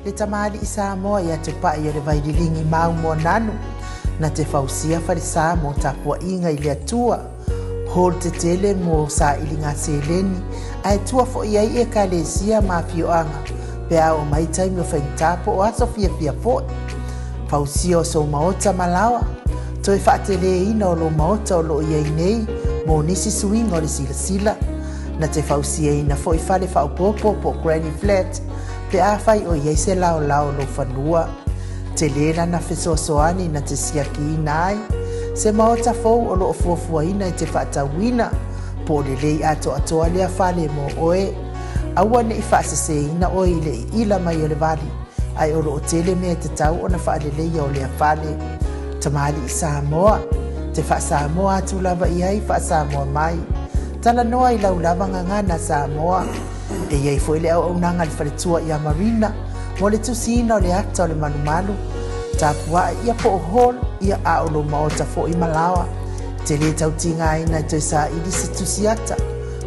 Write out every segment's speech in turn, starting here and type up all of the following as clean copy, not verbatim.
le tamalii Samoa ia Tupai o le Vaililigi Maaumoananu, na te fausia falesa mo tapuaiga i le Atua, hall tetele mo sailiga seleni, ae tua foi ai Ekalesia ma afioaga pe a oo mai taimi o faigata po o aso fiafia foi. Fausia o sou maota ma laoa, toe faateleina o lou maota o lo o i ai nei mo nisi suiga o le silasila. Na te fausiaina foi fale faaopoopo po o granny flat pe afai o i ai se laolao o lou fanua. Tele lana fesoasoani na te siakiina ai se maota fou o lo o fuafuaina e te faatauina, po o lelei atoatoa lea fale mo oe. Aua ne i faaseseina oe i le iila mai o le vali, ae o lo o tele mea e tatau ona faaleleia o lea fale. Tamalii Samoa, te faa-Samoa atu lava i ai, faa-Samoa mai. Talanoa i lau lava gagana Samoa. E i ai foi le auaunaga a le faletua ia Marina mo le tusiina o le ata o le malumalu, tapuae ia po o hall ia a o lou maota foi ma laoa. E te le tau tigaina e toe saili se tusi ata.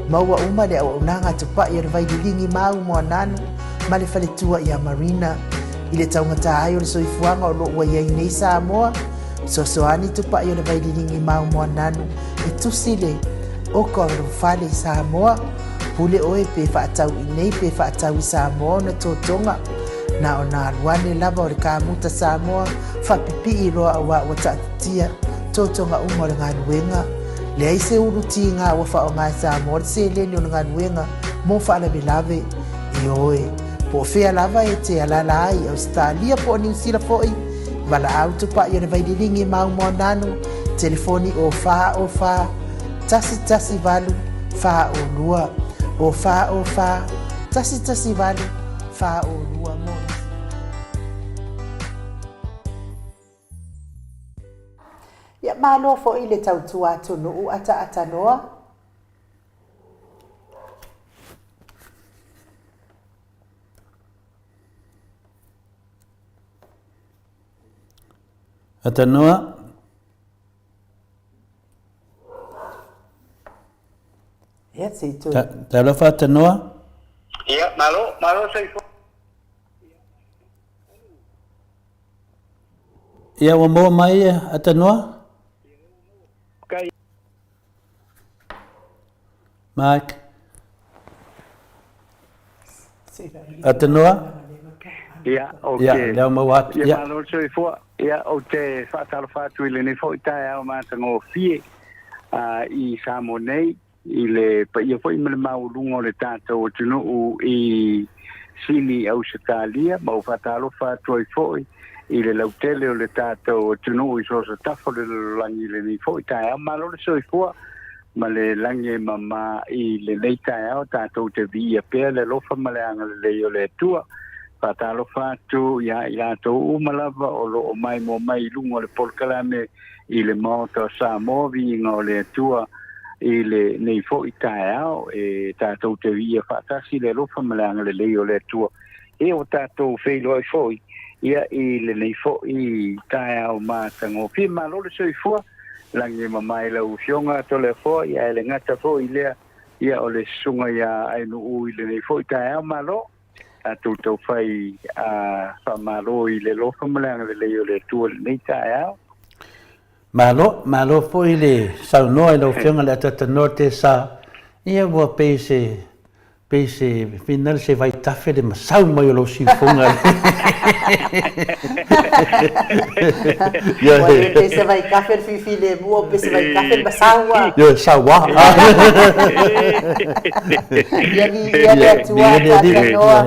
Maua uma le auaunaga a Tupai o le Vaililigi Mau Moananu ma le faletua ia Marina. I le taugata ai o le soifuaga o lo o ua i ai nei Samoa, fesoasoani Tupai o le Vaililigi Mau Moananu e tusi le oka o lou fale i Samoa. Pule oe pe faatau i nei pe faatau i Samoa ona totoga. Na ona alu ane lava o le kamuta Samoa faapipii loa auā ua taatitia totoga uma o le galuega. Leai se ulu tiga ua faaaoga e Samoa le seleni o le galuega mo faalavelave. Ioe, po o fea lava e te alaala ai i Ausetalia po o Niu Sila foi, valaau tupai o le Vaililigi Maumoananu, telefoni o 4 o 4 1 1 8 4 o 2, o 4 o 4 1 1 8 4 o 2 mo nisi. Ia malo foi le tautua atunuu ataatanoa. Atanoa. Ia, se i toe. Talofa Atanoa. Ia, malo, malo soifua. Ia, ua maua mai Atanoa? Kai. Mike. Atanoa? Ia, ok. Ia, lea ua maua atu. Ia, malo le soifua. Ia, ou te faatalofa atu i lenei foi taeao matagofie i Samoa nei, i le paia foi ma le maualuga o le tatou atunuu i Sini, Ausetalia, ma ou faatalofa atu ai foi i le lautele o le tatou atunuu i so o se tafa o le lalolagi i lenei foi taeao. Malo le soifua ma le lagi e mama i lenei taeao, tatou te viia pea le alofa ma le agalelei o le Atua. Faatalofa atu ia i latou uma lava o lo o maimoa mai i luga o le polokalame i le Maota o Samoa, viiga o le Atua i lenei foi taeao, e tatou te viia faatasi le alofa ma le agalelei o le Atua. Ia ua tatou feiloai foi ia i lenei foi taeao matagofie. Malo le soifua, lagi e mamae lau Afioga Toleafoa, ia ae le gata foi i lea, ia o le susuga ia Ainuu i lenei foi taeao. Malo, tatou taufai a faamalo i le alofa ma le agalelei o le Atua i lenei taeao. Malo, malo foi le saunoa i lau Afioga i le Atatanoa Tesa. Ia ua pei se Pei se finale se vaitafe le masau mai o lou siufoga. Ua le pei se vaitafe le fifilemu o pei se vaitafe le masau a. Ioe, sau a. Ia viia le Atua taatanoa.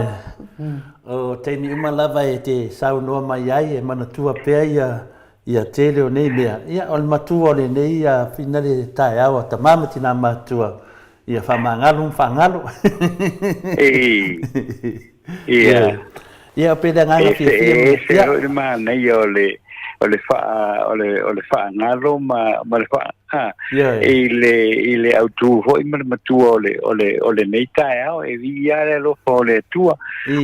O taimi uma lava e te saunoa mai ai e manatua pea ia ia tele o nei mea. Ia o le matua o lenei finale taeao a tama ma tina matua. Ia faamagalo ma faagalo. Ee. Ia. Ia pei le agaga fiafia. E ese foi le manaia o le o le faa o le o le faagalo ma ma le faa ha i le i le autū foi ma le matua o le o le o lenei taeao e viia le alofa o le Atua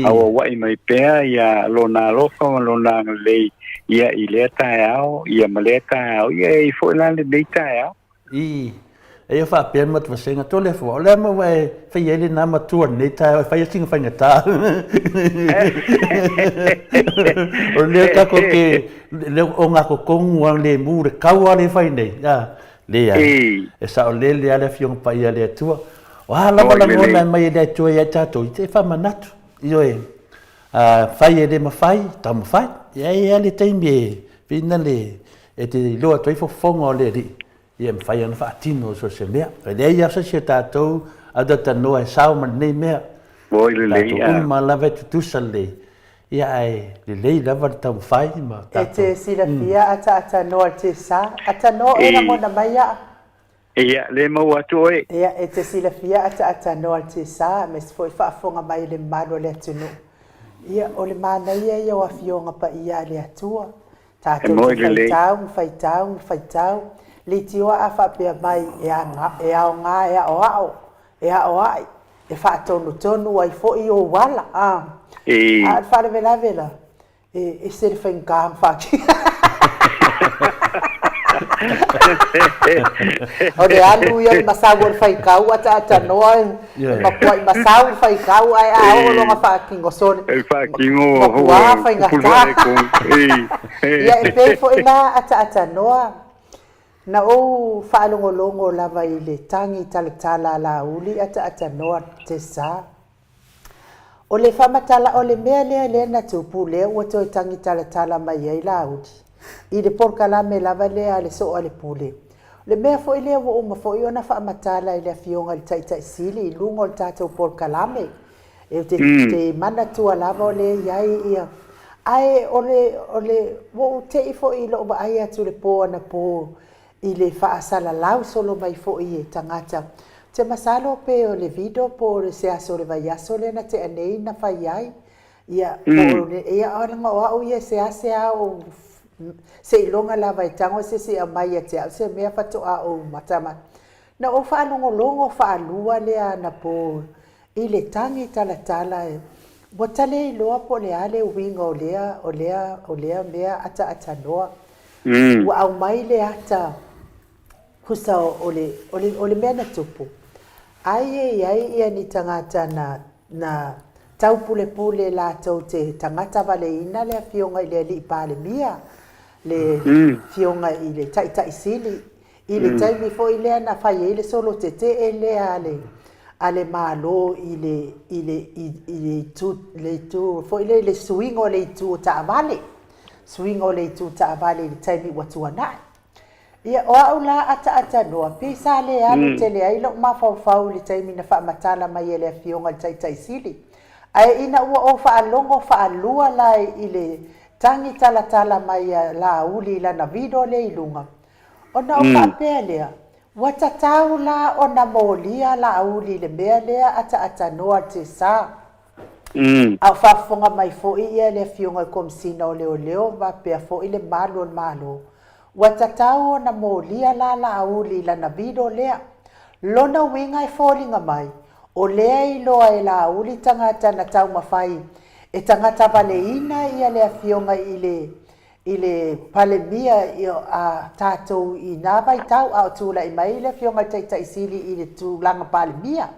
auauai mai pea ia lona alofa ma lona agalelei ia i lea taeao ia ma lea taeao ia e i foi la lenei taeao. I. E ia faapea le matou vasega, Toleafoa, o le a mea ua e faia ai lena matua i lenei taeao e fai ai sina faigata? O lea tatou te, le ogatotonu lava lemu le taua lea e fai nei, a, leai, e saolele lava le Afioga Paia a le Atua. O a lava lagona e aumai e le Atua ia i tatou, e faamanatu, ioe, afai e le mafai, taumafai. E i ai lava le taimi e pei le, e te iloa atu ai fofoga o le Alii, ia e mafai ona faatino so o se mea. E leai lava se isi o tatou ataatanoa e sao ma lenei mea. Oi lelei. Tatou uma lava e tutusa lelei. Ia ae lelei lava le taumafai ma tatou. E te silafia ataatanoa i te sa. Atanoa oe lagona mai aa. Ia, le maua atu oe. Ia, e te silafia ataatanoa i te sa, aemaise foi faafofoga mai le mamalu o le atunuu. Ia, o le manaia ia o Afioga Paia a le Atua. E Tatou moe te lelei. faitau ma faitau ma faitau, leitioa a faapea mai e e aoga e aoao, e aoai, e faatonutonu ai foi ou ala, a. A o le faalavelave la, e ese le faigata ona faatino. O le alu ia o le masau o le faitau ataatanoa e mapuai masau le faitau ae a oo loa ina faatino sole, E faatino mapuā faigata. Ia e pei foi la ataatanoa na ou faalogologo lava i le tagi talatala a Laauli ataatanoa Tessa. O le faamatala, o le mea lea lea na tupu lea ua toe tagi talatala mai ai Laauli i le polokalame lava lea a le Soo a le Pule. O le mea foi lea ua uma foi ona faamatala e le Afioga i le Taitai Sili i luga o le tatou polokalame. Ou te te manatua lava o lea e i ai ia, ae o le, o le, ua ou te i foi i lou vaai atu i le po anapo i le faasalalau solo mai foi e tagata. Ou te masalo pe o le video po o se aso o le vaiaso lea na tea nei na fai ai. Ia, po o le, ia leaga o au ia e seasea ou seiloga lava e tago se isi e aumai ia te au se mea faatoa ou matamata. Na ou faalogologo faalua lea anapo i le tagi talatala ua ta le iloa po o le a le uiga o lea, o lea, o lea mea ataatanoa. Ua aumai le ata husa o le, o le, o le mea na tupu. Ai e i ai ia ni tagata na, na taupulepule latou te tagata valeina le Afioga i le Alii Palemia, le Afioga i le Taitai Sili, I le taimi foi lea na fai ai le solo tetee lea a le a le Malo i le i le i le itu le itu foi lea i le suiga o le itu o taavale, suiga o le itu taavale i le taimi ua tuanai. Ia, o au la ataatanoa, pei sa le alu tele ai lou mafaufau i le taimi na faamatala mai e le Afioga i le Taitai Sili. Ae ina ua ou faalogo faalua la i le tagi talatala mai a Laauli i lana video lea i luga, Ona ou faapea lea, Ua tatau la ona molia Laauli i le mea lea ataatanoa le sa. A o faafofoga mai foi ia le Afioga i le Komesina o Leoleo faapea foi le malu o le Malo. Ua tatau ona molia la Laauli i lana video lea. Lona uiga e foliga mai, o lea e iloa e Laauli tagata na taumafai e tagata valeina ia le Afioga i le i le Palemia a tatou i na vaitau a o tulai mai le Afioga i le Taitai Sili i le tulaga Palemia.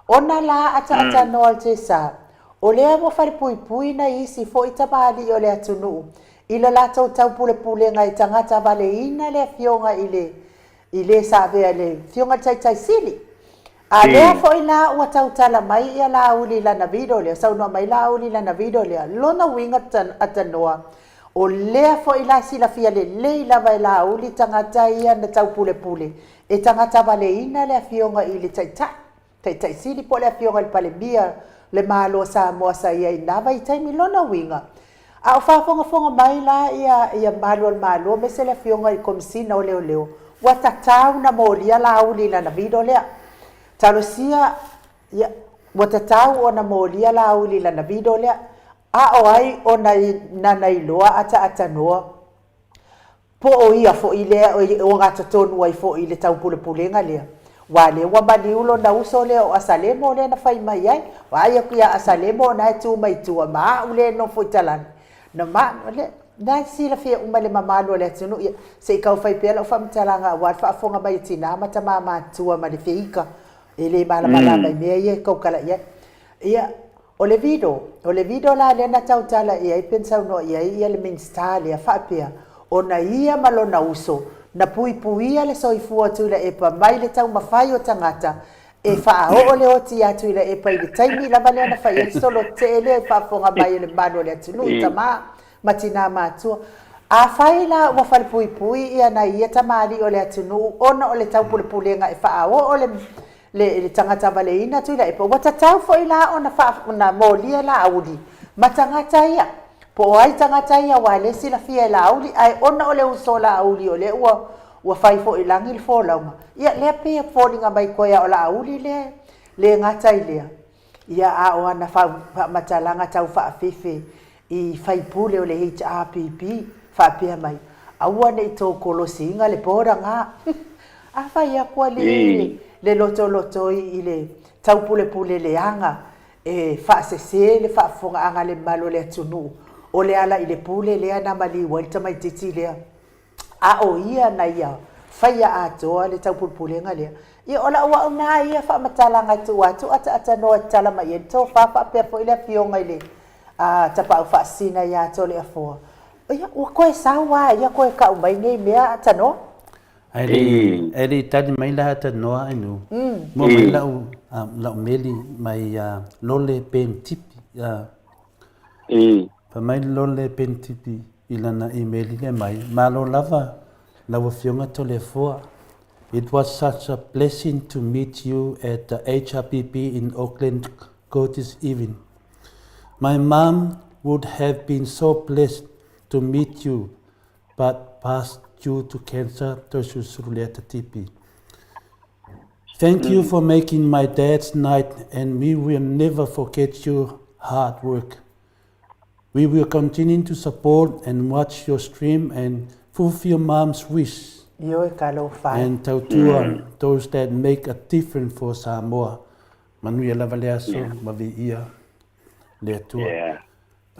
Ona la ataatanoa le sa, o lea ua falepuipui nai isi foi tamalii o le atunuu i le latou taupulepulega e tagata valeina le Afioga i le i le sa avea i le Afioga i le Taitai Sili. A lea foi la ua tautala mai ia Laauli i lana video lea, saunoa mai Laauli i lana video lea, lona uiga atanoa, o lea foi la e silafia lelei lava e Laauli tagata ia na taupulepule e tagata valeina le Afioga i le Taitai, Taitai Sili po o le Afioga i le Palemia le Malo o Samoa sa i ai i na vaitaimi. Lona uiga, A o faafogafoga mai la ia ia malu o le Malo aemaise le Afioga i le Komesina o Leoleo, ua tatau na molia Laauli i lana video lea. Talosia, ia, ua tatau ona molia Laauli i lana video lea, a o ai ona nana iloa ataatanoa Po o ia foi lea e ogatotonu ai foi i le taupulepulega lea, aua lea ua maliu lona uso lea o Asalemo lea na fai mai ai, vaai atu ia Asalemo o na e tu mai tua ma au lea e nofo i talane, na ma, le, Na e silafia uma e le mamalu o le atunuu, ia, se i tau fai pea lau faamatalaga aua le faafofoga mai a tina ma tama matutua ma le feika e le malamalama i mea ia e tautala i ai. Ia, o le Vido, o le Vido la lea na tautala i ai pe na saunoa i ai ia le Minisita lea faapea, ona ia ma lona uso na puipuia le soifua o Tuilaepa mai le taumafai o tagata e faaoo le oti ia Tuilaepa i le taimi lava lea na fai ai le solo tetee lea i faafofoga mai e le mamalu o le atunuu i tama ma tinā matua. Afai la ua falepuipui ia nai ia tamalii o le atunuu ona o le taupulepulega e faaoo le le tagata valeina Tuilaepa, ua tatau foi la ona ona molia Laauli ma tagata ia. Po o ai tagata ia aua lea e silafia e Laauli, ae ona o le uso o Laauli o lea ua ua fai foi i lagi le folauga, ia lea pei e foliga mai toe a o Laauli lea le gata i lea, ia a o ana faamatalaga tau faafefe i faipule o le HRPP faapea mai, aua ne i tou kolosiina le border ga. A fai atu alii le lotolotoi i le taupulepule leaga e faasese le faafofogaaga a le mamalu o le atunuu, o le ala i le pule lea na maliu ai le tamaitiiti lea. A o ia na ia faia atoa le taupulepulega lea. Ia o lau au na ia faamatalaga e tuu atu ataatanoa e tatala mai ai le tofa faapea foi le afioga i le Tapaau Faasisina ia Toleafoa. Ia ua toe sau a ia toe tau mai nei mea atanoa. Ae le ae le i tali mai la atanoa Ainuu, mua mai lau lau meli mai Lole Ben Tipi. Fai mai Lole Ben Tipi i lana email lea mai, Malo lava lau Afioga Toleafoa. It was such a blessing to meet you at the HRPP in Auckland this evening. My mom would have been so blessed to meet you, but passed due to cancer, Toisusuruleata Tipi. Thank you for making my dad's night, and we will never forget your hard work. We will continue to support and watch your stream and fulfill mom's wish. Ioe ka alofa e. And tautua those that make a difference for Samoa. Manuia lava le aso ma viia le Atua.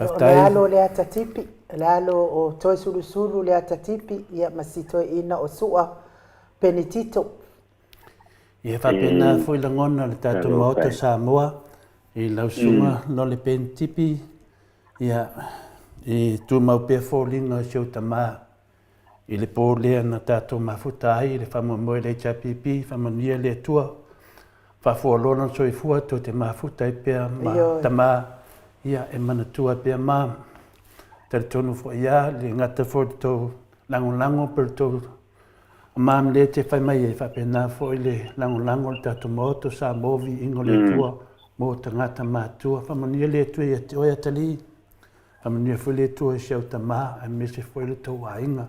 O le alo o Leata Tipi, o le alo o Toesulusulu Leata Tipi, ia ma si toeaina o Sua Penitito. Ia faapena foi lagona o le tatou Maota o Samoa i lau susuga Lole Ben Tipi, ia e tumau pea foliga o si ou tama i le po lea na tatou mafuta ai i le faamoemoe i le HRPP, faamanuia le Atua, faafoa loa lona soifua tou te mafuta ai pea ma tama, ia e manatua ai pea ma talitonu foi ia le gata foi le tou lagolago pe le tou Mam lea te fai mai ai, faapena foi le lagolago o le tatou Maota o Samoa, viiga o le Atua mo tagata matutua. Faamanuia le Atua ia te oe atalii, faamanuia foi le Atua i si au tama aemaise foi le tou aiga.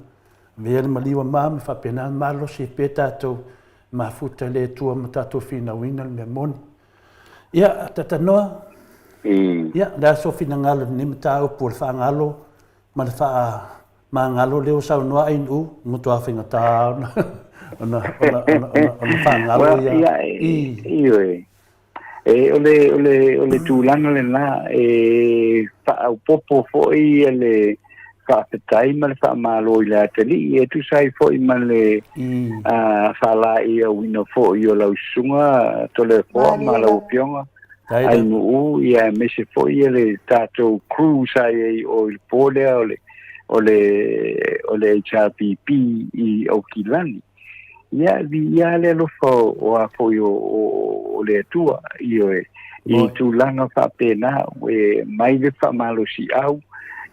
Avea le maliu a Mam e faapena ona malosi ai pea tatou e mafuta i le Atua ma tatou finauina le mea moni. Ia, Tatanoa, ia, o le a sou finagalo i lenei mataupu o le faagalo ma le faa Magalo lea ua saunoa Ainuu, matua faigata ona ona ona ona ona ona faagalo ia. Ia, ioe. E, o le, o le, o le tulaga lena, e faaopoopo foi ia le faafetai ma le faamalo i le atalii, e tusa ai foi ma le faalaeiauina foi o lau susuga Toleafoa ma lau afioga. Ainuu, ia aemaise foi ia le tatou crew sa i ai o i le po lea o le o le o le HRPP i Aukilani. Ia viia le alofa o a foi o, o, o le Atua, ioe, i tulaga faapena, e mai le faamalosiau,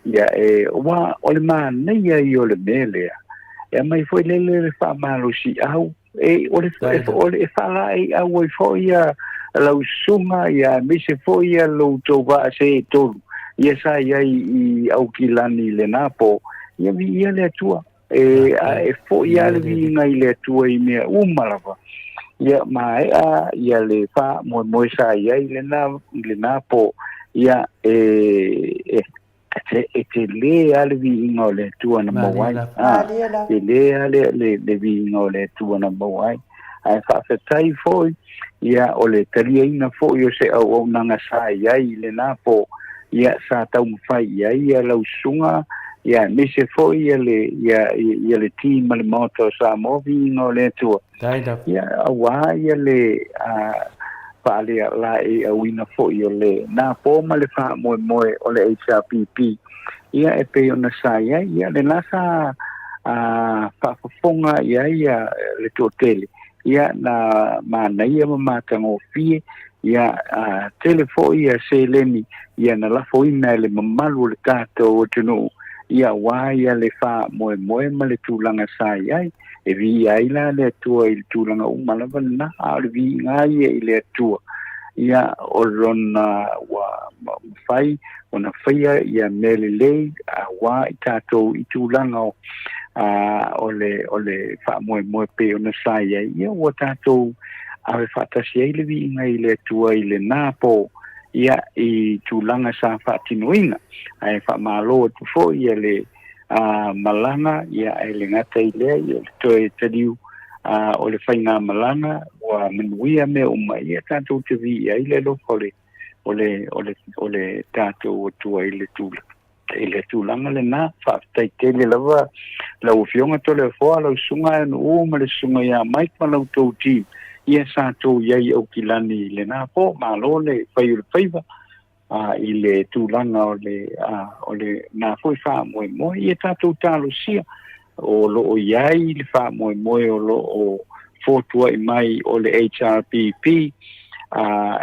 ia e, ua, o le manaia ia o le mea lea, e aumai foi lele le faamalosiau, E, o le, e, o le, e faalaeiau ai foi ia lau susuga, ia aemaise foi ia lo outou vaa se e tolu, ia sa i ai i Aukilani i lena po, ia viia le Atua. E, a e foi lava le viiga i le Atua i mea uma lava. Ia maea ia le faamoemoe sa i ai i lena, i lena po, ia e, e E tele lava le viiga o le Atua na maua ai. Tele lava le, le, le viiga o le Atua na maua ai. Ae faafetai foi, ia, o le taliaina foi o se auaunaga sa i ai i lena po, ia, sa taumafai i ai ia lau susuga, Ia, aemaise foi ia le, ia, ia le team ma le Maota o Samoa, viiga o le Atua. Ia, auā ia le faalealaeiauina foi o le na po ma le faamoemoe o le HRPP, ia e pei ona sa i ai, ia lena sa faafofoga i ai ia le toatele, ia na manaia ma matagofie, ia tele foi ia seleni ia na lafoina e le mamalu o le tatou atunuu, ia auā ia le faamoemoe ma le tulaga sa i ai. E viia ai la le Atua i le tulaga uma lava lena, a o le viiga ia i le Atua, ia o lona ua mafai ona faia ia mea lelei auā i tatou i tulaga o o le o le faamoemoe pei ona sa i ai, ia ua tatou ave faatasi ai le viiga i le Atua i lena po, ia i tulaga sa faatinoina. Ae faamalo atu foi ia le malaga, ia ae le gata i lea, ia o le toe taliu o le faigamalaga ua manuia mea uma, ia tatou te viia ai le alofa o le o le o le o le tatou Atua i le tulaga i le tulaga lena. Faafetai tele lava lau Afioga Toleafoa, lau Susuga Aenuuu ma le Susuga ia Mike ma la outou team, ia sa tou i ai i Aukilani i lena po. Malo le fai o le faiva i le tulaga o le o lena foi faamoemoe. Ia tatou talosia o lo o i ai le faamoemoe o lo o fotuai mai o le HRPP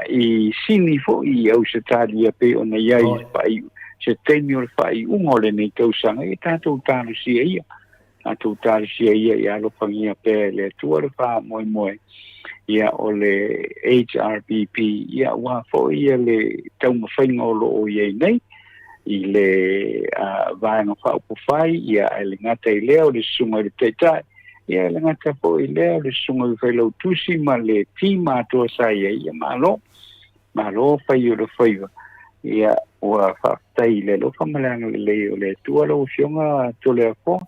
i sini foi i Ausetalia pei ona i ai i se taimi o le faaiuga o lenei tausaga. Ia tatou talosia ia, tatou talosia ia, ia alofagia pea e le Atua le faamoemoe ia o le HRPP, ia aua foi ia le taumafaiga o lo o i ai nei i le Vaega Faaupufai, ia ae le gata i lea o le Susuga i le Taitai, ia e le gata foi i lea o le Susuga i le Failautusi ma le team atoa sa i ai. Ia malo, malo fai o le faiva. Ia ua faafetai i le alofa ma le agalelei o le Atua lau Afioga Toleafoa.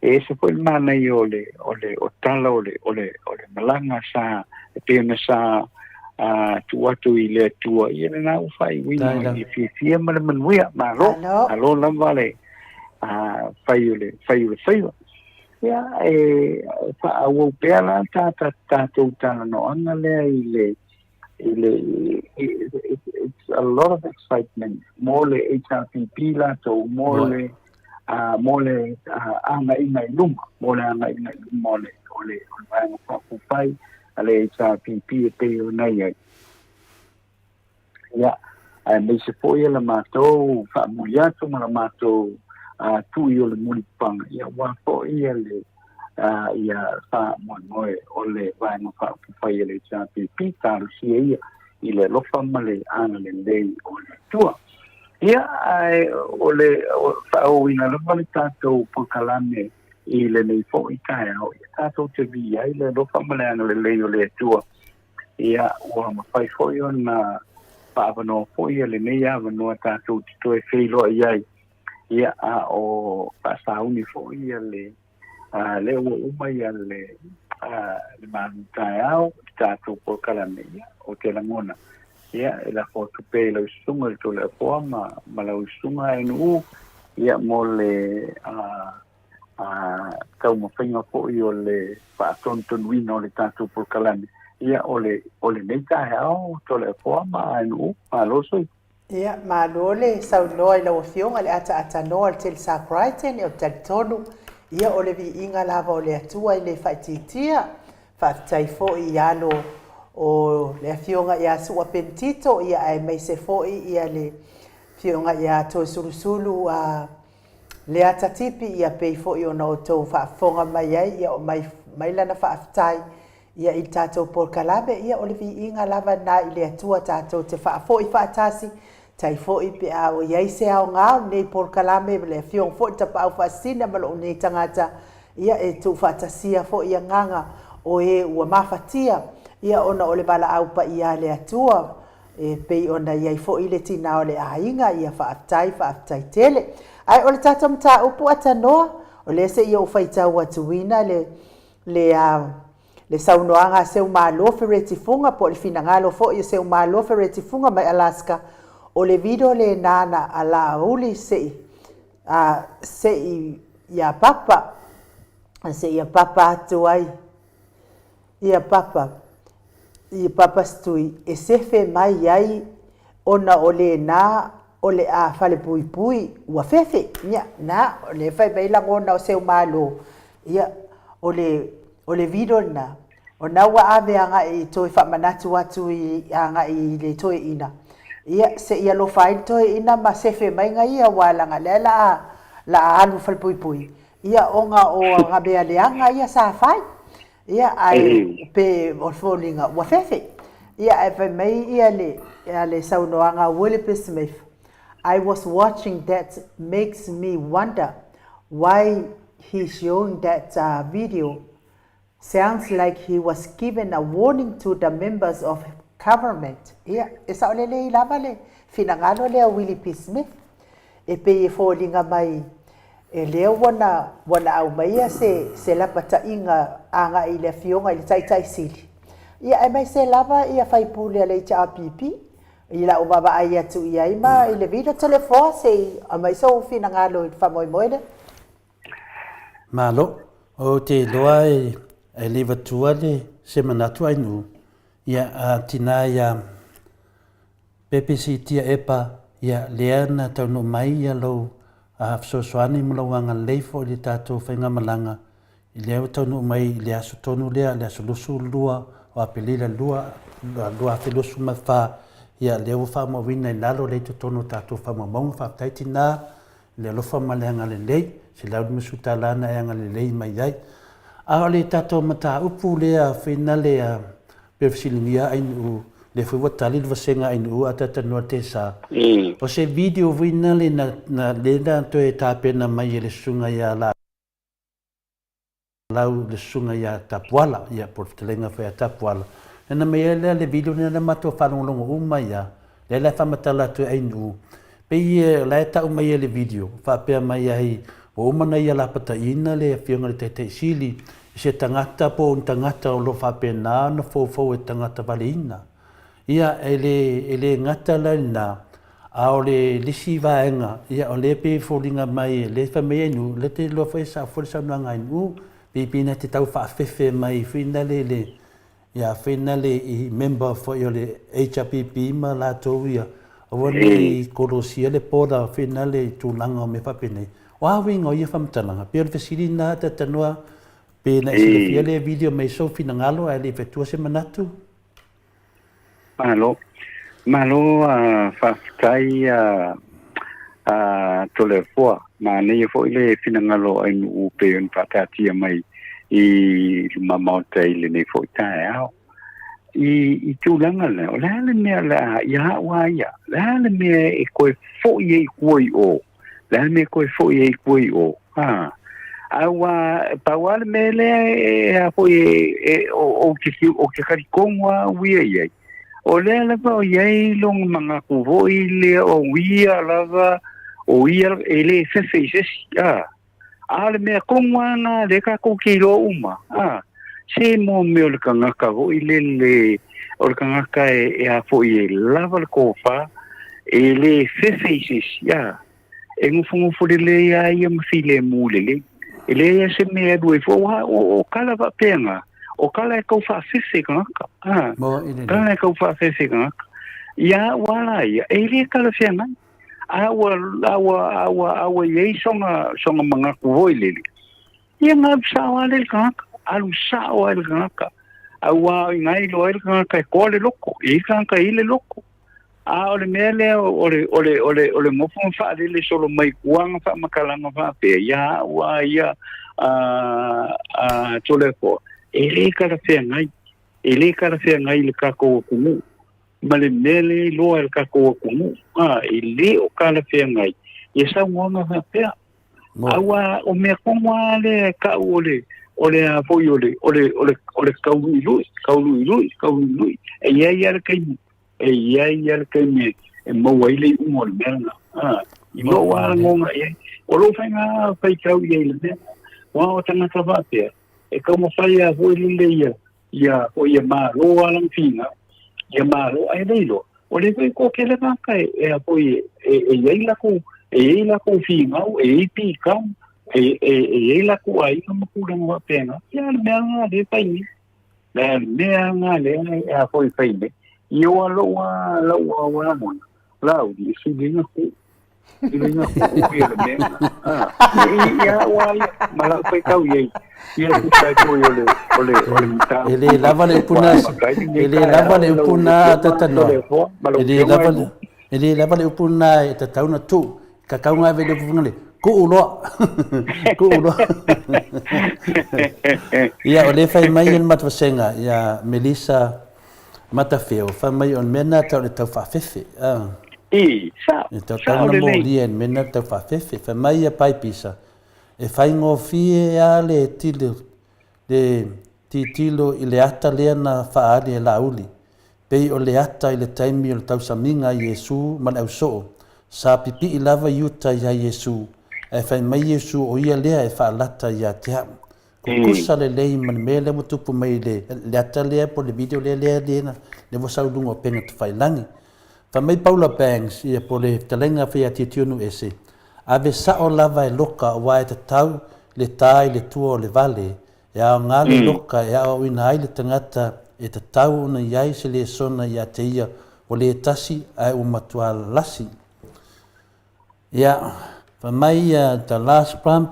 E ese foi le manaia o le o le o tala o le o le o le malaga sa e pei ona sa tuu atu i le Atua, ia lena ua faaiuina i le fiafia ma le manuia. Malo, malo lava le fai o le fai o le faiva. Ia e faaauau pea la ta tatou talanoaga lea i le i le it's a lot of excitement mo le HRPP latou mo le mo le agaiga i luma, mo le agaiga i luma o le o le o le Vaega Faaupufai a le HRPP e pei ona i ai. Ia, aemaise foi le matou faamuli atu ma le matou tui o le mulipapaga, ia aua foi le ia faamoemoe o le Vaega Faaupufai a le HRPP, talosia ia i le alofa ma le agalelei o le Atua. Ia, ae o le faaauauina lava le tatou polokalame i lenei foi taeao, ia tatou te viia ai le alofa ma le agalelei o le Atua. Ia, ua mafai foi ona faaavanoa foi ia lenei avanoa tatou te toe feiloai ai. Ia, a o faasauni foi ia le lea ua uma ia le le malu taeao i le tatou polokalame. Ia, ou te lagona, ia, e lafo atu pea i lau susuga i le Toleafoa ma, ma lau susuga Aenuu, ia, mo le taumafaiga foi o le faatonutonuina o le tatou polokalame, ia, o le, o lenei taeao, Toleafoa ma Aenuu. Malo sui. Ia, malo le saunoa i lau Afioga i le ataatanoa o le Telesa Crichton, ou te talitonu, ia o le viiga lava o le Atua e le faaitiitia. Faafetai foi i alo o le Afioga ia Su'a Penitito, ia aemaise foi ia le Afioga ia Toesulusulu a Leata Tipi, ia pei foi ona outou faafofoga mai ai, ia o mai, mai lana faafetai Ia i le tatou polokalame, ia o le viiga lava lena i le Atua tatou te faafoi faatasi, tai foi pe a o i ai se aoga o lenei polokalame ma le Afioga foi i le Tapaau Faasisina ma lou nei tagata, ia e tuufaatasia foi agaga o e ua mafatia, ia ona o le valaau paia a le Atua, e pei ona i ai foi le tina o le aiga, ia faafetai, faafetai tele. Ae o le tatou mataupu atanoa, o lea se i ou faitau atuina le le le saunoaga a Seumalo Fereti Fuga po o le finagalo foi o Seumalo Fereti Fuga mai Alaska, o le video lena na Laauli se i Se i ia Papa, se ia Papa atu ai ia Papa, ia Papa Stui e sefe mai ai ona o lena o le a falepuipui ua fefe. Ia, na, o lea e fai mai lagona o seu malo, ia, o le, o le video lena, ona ua ave agai i toe faamanatu atu i agai i le toeaina, ia, se i alofa ai le toeaina ma sefe mai ga ia, aua leaga lea la a, la a alu falepuipui, ia, ona o ga mea leaga ia sa fai. Ia, ae pe o le foliga ua fefe. Ia, ae fai mai ia le, ia le saunoaga a Willie P. Smith, I was watching that makes me wonder why he showing that video. Sounds like he was given a warning to the members of government. Ia, e saolelei lava le finagalo lea o Willie P. Smith, e pei e foliga mai e lea ua na, ua na aumaia se, se lapataiga agai i le Afioga i le Taitai Sili. Ia, aemaise lava ia faipule a le HRPP, i lau vaavaai atu i ai ma i le vila Toleafoa se i aumai sou finagalo i le faamoemoe lea. Malo. Ou te iloa e le vatua le se manatu ainuu, ia a tina ia Pepe Siitia Epa, ia lea na taunuu mai ia lou fesoasoani ma lou agalelei foi i le tatou faigamalaga i lea ua taunuu mai i le aso tonu lea, le aso 22 o Aperila 2024, ia lea ua faamauina i lalo lea i totonu o tatou faamaumauga. Faafetai tina i le alofa ma le agalelei, $150 na e agalelei mai ai. A o le tatou mataupu lea finale a pei o fesiligia Ainuu, lea foi ua tali le vasega Ainuu a talatalanoa le Tesa. O se video foi lea na lea na toe tapena mai e le susuga ia Lau le susuga ia Tapuala, ia po o le fetalaiga foi ia Tapuala. Lana mai ai lea le video lea na matou faalogologo uma ai lava, lea la e faamatala atu e Ainuu, pei e o la e tau mai e le video, faapea mai ai ua uma ona ia lapataiina le Afioga i le Taitai Sili i se tagata po o ni tagata o lo o faapena ona foufou e tagata valeina. Ia, e le, e le gata la i lena, a o le isi vaega, ia, o lea e pei e foliga mai, lea e fai mai Ainuu, lea te iloa foi e sao foi le saunoaga a Ainuu, pei, pei na te tau faafefe mai foi lale le, ia, foi lale i member foi o le HRPP ma latou ia, aua ne i kolosia le border foi lale i tulaga o mea faapenei. O a uiga o ia faamatalaga? Pei o le fesili lena talatalanoa, pe na e silafia lea video mai sou finagalo ae le i fai atua se manatu? Malo. Malo faafetai a Toleafoa. Manaia foi le finagalo o Ainuu pei ona faataatia mai i luma maota i lenei foi taeao. I tulaga lea, o le a le mea o le a, ia au a ia, o le a le mea e toe foi ai i tua i o? Le a le mea e toe foi ai i tua i o? A, aua, pau lava le mea lea e a foi e, ou te, ou te talitonu lava au ia i ai, o lea lava o i ai lona manatu foi lea o ia lava, o ia e le fefe i se isi, a. A o le mea tonu lava lena lea tatou te iloa uma, a, se mo mea o le tagata foi lele, o le tagata e a foi e lava le tofa, e le fefe i se isi, a, e nofonofo lelei lava ia ma filemu lelei. E leai lava se mea e alu ai fua, aua o tala faapena, o tala e tau faafefe i tagata, a, tala e tau faafefe i tagata. Ia au lava la ia, e le talafeagai. A ua, a ua, a ua, a ua i ai sona, sona manatu foi lele, ia na alu sao lava lea i le tagata, alu sao lava i le tagata. Aua o ina e iloa ai le tagata e toa le loto, e i ai le tagata e i ai le loto. A o le mea lea o le, o le, o le, o le nofo ma faalele solo mai tua ana faamatalaga faapea, ia au lava ia a, a Toleafoa, e le talafeagai, e le talafeagai i le tatou atunuu. Ma le mea lea e iloa e le tatou atunuu, a, e le o talafeagai ia saunoaga faapea. Aua o mea tonu lava lea e tau o le, o le a foi o le, o le, o le, o le tauluilui, tauluilui, tauluilui. E i ai lava le taimi, e i ai lava le taimi e maua ai le iuga o le mea lena. A, i lou lava lagona i ai. O lou faiga faitau i ai i le mea lena. Aua o tagata faapea, e taumafai lava foi lele ia, ia foi ia malo lava lana finau, ia malo, ae le iloa, o lea foi e toatele tagata e, e a foi e, e, e i ai latou E i ai latou finau, e i ai pikau, e, e, e i ai latou aiga ma tulaga faapena. Ia, o le mea lena lea e fai nei. Le mea lena lea e a foi fai nei. Ia ua lou a lau a ua lagona, Laauli, e sili ai na tuu. Sili ai na tuu ia le mea lena. Ah, ia ua ia, ma lau faitau i ai. Ia tusa ai foi o le, o le, o le mataupu. E le lava le upu na, e le lava le upu na tatanoa. E le lava le, E le lava le upu lena e tatau ona tuu. Tatau ona ave le upu foi lea, tuu loa. Tuu loa. Ia, o lea e fai mai le matou vasega ia Melissa Matafeo, fai mai o le mea lena tau o le taufaafefe. I, sao, E tatau ona molia i le mea lena tau faafefe. Fai mai ia Paipisa, e faigofie lava le tilo, le tilotilo i le ata lea na faaali e Laauli, pei o le ata i le taimi o le tausamiga a Iesu ma le ausoo, sa pipii lava Iuta iā Iesu, ae fai mai Iesu o ia lea e faalata ia te au. Kukusa lelei ma le mea lea ua tupu mai i le ata lea po o le video lea lea lea ua sau i luga o upega tafailagi. Fai mai Paula Bangs, ia po o le fetalaiga a Faiatiationu Ese, Ave sao lava e loka aua e tatau le tā i le tua o le vale, e aoga le loka e aoaoina ai le tagata e tatau ona i ai se lesona ia te ia ua le tasi ae ua matua lasi. Ia, fai mai ia The Last Plump,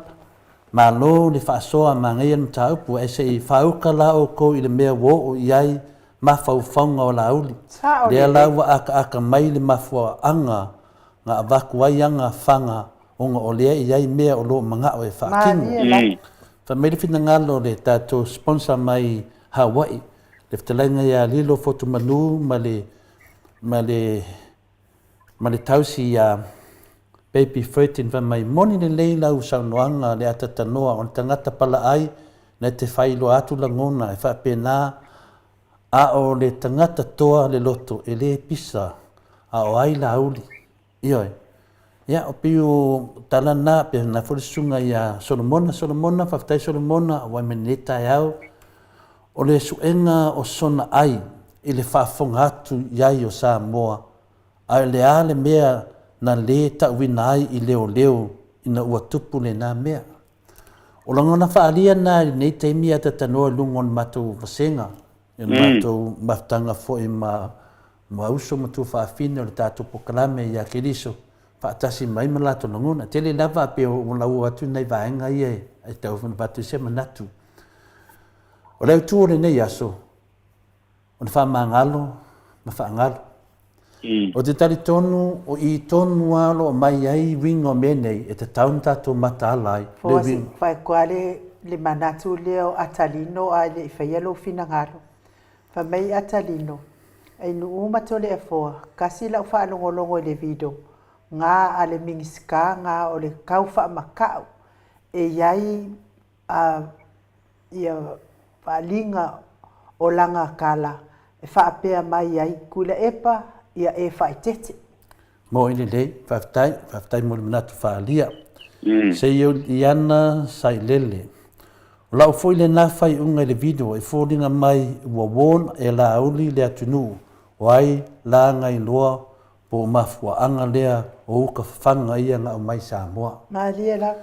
Malo le faasoa manaia le mataupu ae se i faauka la outou i le mea ua oo i ai mafaufauga o Laauli. Lea la ua akaaka mai le mafuaaga na avatu ai ana faga ona o lea e i ai mea o lo o manao e faatino. Fai mai le finagalo o le tatou sponsor mai Hawaii, le fetalaiga ia Lilo Fotumanu ma le ma le ma le tausi ia Baby Furtin fai mai, moni lelei lau saunoaga le atatanoa o le tagata palaai na te faailoa atu lagona e faapena A o le tagata toa le loto e le pisa, a o ai Laauli? Ioe. Ia, o pei o tala na, pei ona foi le susuga ia Solomona. Solomona, faafetai Solomona, ua mai lenei taeao, o le suega o sona ai i le faafofoga atu i ai o Samoa, a o le a le mea na le tauina ai i leoleo ina ua tupu lena mea? O lagona faaalia na i lenei taimi a tatanoa i luga o le matou vasega, i le matou mafutaga foi ma ma uso ma tuafaafine o le tatou polokalame ia Keriso, faatasi mai ma latou lagona. Tele lava pei ua lauo atu nai vaega ia e tau avatu ai se manatu. O le autu o lenei aso, o le faamagalo ma faagalo. Ou te talitonu o i tonu lava o lo o mai ai uiga o mea nei e tatau ona tatou mataala ai. Le uiga. Faikoa le le manatu lea o Atalino ae le i faia lou finagalo. Fai mai Atalino, Ei nuu ma Toleafoa, kasi lau faalogologo i le video nga a le Minisita nga o le kau faamakau e iai a ia faaliga o lana tala e faapea mai ai, Tuilaepa, ia e faaeteete. Moi lelei, faafetai, faafetai mo le manatu faaalia. Seioliana Sailele, O lau foi lena faaiuga i le video e foliga mai ua warn e Laauli le atunuu o ai la gailoa po o mafuaaga lea o uka fafaga ia na aumai Samoa. Malie lava.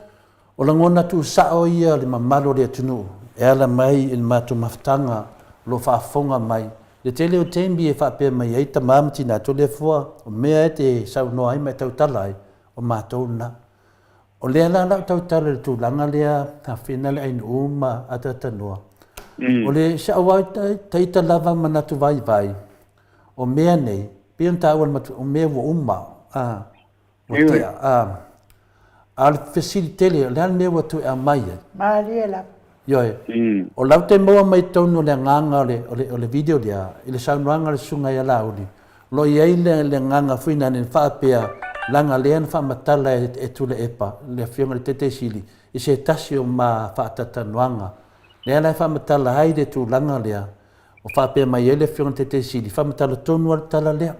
O lagona tuusao ia o le mamalu o le atunuu e ala mai i le matou mafutaga o lo o faafofoga mai. Le tele o taimi e faapea mai ai tama ma tina, Toleafoa, o mea e te saunoa ai ma e tautala ai, o matou lena. O lea la lau tautala i le tulaga lea Hafina le Ainuu ma Atatanoa, o le si au ita lava manatu vaivai, o mea nei, pei ona taua e le matua, o mea ua uma, Ua tea, a, a o le fesili tele, o le a le mea ua toe aumai ai? Malie lava. Ioe. O lau te maua mai totonu o le agaga o le, o le, o le video lea, i le saunoaga a le susuga ia Laauli, o lo o i ai le, le agaga foi lea na faapea, leaga lea na faamatala e, e Tuilaepa, le Afioga i le Taitaisili, i se tasi o ma faatatalanoaga. Lea la e faamatala ai le tulaga lea, ua faapea mai ai le Afioga i le Taitaisili, faamatala tonu lava le tala lea.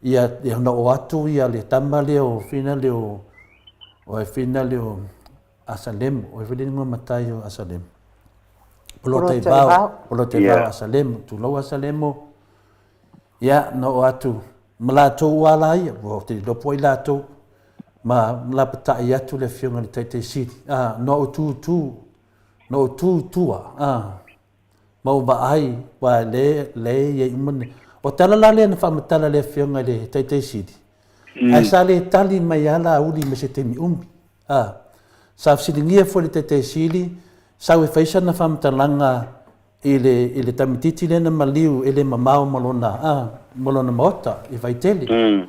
Ia, ia na oo atu ia le tama lea o fina lea o, o ai fina lea o Asalemo, o ai foi le ingoa matai o Asalemo. Polotaivao, Polotaivao Asalemo, tulou Asalemo. Ia, na oo atu ma latou ua ala ia, ua te iloa po o ai latou. Ma lapatai atu le Afioga i le Taitai Sili, a, na ou tu tu, na ou tu i tua, a, ma ou vaai, aua lea, lea e i ai uma ni... O tala la lea na faamatala e le Afioga i le Taitai Sili, ae sa le tali mai lava Laauli ma se taimi umi. A, sa fesiligia foi e le Taitai Sili, sau e fai sana faamatalaga i le, i le tamaitiiti lea na maliu e le mamao ma lona, a, ma lona maota i Vaitele.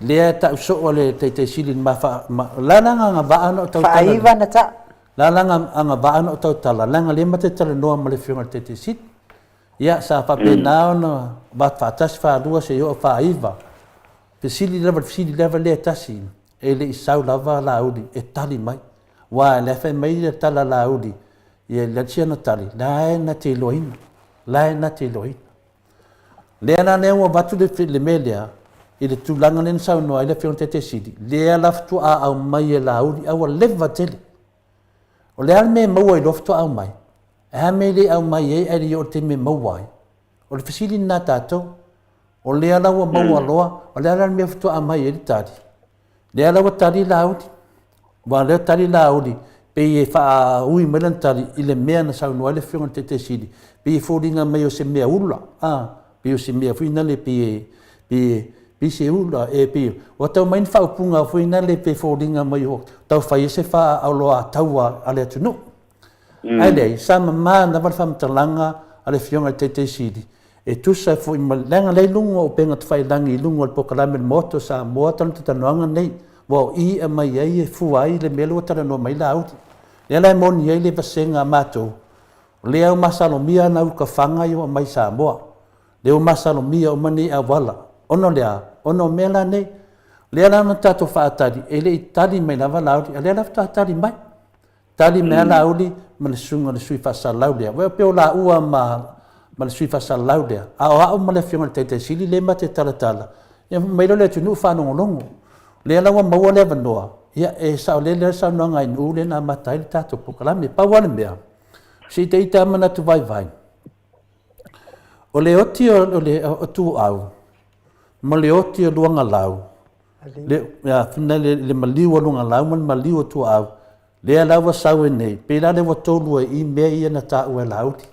Lea e ta'u soo a le Taitai Sili i le ma faa, ma, o le a la agavaa na ou tautala nei? Faaiva na ta'u. O le a la agavaa na ou tautala, leaga lea ma te talanoa ma le Afioga i le Taitai Sili. Ia, sa faapena ona avatu faatasi, faalua seia oo faaiva. Fesili lava, le fesili lava lea e tasi, e le i sau lava Laauli e tali mai. Aua o la e fai mai le tala a Laauli, ia le isi ana tali, la e na te iloaina, la e na te iloaina. Lea la lea ua avatu le, le mea lea, i le tulaga lea na saunoa ai le Afioga i le Taitai Sili, lea la faatoa aumai e Laauli, a ua leva tele. O le a le mea e maua ai loa faatoa aumai? E a mea e le aumai ai ae le i oo i le taimi e maua ai? O le fesili lena a tatou. O lea la ua maua loa, o le a la le mea faatoa aumai ai le tali? Lea la ua tali Laauli. Aua o lea ua tali Laauli, pei e faaui mai lana tali i le mea na saunoa ai le Afioga i le Taitai Sili, pei e foliga mai o se mea ula, a, pei o se mea foi lea pei e, pei e, pei se ula, e pei ua tau mai ni faaupuga foi lea pei e foliga mai ua tau fai ai se faaoloataua a le atunuu. Ae leai, sa mama lava le faamatalaga a le Afioga i le Taitai Sili, e tusa ai foi ma le, leaga lea i luga o upega tafailagi i luga o le polokalame a le Maota o Samoa talatalanoaga nei, aua o i e aumai ai e fua ai le mea lea ua talanoa mai ai Laauli. Lea la e moni ai le vasega a matou, o lea ua masalomia ana uka faga ia ua aumai i Samoa. Lea ua masalomia uma nei auala. Ona o le a? Ona o mea la nei. Lea la na tatou faatali, e le i tali mai lava Laauli, a o lea la faatoa tali mai. Tali mai a Laauli ma le susuga i le sui faasalalau lea. Ua pei o laua ma, ma le sui faasalalau lea. A o au ma le afioga i le Taitai Sili lea ma te talatala, ia mai lea o le atunuu faalogologo. Lea la ua maua le avanoa, ia e saolele lava le saunoaga a Ainuu lea na amata ai le tatou polokalame. Pau lava le mea, se ita ita lava manatu vaivai, o le oti o, le, o Tuuau ma le oti o Luagalau, Le, le, le maliu o Lugalau ma le maliu o Tuaau, lea la ua sau ai nei, pei la lea ua tolu ai i mea ia na taua e Laauli.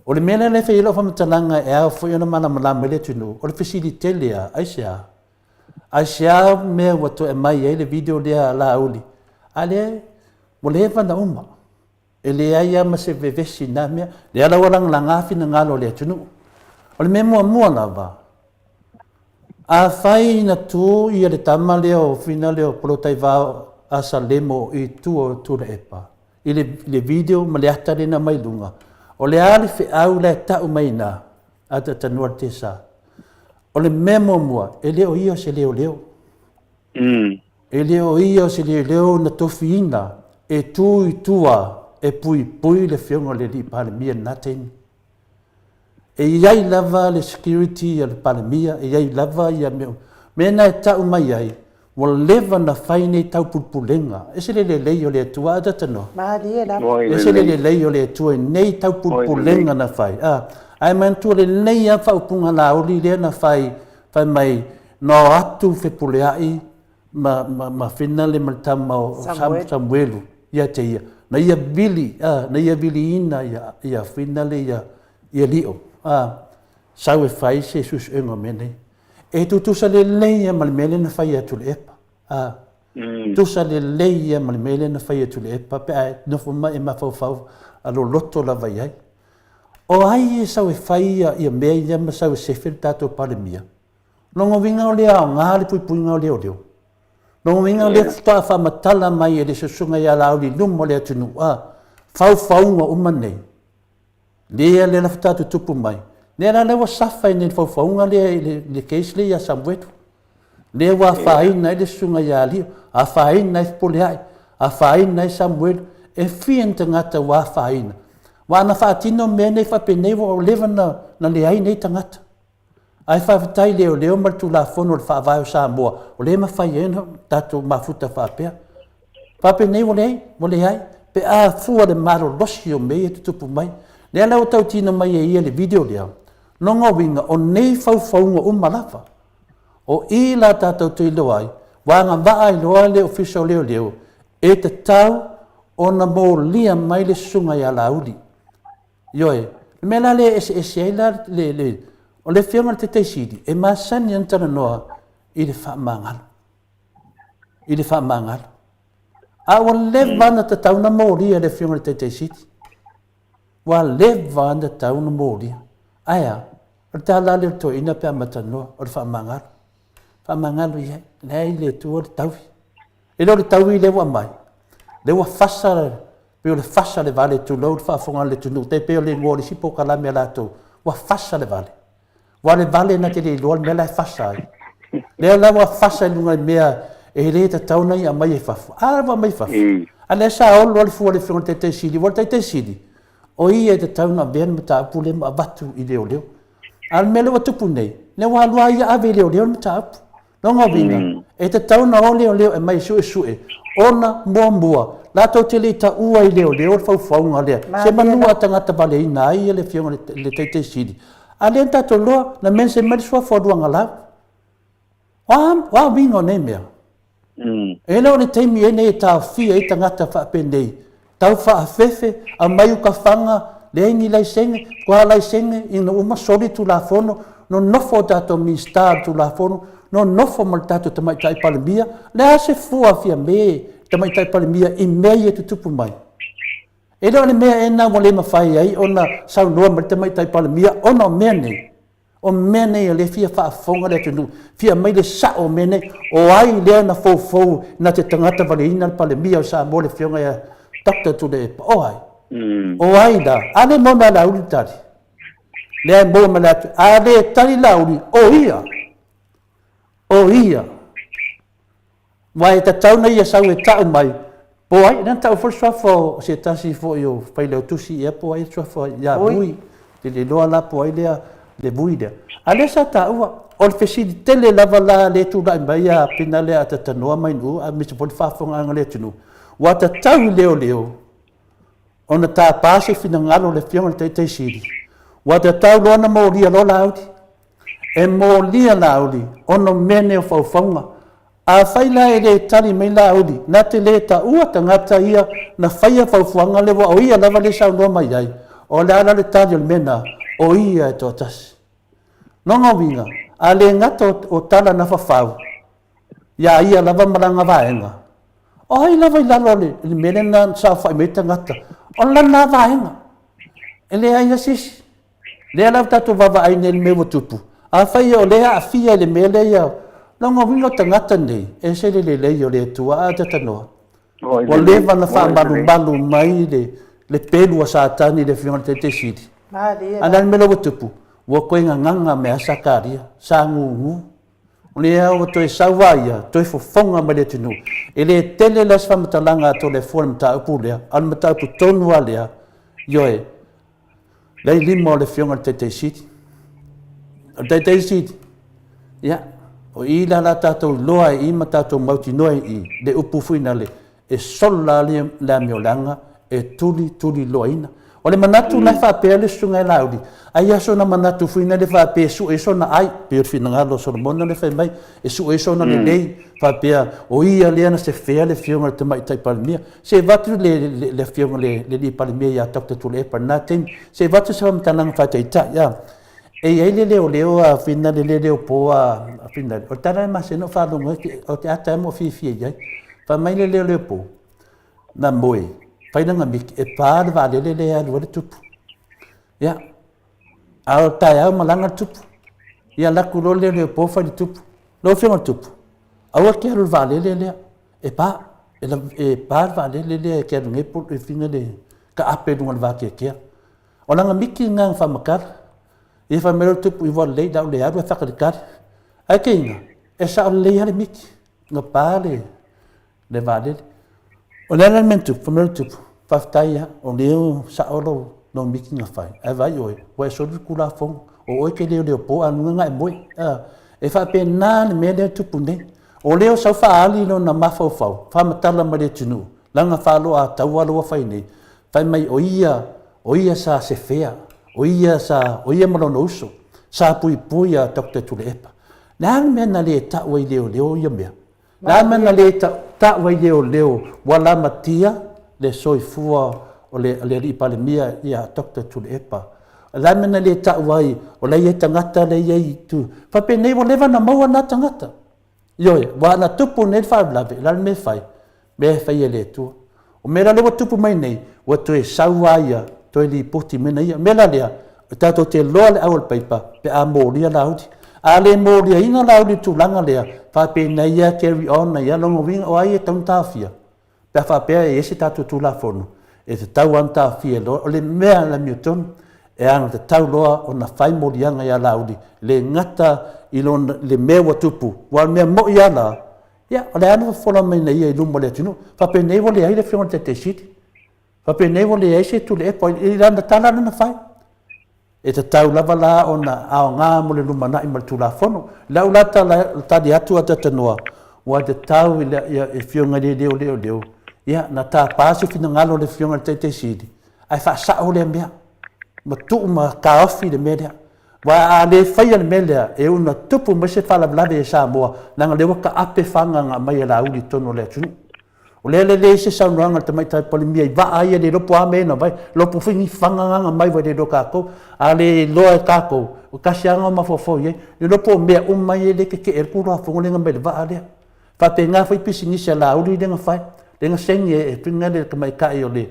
O le mea lea e fai ai lau faamatalaga e ao foi ona malamalama ai le atunuu, o le fesili tele lava, aisea? Aisea mea ua toe aumai ai le video lea a Laauli, a lea ua leva ona uma. E leai lava ma se vevesi i na mea. Lea la ua lagalaga finagalo o le atunuu. O le mea muamua lava, afai na tu ia le tama lea o Fina lea o Polataivao a Salemo i tua o Tuilaepa, i le, le video ma le ata lea na aumai i luga, o le a le feau la e tau mai i ina, a tatanua le tesa? O le mea muamua, e le o ia o se leoleo. E le o ia o se leoleo na tofiina e tu i tua e puipui le Afioga i le Alii Palemia i lena taimi. E i ai lava le security a le Palemia, e i ai lava ia mea uma. Mea na e tau mai ai, ua leva na fai nei taupulepulega. E ese le lelei o le Atua, a Tatanoa? Malie lava. E ese le lelei o le Atua i nei taupulepulega na fai. A, ae manatua lelei lava faaupuga Laauli lea na fai, fai mai, Na o atu Fepuleai ma, ma, ma Finale ma le tama o Samuelu, Samuelu ia te ia. Na ia vili, a, na ia viliina ia, ia Finale ia, ia Lio, a, sau e fai se suesuega o mea nei. E tutusa lelei ia ma le mea lea na fai e Tuilaepa, a. Tusa lelei ia ma le mea lea na fai e Tuilaepa pe a e nofo mai e mafaufau a loloto lava i ai. O ai e sau e fai ia, ia mea ia ma sau e sefe le tatou Palemia? Lona uiga o le aoga le puipuiga o leoleo. Lona uiga o lea faatoa faamatala mai e le susuga ia Laauli i luma o le atunuu, a, faufauga uma nei, lea lea la faatoa tutupu mai, lea la lea ua safa ai nei i le faufauga lea i le, le case lea ia Samuelu. Lea ua afaina ai le susuga ia Alio, afaina ai Fepuleai, afaina ai Samuelu, e fia ni tagata ua afaina. Aua ana faatino mea nei faapenei ua leva na, na leai nei tagata. Ae faafetai i leoleo ma le Tulafono o le Faavae o Samoa, o lea e mafai ai ona tatou mafuta faapea. Faapenei ua leai, ua leai, pe a fua le malolosi o mea ia e tutupu mai. Lea la ua tautino mai e ia le video lea, lona uiga o nei faufauga uma lava, o i la tatou te iloa ai, Ua agavaa ai loa le Ofisa o Leoleo e tatau ona molia mai le susuga ia Laauli. Ioe, le mea la lea e eseese ai la le, le, o le Afioga i le Taitaisili, e masani ona talanoa i le faamagalo. I le faamagalo. A ua leva ona tatau ona molia le Afioga i le Taitaisili. Ua leva ona tatau ona molia. Ae a? O le tala lea o le toeaina pe a matalanoa, o le faamagalo. Faamagalo i ai, leai le Atua le taui. E le o le taui lea ua aumai, lea ua fasa, pei o le fasa le vale, tulou le faafofoga a le atunuu, tai pei o le igoa o le isi polokalame a latou, ua fasa le vale. Ua le vale na te le iloa le mea la e fasa ai. Lea la ua fasa i luga i mea e le tatau ona ia aumai i fafo. A ua aumai i fafo. A lea sa olo le fua o le Afioga i le Taitai Sili, ua le Taitai Sili, o ia e tatau ona avea le mataupu lea ma avatu i leoleo. A o le mea lea ua tupu nei, lea ua alu lava ia ave i leoleo le mataupu. Lona uiga, e tatau ona o leoleo e aumai e suesue, ona, muamua, latou te le i taua i leoleo le faufauga lea, se manu a tagata valeina ai le Afioga i le Taitai Sili. A lea na tatou iloa, na mention mai le suafa o Luagalau. O a, o a uiga o nei mea? E le o le taimi ai nei e taofia ai tagata faapenei, tau faafefe, aumai uka faga, leai ni laisene, toa laisene ina uma soli Tulafono, nonofo o tatou Minisita o le Tulafono, nonofo ma le tatou Tamaitai Palemia, le a se fua Fiame Tamaitai Palemia i mea ia e tutupu mai? E le o le mea ea lena ua le mafai ai ona saunoa mai le Tamaitai Palemia ona o mea nei? O mea nei o lea e fia faafofoga le atunuu, fia aumai le sao o mea nei. O ai lea na foufou na te tagata valeina le Palemia o Samoa le Afioga ia Doctor Tuilaepa? O ai? O ai la? A le maua mai a Laauli le tali? Lea e maua mai le atu. A le tali Laauli, o ia. O ia. Aua e tatau na ia sau e tau mai, po o ai, lea na tau foi le suafa o se tasi foi o Failautusi ea po o ai le suafa ia Vui, te le iloa la po o ai lea, le Vui lea. A lea sa taua, o le fesili tele lava la lea e tulai mai a pina lea a tatanoa mai nuu aemaise foi le faafofogaaga a le atunuu, ua tatau i leoleo ona tapa se finagalo o le Afioga i le Taitai Sili, ua tatau loa ona molia loa Laauli. E molia Laauli ona o mea nei o faufauga. Afai la e le tali mai Laauli, na te le taua tagata ia na faia faufuaga lea ua o ia lava lea saunoa mai ai, o le a la le tali o le mea na, o ia e toatasi. Lona uiga, a le gata o tala na fafau ia ia lava ma lana vaega, o ai lava i lalo o le mea lea na saofai mai ai tagata, o lana vaega. E leai lava se isi. Lea la ua tatou vaavaai nei i le mea ua tupu, afai o lea e aafia i le mea lea ia, lona uiga o tagata nei, e ese le lelei o le Atua, a talanoa, ua leva ona faamalumalu mai le, le pelu a Satani i le Afioga i le Taitai Sili. A o le a le mea lea ua tupu? Ua toe gagaga mai lava Sakaria, sa gugu. O lea ua toe sau lava ia, toe fofoga mai le atunuu. E le tele la se faamatalaga a Toleafoa i le mataupu lea, a o le mataupu tonu lava lea, ioe, Lea i lima o le Afioga i le Taitai Sili. O le Taitai Sili, ia, o i la la tatou iloa ai i ma tatou mautinoa i i le upu foi nale, e solo la le amioleaga e tulituliloaina. O le manatu la e faapea le Susuga ia Laauli, ai lava sona manatu foi nale faapea e sue sona ai, pei o le finagalo o Solomona lea fai mai, e sue sona lelei, faapea o ia lea na sefea le Afioga i le Tamaitai Palemia. Se i avatu le, le afioga le, le alii Palemia ia Dr. Tuilaepa i lena taimi, se i avatu se faamatalaga faataitai, a. E i ai le leoleo a Finale, le leoleo po a Finale. O le tala e masani ona ou faalogo ai, o te ata ai ma ou fiafia i ai. Fai mai le leoleo po, na moe, fai lana miki, e pa le vaalele lea e alu ai le tupu. Ia, A o le taeao malaga le tupu. Ia alu atu loa le leoleo fai i le tupu. Lau Afioga i le tupu, aua e te alu i le vaalele lea, e pa. E pa le vaalele lea e te alu nei e fina le taape i luga o le vateatea. O lana miti lena na faamatala. Ia fai mai loa le tupu, ua lelei o le a ou le alu ae faatalitali. Ae teina, e sao lelei lava le miti, na pa le le vaalele. O le a la le mea na tupu? Fai mai le tupu, faafetai lava, o lea ua sao lou, lou miti na fai, ae vaai oe, ua e soli le Tulafono, o oe e te leoleo po a luga na e moe. A, e faapena le mea lea e tupu nei. O lea ua sau faaali lona mafaufau, faamatala mai le atunuu, lana faaloataua lea ua fai nei, fai mai o ia, o ia sa sefea, o ia sa, o ia ma lona uso, sa puipui a Doctor Tuilaepa. Le a le mea na le tau ai i leoleo ia mea? Le a mea na le ta'u ai leoleo ua lamatia le soifua o le Alii Palemia ia Doctor Tuilaepa? O le a mea na le ta'u ai o la e i ai tagata la e i ai i tu faapenei ua leva ona maua na tagata? Ioe, ua ana tupu nei le faalavelave, o le a le mea e fai? Mea e fai e le Atua. O mea la lea ua tupu mai nei, ua toe sau lava ia, toe lipoti mai na ia. O mea la lea, e tatou te iloa le au o le paipa pe a molia Laauli. A le moliaina Laauli i le tulaga lea, faapena ia carry on ai lava. Lona uiga, o ai e tatau ona taofia? Pe a faapea e i ai se tatou Tulafono, e tatau lava ona taofia loa. O le mea le amiotonu, e alagatatau loa ona fai moliaga ia Laauli, le gata i lona, le mea ua tupu, aua o le mea moi lava la, ia, o le a le fofola mai na ia i luma o le atunuu. Faapenei ua leai le Afioga i le Taitai Sili. Faapenei ua leai se Tuilaepa i lana tala lea na fai. E tatau lava la ona aoga mo le lumanai ma le Tulafono. I lau la tala, tali atu a Tatanoa, ua tatau i le Afioga i le Leoleoleo, ia, na tapa se finagalo o le Afioga i le Taitai Sili, ae faasao lea mea, ma tuu ma taofi le mea lea. Aua a le faia le mea lea, e una tupu mai se faalavelave i Samoa, leaga o lea ua taape faga na aumai e Laauli i totonu o le atunuu. O lea le leai se saunoaga a le Tamaitai Palemia i vaa ia le iloa po o a mea na aumai, iloa po o ni faga na na aumai ua le iloa e tatou. A le iloa e tatou, o tasi lava na o mafaufau i ai, le iloa po o mea uma ia lea e tetee ai le Tulafono lea na aumai i le vaa lea. E faapena foi pisinisi a Laauli lea na fai, lea na saini e le tamaitai o le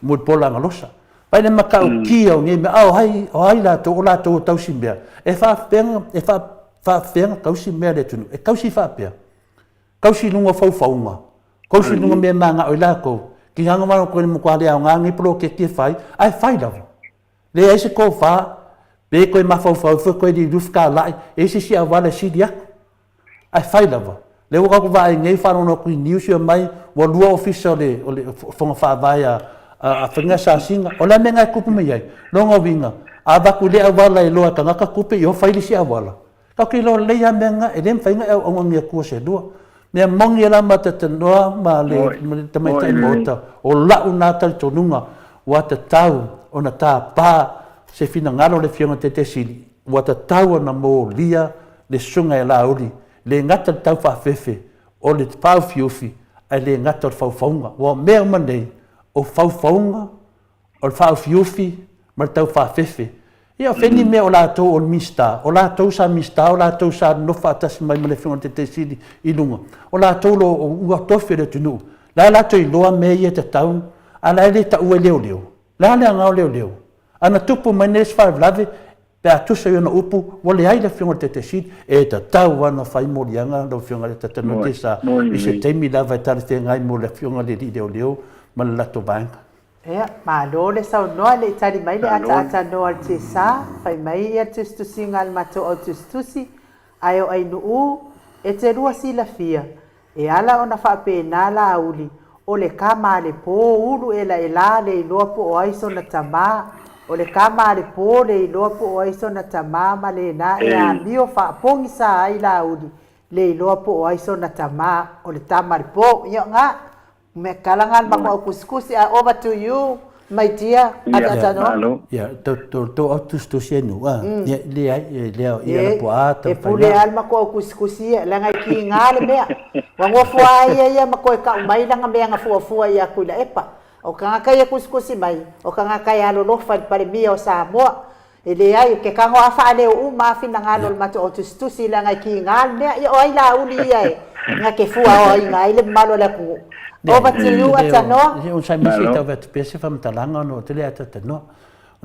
Mulipola Anarosa. Pai le matautia o nei mea, a o ai, o ai latou, o latou e tausi mea. E faapefea, e faapefea ona tausi mea a le atunuu? E tausi faapea, tausi i luga o faufauga, tausi i luga o mea e mananao ai latou. Tiga ona matou matua le aoga lenei poloketi e fai, ae fai lava. Leai se tofa, pe toe mafaufau ifo toe liliu fetalai, e i ai se isi auala e sili atu. Ae fai lava. Lea ua tatou vaai nei faalogo atu i news fai mai ua lua ofisa o le o le fono faavae a a Faiga Sasina. O le a le mea lena e tupu mai ai? Lona uiga, a avatu i lea auala e iloa e tagata tupe ia fai le isi auala. Tatou te iloa lelei lava mea na, e le mafai ona e auauna ni Atua se lua. Mea moni la ma talanoa ma le tamaitai Maota, o lau na talitonuga ua tatau ona tapa se finagalo o le Afioga i le Taitai Sili, ua tatau ona molia le susuga ia Laauli, le gata i le taufaafefe, o le faaufiufi, ae le gata o le faufauga. Aua o mea uma nei, o faufauga, o le faaufiufi ma le taufaafefe. Ia o fea ni mea o latou o le Minisita, o latou sa Minisita, o latou sa nonofo faatasi mai ma le Afioga i le Taitai Sili i luga, o latou o lo o ua tofi e le atunuu, la e latou iloa mea ia e tatau, a o la e le taua e leoleo. O le a le aoga o leoleo? A na tupu mai nei se faalavelave, pe a tusa i ona upu, ua leai le Afioga i le Taitai Sili, e tatau lava ona fai moliaga lau Afioga i le Taitai Sili i se taimi lava e talafeagai mo le Afioga i le Alii Leoleo ma le latou vaega. Ia, malo le saunoa, le i tali mai le ataata noa a le Tesa, fai mai ia le tusitusiga a le matou au tusitusi, ae o Ainuu, e te lua silafia, e ala ona faapena Laauli, o le kama a le po ulu elaelā le iloa po o ai sona tamā, o le kama a le po le iloa po o ai sona tamā ma lena e amio faapogisa ai Laauli, le iloa po o ai sona tamā, o le tama a le po. Ia, nga, Mea kala nga ma ko kusikusi a over to you my dear Atatano. Ia to to to au tusitusi e nu a ia le ai e le au ia la po a ta E pule al ma ko kusikusi ia langa i ki nga le mea. Wa ngofo a ia ia ma koe kau mai langa mea nga fua fua ia kui la epa. O ka nga kai e kusikusi mai, o ka nga kai alolofa i le Palemia o Samoa. E leai, o ke kago a faaleo uma a finagalo o le matou au tusitusi leaga e kiga le mea, ia o ai Laauli ia e nga ke fua aoaiga ai le mamalu o le atunuu. Over to you Atanoa. Ia, onosai mai se i tau atu pea se faamatalaga ona ou te le ataatanoa.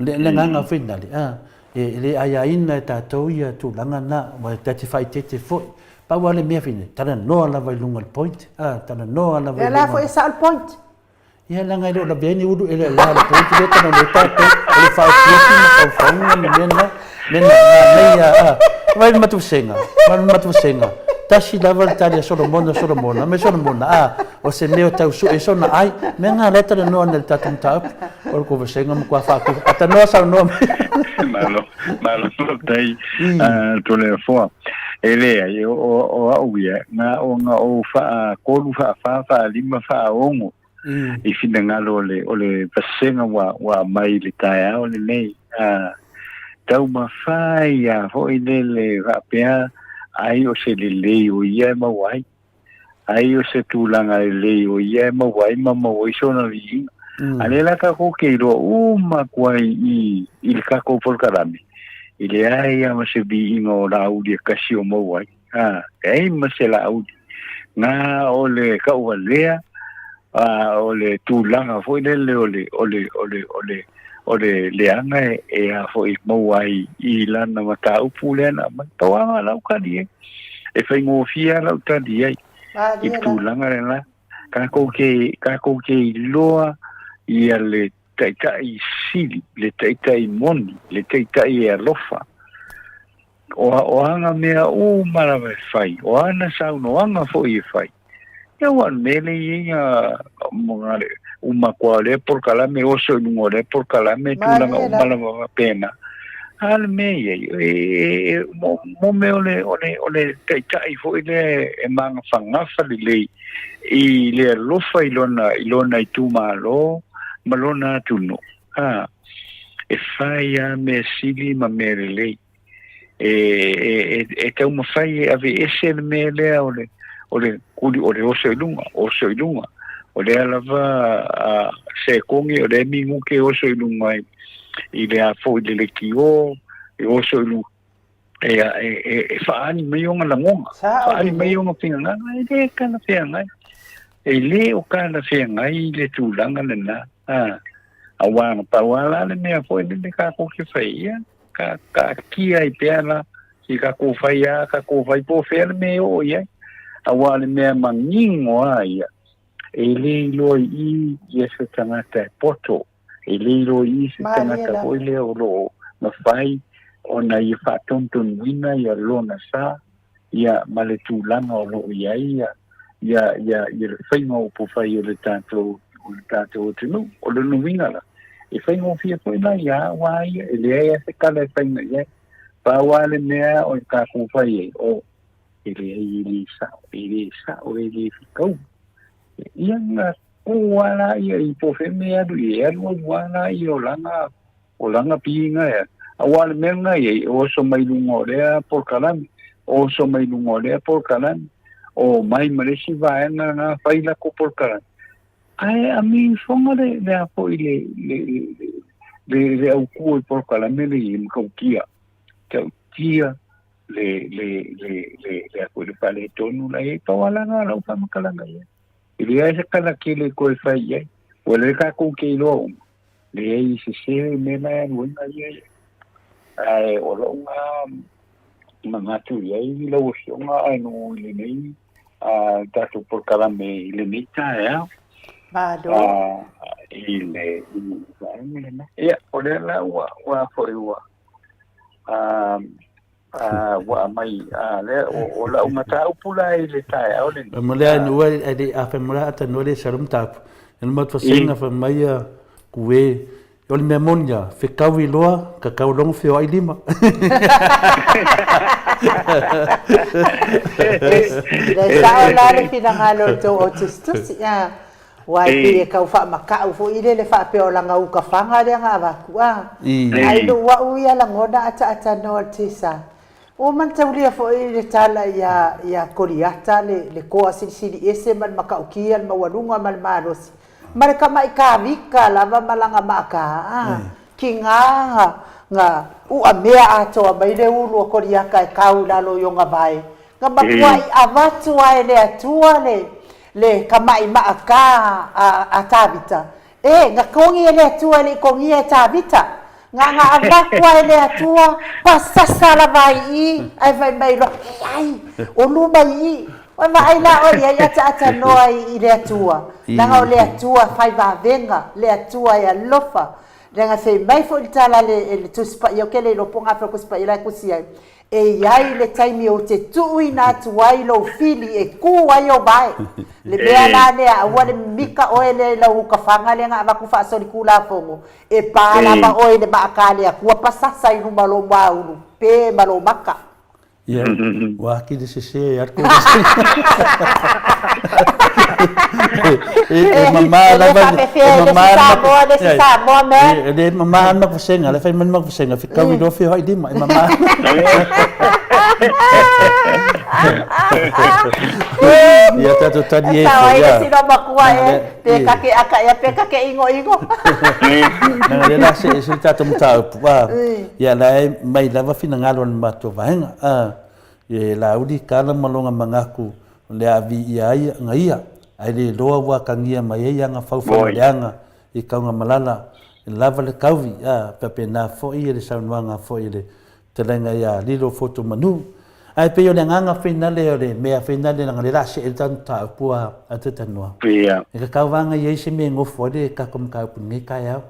O le agaga foi lena, e le aiaina e tatou ia tulaga na, aua ta te faaeteete foi. Pau lava le mea foi nei, talanoa lava i luga o le point, talanoa lava i luga. Ia la foi e sao le point. Ia leaga e le o lavea ni ulu elaela le point lea talanoa ai tatou, o le faaofiafi ma faufauga ma mea na, mea na, manaia a. Vaai le matou vasega, vaai le matou vasega, tasi lava le tali a Solomona, Solomona, me Solomona, a, o se mea o tau sue sona ai, mea na lea talanoa nei i le tatou mataupu, o le tou vasega matua faatusa. Atanoa saunoa mai. Malo, malo faafetai, Toleafoa. E leai, o au ia, na ona ou faatolu, faafa, faalima, faaono i finagalo o le, o le vasega ua, ua aumai i le taeao lenei. Taumafai lava foi lele faapea ai o se lelei o ia e maua ai. Ai o se tulaga lelei o ia e maua ai ma maua ai sona viiga. A lea la tatou te iloa uma atu ai i i le tatou polokalame, e leai lava ma se viiga o Laauli e tasi o maua ai. A, leai ma se Laauli. Na o le tauvalea, a, o le tulaga foi lele o le, o le, o le, o le, o le leaga e, e a foi maua ai i lana mataupu lea na aumai. Pau lava lau tali ai. E faigofie lava lau tali ai i le tulaga lena. Tatou te, tatou te iloa ia le taitai sili, le taitai moni, le taitai e alofa. O, o ana mea uma lava e fai, o ana saunoaga foi e fai. Ia ua le mea lea e i ai na uma atu o lea polokalame, oso i luga o lea polokalame, tulaga uma lava faapena. A le mea i ai, e, mo, mo mea o le, o le, o le taitai foi lea e magafagafa lelei i le alofa i lona, i lona itumalo ma lona atunuu. A, e fai lava mea sili ma mea lelei. E, e, e, e taumafai e aveese le mea lea o le, o le kuli, o le oso i luga, oso i luga. O lea lava a, se kogi o lea minute oso i luga i, i le a foi le lekiō, e oso i luga. E, e, e, e faaali mai ona lagona, faaali mai ona finagalo, e le talafeagai. E le o talafeagai le tulaga lena. A, auā na pau lava la le mea foi lele tatou te fai, ia, ka, taatia ai pea la, se i tatou fai lava, tatou fai po o fea le mea e oo i ai. Auā le mea manino lava ia, e le iloa i i ia se tagata e poto, e le iloa i i se tagata foi lea o lo o mafai ona ia faatonutonuina ia lona sa, ia ma le tulaga o lo o i ai ia ia ia ia le faiga o upufai o le tatou o le tatou atunuu. O lona uiga la, e faigofie foi la ia au a ia, e leai lava se tala e fai mai ai. Pau lava le mea o le tatou fai ai, o e leai e le sao, e le sao, e le fetau. Ia na kō lava la ia i po o fea mea e alu i ai, e alu alu lava la ia o lana O lana piiga ea, auā le mea lena i ai, e oso mai luga o lea polokalame, oso mai luga o lea polokalame, omai ma le isi vaega lena fai latou polokalame. Ae ami ifoga le, le a foi le, le, le, le, le aukua i polokalame le i ai, matautia, matautia le, le, le, le, le a foi le faaletonu la i ai. Pau lava la lena o lau faamatalaga i ai. E leai se tala tele e toe fai i ai. Ua lea tatou te iloa uma, Leai sese le mea la e alu ai na ia ia. Ae o lou na manatu i ai lau Afioga ae no i lenei a tatou polokalame i lenei taeao. Malo. I le i le vaega lena. Ia, o lea la ua ua foi ua a ua aumai a lea o lau mataupu la i le taeao lenei. Ma lea nu ai le a fai mala ata no le sarum tap. E ma to senga fa mai a kue o le mea moni a fekau i loa ka kau longo feo ai lima. Le sao la le finagalo o le tou autusitusi a. Aua e pei e tau faamata'u foi lele faapea o lana uka faga lea na avatu a. Ae i lou a'u ia lagona ataatanoa le tisa. Ua manataulia foi le tala ia ia Koliata le le toa silisili ese ma le matautia le maualuga ma le malosi ma le tama'i Tavita lava ma lana maata a. Tiga na na u'amea atoa mai le ulu o Koliata e kau i lalo i ona vae. Na matua'i avatu a e le Atua le Le tama'i maʻatā a, a Tavita, E, na togi e le Atua e le i togia e Tavita. Na, na avatu a e le Atua, pasasa lava ai i i, ae fai mai loa, Leai, o luma i i. Ua vaai la oe i ai ataatanoa i, i le Atua. Leaga o le Atua fai vavega, le Atua e alofa. Leaga fai mai foi le tala a le, e le Tusi Paia, ou te le iloa po o gafea o le Tusi Paia la e tusi ai, E i ai le taimi ou te tuuina atu ai lou fili e kū ai ou vae. Le mea la lea, aua le mimita oe lea i lau ukafaga lea na avatu faasolitulafono, e pā lava oe i le maata a le Atua pasasa i luma o lou muaulu pe ma lou maka. Ia, ua atili sese ai atu. E mama lava e mama Samoa le isi Samoa man. E le mama lava ma vasega, le fai mai ma vasega, fekau i loa feoai lima, e mama. Ia tatou tali e sao ai le sino matua e pe kake aka ia pe kake ingo ingo. Nanga le la se se tatou mataupu a. Ia la e mai lava finagalo o le matou vaega. A e lauli kala ma longa mangaku le a vi ia ai nga ia. Ai le loa ua kangia mai ai anga faufau leanga i Kaugamalala e lava le kauvi, a faapena foi le saunoaga foi i le fetalaiga ia Lilo Fotu Manu. Ae pei o le agaga finale o le mea finale leaga o lea o le a see le tatou mataupu a Tetanoa. E tatau lava ona i ai se mea e nofo ai le tatou mataupu i lenei taeao.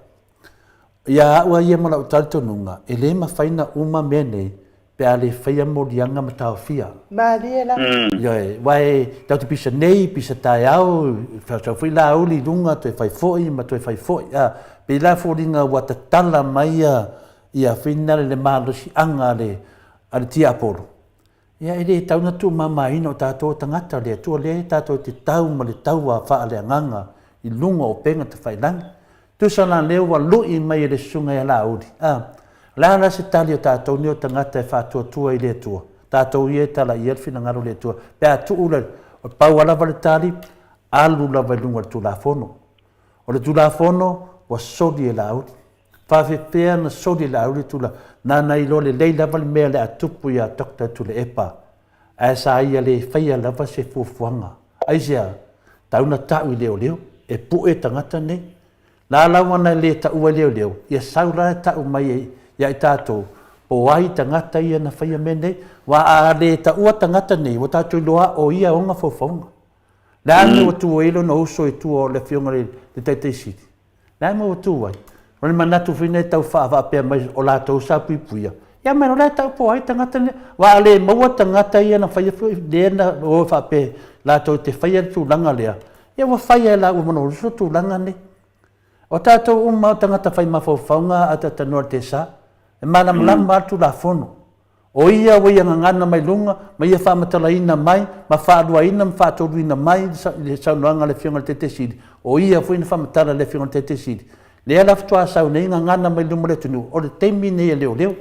Ia au lava ia ma lau talitonuga, e le mafai ona uma mea nei pe a le faia moliaga ma taofia. Malie la. Ioe, aua e tatou te pisa nei, pisa taeao, sau foi Laauli i luga toe fai foi ma toe fai foi. A, pei la e foliga ua tatala mai ia ia finale le malosiaga a le a le tiapolo. Ia e le tatau ona tuumamaina o tatou o tagata o le Atua lea tatou te tau ma le taua faaleagaga i luga o upega tafailagi. Tusa la lea ua lui mai e le susuga ia Laauli, a, o le a la se tali o tatou nei o tagata e faatuatua i le Atua? Tatou ia e tala i ai le finagalo o le Atua. Pe a tuu le, pau a lava le tali, alu lava i luga o le Tulafono. O le Tulafono ua soli e Laauli. Faafefea ona soli e Laauli le Tulafono? Nana iloa lelei lava le mea o le a tupu ia Doctor Tuilaepa, ae sa ia le faia lava se fuafuaga. Aisea? Tau na tau i leoleo, e pue tagata nei. La lau ana le taua i leoleo, ia sau la e tau mai ia i tatou, po o ai tagata ia na faia mea nei. Aua a le taua tagata nei, ua tatou iloa o ia e ona faufauga. Le a le mea ua tu ai lona uso i tua o le afioga i le Taitaisili? Le a le mea ua tu ai? O le manatu foi lenei tau faafaapea mai o latou sa puipuia, ia mai o la e tau po ai tagata nei. Aua a le maua tagata ia na faia foi lea na o faapea latou te faia le tulaga lea, ia ua faia e laua ma lou uso tulaga nei. O tatou uma o tagata fai mafaufauga a talanoa i le tesa, e malamalama lava le Tulafono. O ia ua ia gagana mai luga, ma ia faamatalaina mai, ma faaluaina ma faatoluina mai le saunoaga a le Afioga i le Taitaisili, o ia foi na faamatala e le Afioga i le Taitaisili. Lea la faatoa sau nei gagana mai luma o le atunuu, o le taimi nei a leoleo,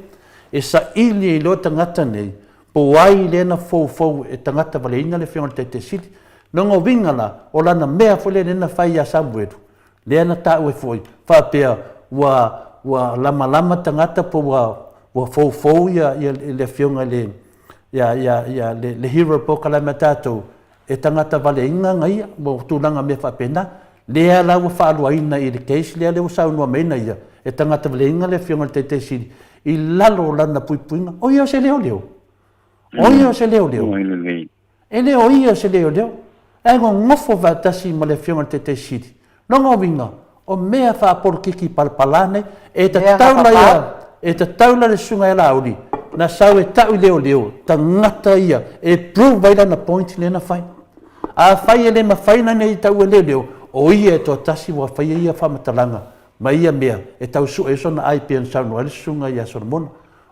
e saili ai loa tagata nei, po o ai lea na foufou e tagata valeina le Afioga i le Taitaisili. Lona uiga la, o lana mea foi lea na fai ia Samuelu, Lea na taua foi, faapea ua ua lamalama tagata po ua ua foufou ia ia le afioga i le ia ia ia le, le hero prokalame a tatou e tagata valeina na ia mo tulaga mea faapena. Lea la ua faaluaina i le case lea lea ua saunoa mai na ia e tagata valeina le afioga i le Taitaisili i lalo o lana puipuiga. O ia o se leoleo. O ia o se leoleo. E le o ia se leoleo, ae nonofo faatasi ma le Afioga i le Taitaisili. Lona uiga, o mea faapolokiki palapala nei, e tatau la ia, e tatau la le Susuga ia Laauli, na sau e tau i leoleo, tagata ia, e prove ai lana point lea na fai. Afai e le mafai ona ia taua e leoleo, o ia e toatasi ua faia ia faamatalaga ma ia mea e tau sue ai sona ai pei ona saunoa ai le Susuga ia Solomona.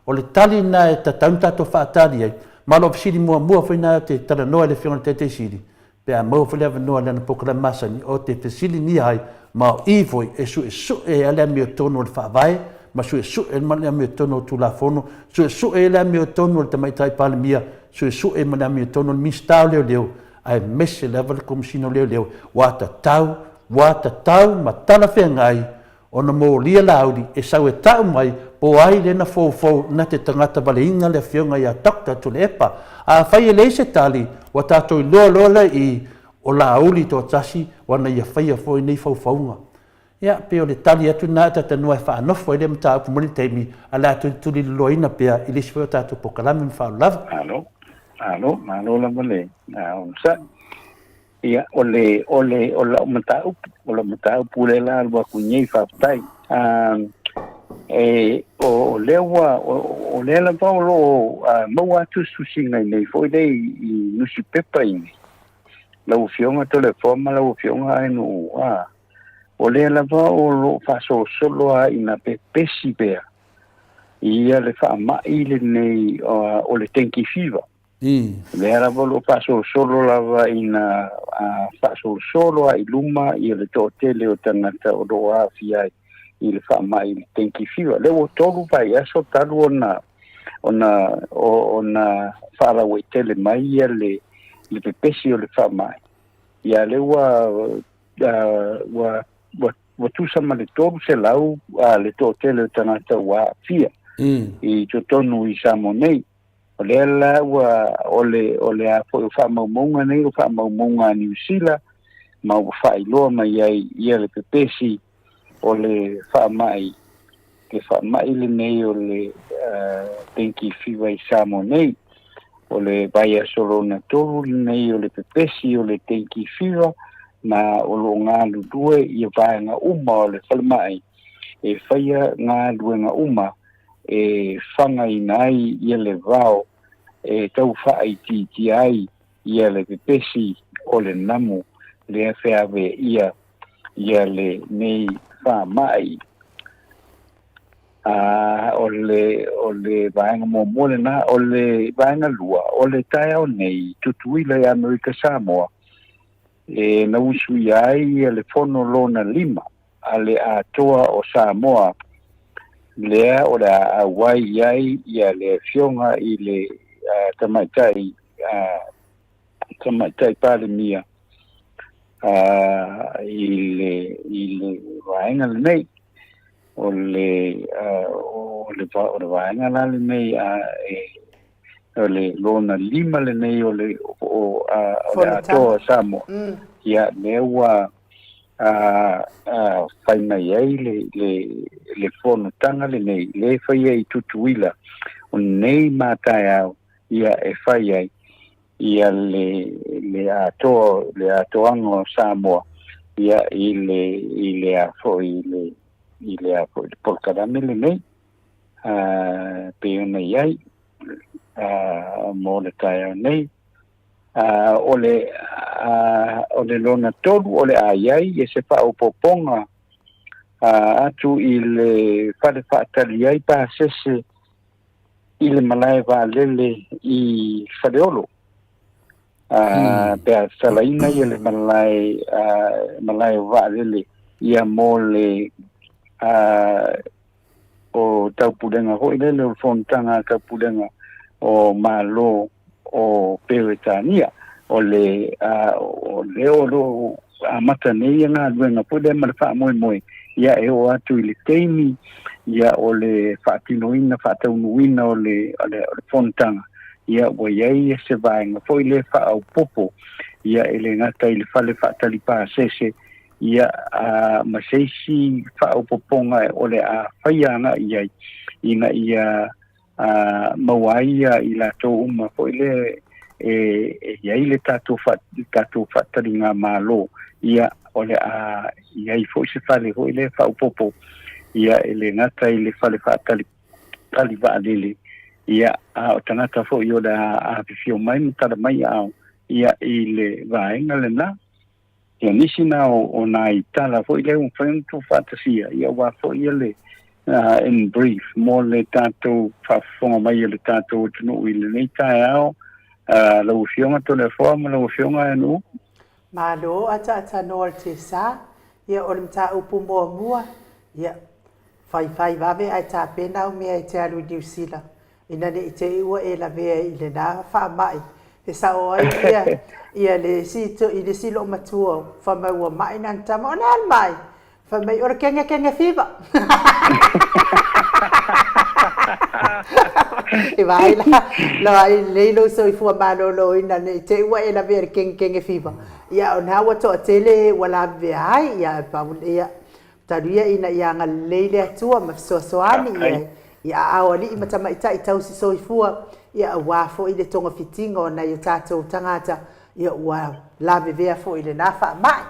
O le tali lena e tatau ona tatou faatali ai, ma o lou fesili muamua foi lena ou te talanoa i le Afioga i le Taitaisili, pe a maua foi le avanoa i lana polokalame masani, ou te fesiligia ai, ma o i foi e suesue ai le amiotonu o le Faavae, ma suesue ai ma le amiotonu o le Tulafono, suesue ai le amiotonu o le Tamaitai Palemia, suesue ma le amiotonu o le Minisita o Leoleo, aemaise lava le Komesina o Leoleo, ua tatau, ua tatau ma talafeagai Ona molia Laauli e sau e tau mai po ai lea na foufou na te tagata valeina le afioga ia Doctor Tuilaepa. Afai e leai se tali, ua tatou iloa loa lea i o Laauli toatasi ua na ia faia foi nei faufauga. Ia, pei o le tali atu lena e tatanua e faanofo ai lea mataupu mo le taimi, ae o le a tulituliloaina pea i le isi foi o tatou polokalame ma faaaloalo lava. Malo, malo, malo lava le onosai. Ia, o le, o le, o lau mataupu, o lau mataupu lea la alu atu nei, faafetai. E, o, o lea ua, o, o lea lava o lo o maua atu susiga i nei foi lea i, i nusipepa i nei. Lau Afioga Toleafoa ma lau Afioga Ainuu, a, o lea lava o lo o faasolosolo lava ina pepesi pea ia le faamai lenei o le dengue fever. Lea lava o lo o faasolosolo lava ina faasolosolo lava i luma ia le toatele o tagata o lo o aafia ai i le faamai i le dengue fever. Lea ua tolu vaiaso talu ona ona ona faalauaitele mai ia le le pepesi o le faamai. Ia lea ua ua ua tusa ma le 300 le toatele o tagata ua aafia i totonu i Samoa nei. O lea la ua o le o le a foi o faamaumauga nei o faamaumauga a Niu Sila ma ua faailoa mai ai ia le pepesi o le faamai le faamai lenei o le dengue fever i Samoa nei. O le vaiaso lona tolu lenei o le pepesi o le dengue fever ma o lo o galulue ia vaega uma o le falemai e faia galuega uma e fagaina ai ia le vao e tau faaitiitia ai ia le pepesi o le namu lea feaveaia ia lenei faamai. A o le o le vaega muamua lena. O le vaega lua, o le taeao nei Tutuila i Amerika Samoa e nausuia ai ia le fono lona lima a le Atoa o Samoa lea o le a auai i ai ia le Afioga i le Tamaitai Tamaitai Palemia i le i le vaega lenei o le o le o le vaega la lenei a e o le lona lima lenei o le o o le Atoa o Samoa ia lea ua a fai mai ai le le le fonotaga lenei le faia i Tutuila o nei ma taeao ia e fai ai ia le le atoa le atoaga o Samoa ia i le i le a foi i le i le a foi le polokalame lenei a pei ona i ai a mo le taeao nei. A o le a o le lona tolu o le a i ai ia se faaopoopoga a atu i le fale faatali ai pasese i le malae vaalele i Faleolo. A pe a salaina ia le malae a malae vaalele ia mo le a o Taupulega foi lele o le fonotaga a Taupulega o Malo o Peretania. O le o lea o lo o amata nei ia galuega foi lea ma le faamoemoe ia e oo atu i le taimi ia o le faatinoina faataunuuina o le o le o le fonotaga ia ua i ai se vaega foi lea faaopoopo ia e le gata i le fale faatali pasese ia a ma se isi faaopoopoga o le a faia agai i ai ina ia a maua ai ia i latou uma foi lea e e i ai le tatou fa, tatou faataligamalo ia o le a i ai foi se fale foi lea faaopoopo ia e le gata i le fale faatali tali vaalele ia a o tagata foi o le a afifio mai ma tala mai aao ia i le vaega lena. Ia nisi na o, o nai tala foi lea ua mafai ona tuufaatasia, ia aua foi ia le in brief mo le tatou faafofoga mai o le tatou atunuu i lenei taeao, lau Afioga Toleafoa ma lau Afioga Aganuu. Malo ataatanoa le tesa, ia o le mataupu muamua, ia faifai vave ae tapena au mea e te alu i Niu Sila. Ina ne i te i ua e lavea i lena faamai e sao ai ia ia le isi i le isi loomatua fai mai ua mai nana tama o le a le mai? Fai mai o le kegekege fiva. I vaai la la vaai lelei lou soifua maloloina ne i te i ua e lavea i le kegekege fiva. Ia o lena ua toatele ua lavevea ai ia ae pau ia Talu ia ina ia agalelei le Atua ma fesoasoani i ai i aao alii ma tamaitai tausi soifua, ia aua foi le togafitiga o nai o tatou tagata, ia ua lavevea foi i lena faamai.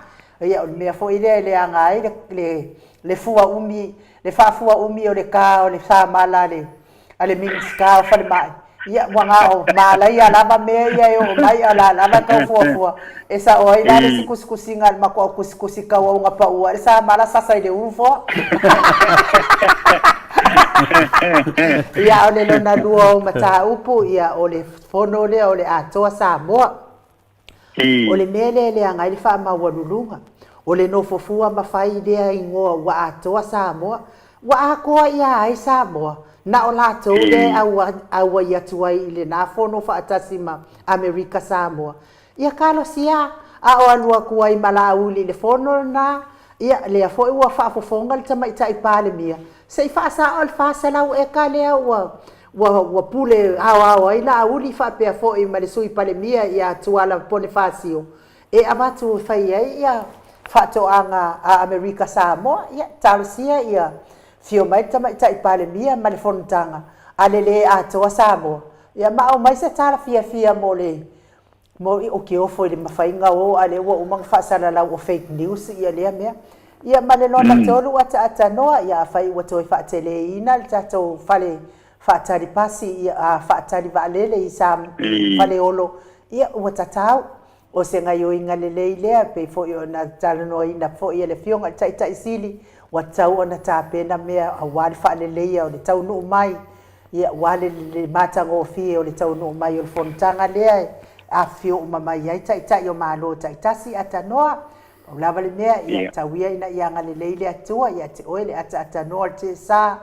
Ia o le mea foi lea e leaga ai le, le, le fua umi, le faafua umi o le ka o le samala a le, a le Minisita o Falemai, ia ua na o malaia lava mea ia e oo mai, a o la lava e tau fuafua. E sao ai la le isi tusitusiga a le matua tusitusi tauauga pau ae le samala sasa i le ulu foa. Ia, o le lona lua o mataupu, ia, o le fono lea o le Atoa Samoa. O le mea lea e leaga ai le faamaualuluga, o le nofo fua ma fai lea igoa ua atoa Samoa. Ua atoa ia ai Samoa? Na o latou lea e auai atu ai i lena fono faatasi ma Amerika Samoa. Ia talosia a o alu atu ai ma Laauli i le fono lena, ia lea foi ua faafofoga le Tamaitai Palemia, se i faasao le 400 eka lea ua ua ua pule aoao ai Laauli faapea foi ma le Sui Palemia ia Tuala Ponifasio e avatu e fai ai ia faatoaga a Amerika Samoa. Ia talosia ia afio mai le Tamaitai Palemia ma le fonotaga a le lē atoa Samoa, ia ma aumai se tala fiafia mo le mo ou te ofo i le mafaiga o a lea ua uma ona faasalalau o fake news ia lea mea. Ia ma le lona tolu ataatanoa, ia afai ua toe faateleina le tatou fale faatali pasi ia a faatali vaalele i sa Faleolo, ia ua tatau. O se gaioiga lelei lea, e pei foi ona talanoaina foi e le Afioga i le Taitai Sili, ua tatau ona tapena mea aua le faaleleia o le taunuu mai, ia, aua le le matagofie o le taunuu mai o le fonotaga lea e afifio uma mai ai Taitai o Malo taitasi, atanoa, pau lava le mea, ia, tau ia ina ia agalelei le Atua ia te oe le ataatanoa o le tesa,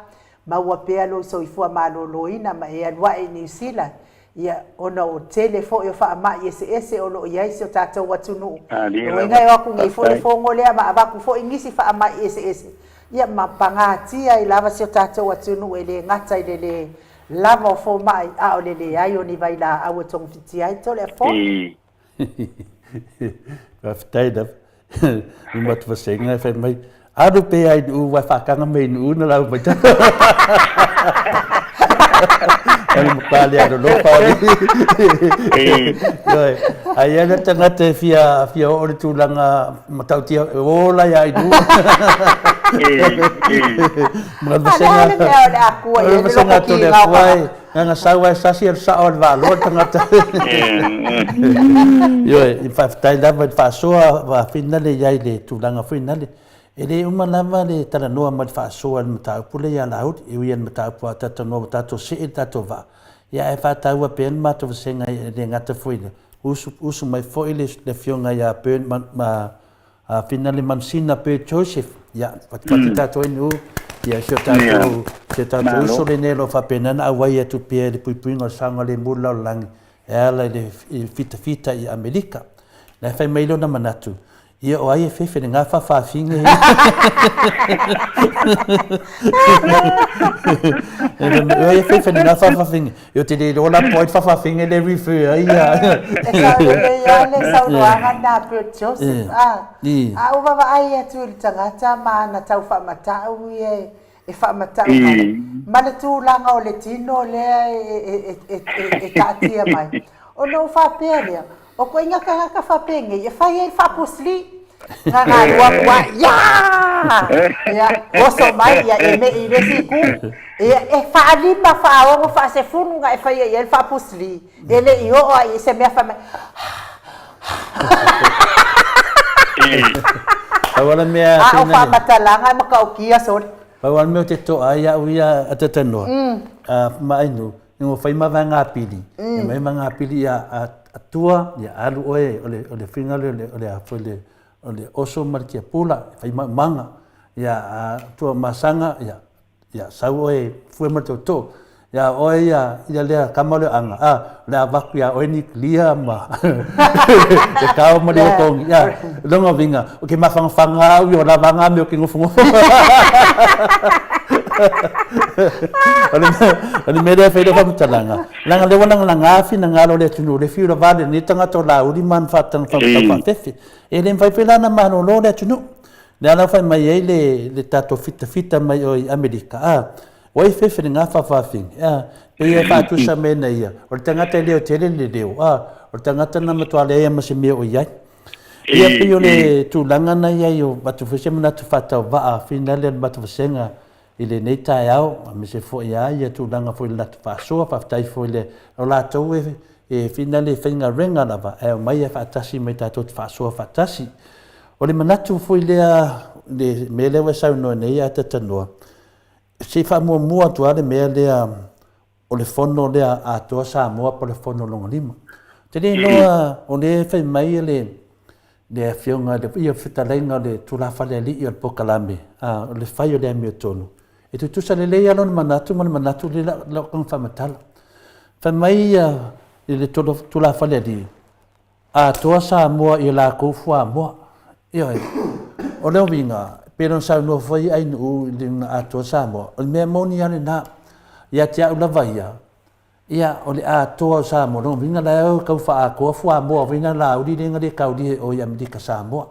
maua pea lou soifua maloloina ma e alu ae i Niu Sila, Ia, ona o tele foi o faamai eseese o lo o i ai si o tatou atunuu. Lona uiga e o atu nei foi le fono lea ma avatu foi nisi faamai eseese, ia ma pagatia ai lava si o tatou atunuu e le gata i le le lava o fomai, a o le leai o ni vailaau e togafitia ai Toleafoa. Faafetai lava. I Matuvasenga e fai mai, alu pea i Nu'u wae faataga mai i Nu'u na lau mai tala. O le matua le alolofa o le. Ioe, ai ai le tagata e fia, fia oo le tulaga matautia, e ola ia i Nu'u. Matuvasenga. A le mea o le akua i ai le loko ki ngā o kanga. Nana sau ai sasi alu sao i le vaaloa le tagata. Ioe, i faafetai lava i le faasoa ua finale i ai le tulaga foi nale. E le uma lava le talanoa ma le faasoa i le mataupu lea ia Laauli, e ui i le mataupu a talanoa ua tatou see le tatou vaa, ia ae faataua pea le matou vasega e le gata foi i le usu, usu mai foi le afioga ia Bern ma A fina le manusina pe Joseph, ia, fatufatu tatou ai nuu, ia, si o tatou, si o tatou uso lenei o lo o faapena ona auai atu pea i le puipuiga o le saogalemu o le lalolagi e ala i le fitafita i Amerika. La e fai mai lona manatu, ia o ai e fefe le gafa fafine O ai e fefe le gafa fafine Ia te le iloa la po ai le fafafine le refer ai ia. E sao lelei lava le saunoaga lena a Bert Joseph. A, a ou vaavaai atu i le tagata ma ana tau faamatau ia e faamatau mai, ma le tulaga o le tino lea e taatia mai, ona ou faapea lea, O ituaiga tagata faapenei e fai ai le faapusili. Na na alu atu lava, Iaa! Ia, oso mai, ia e me'i i le isi itu. Ia, e faalima, faaono, faasefulu na e faia i ai le faapusili. E le i oo lava i se mea fai mai, Pau lava le mea A o faamatalaga e matautia sole. Pau lava le mea ou te to'a ai au ia a Tatanoa, ma Ainu, Ua fai ma vaega pili, e mai vaega pili ia atua, ia alu oe, o le, o le whinga le, o le, o le, o le oso ma le tiapula, e fai maumaga, ia atua masaga, ia, ia sau oe, fue ma le toto. Ia oe ia, ia lea kama o le anga, a, o le avaku ia oe ni clear ma, e kao ma le okongi, ia, longa winga, o ke mawhangawhanga au i o lava ngā mea o ke ngofongofo. O le mea lea e fai ai lau faamatalaga, leaga lea ua lagalaga finagalo o le atunuu, le fiu lava lenei tagata o Laauli ma ana faatau faafefe. E le mafai foi la ona malolo le atunuu. Lea la ua fai mai ai le tatou fitafita mai o i Amerika, a, ua i fefe le gafa fafine, a, pei e faatusa mai na ia, o le tagata e leo tele le leo, a, o le tagata na matua leai ma se mea o i ai. Ia pei o le tulaga na i ai o avatu foi se manatu faatauvaa finale o le matou vasega i lenei taeao, aemaise foi a ia tulaga foi i le latou faasoa, faafetai foi le o latou e e finale e faigaluega lava ae omai e faatasi mai tatou te faasoa faatasi. O le manatu foi lea le mea lea ua e saunoa nei a Tatanoa, se i faamuamua atu lava le mea lea o le fono lea atoa Samoa po o le fono lona lima. Ou te le iloa o lea e fai mai le le afioga i le ia fetalaiga o le tulafale alii o le polokalame, a o le fai o le amiotonu. E tutusa lelei lava lona manatu ma le manatu lea o lau agaga faamatala. Fai mai ia i le tulafale alii, atoa Samoa i a lakou fuamoa. Ioe. O le uiga, e pei ona saunoa foi Ainuu i le atoa Samoa, o le mea moni lava lena. Ia te au lava ia, Ia, o le atoa o Samoa, lona uiga la e tau faaatoa fuamoa foi na Laauli lea na le taulia i o i Amerika Samoa.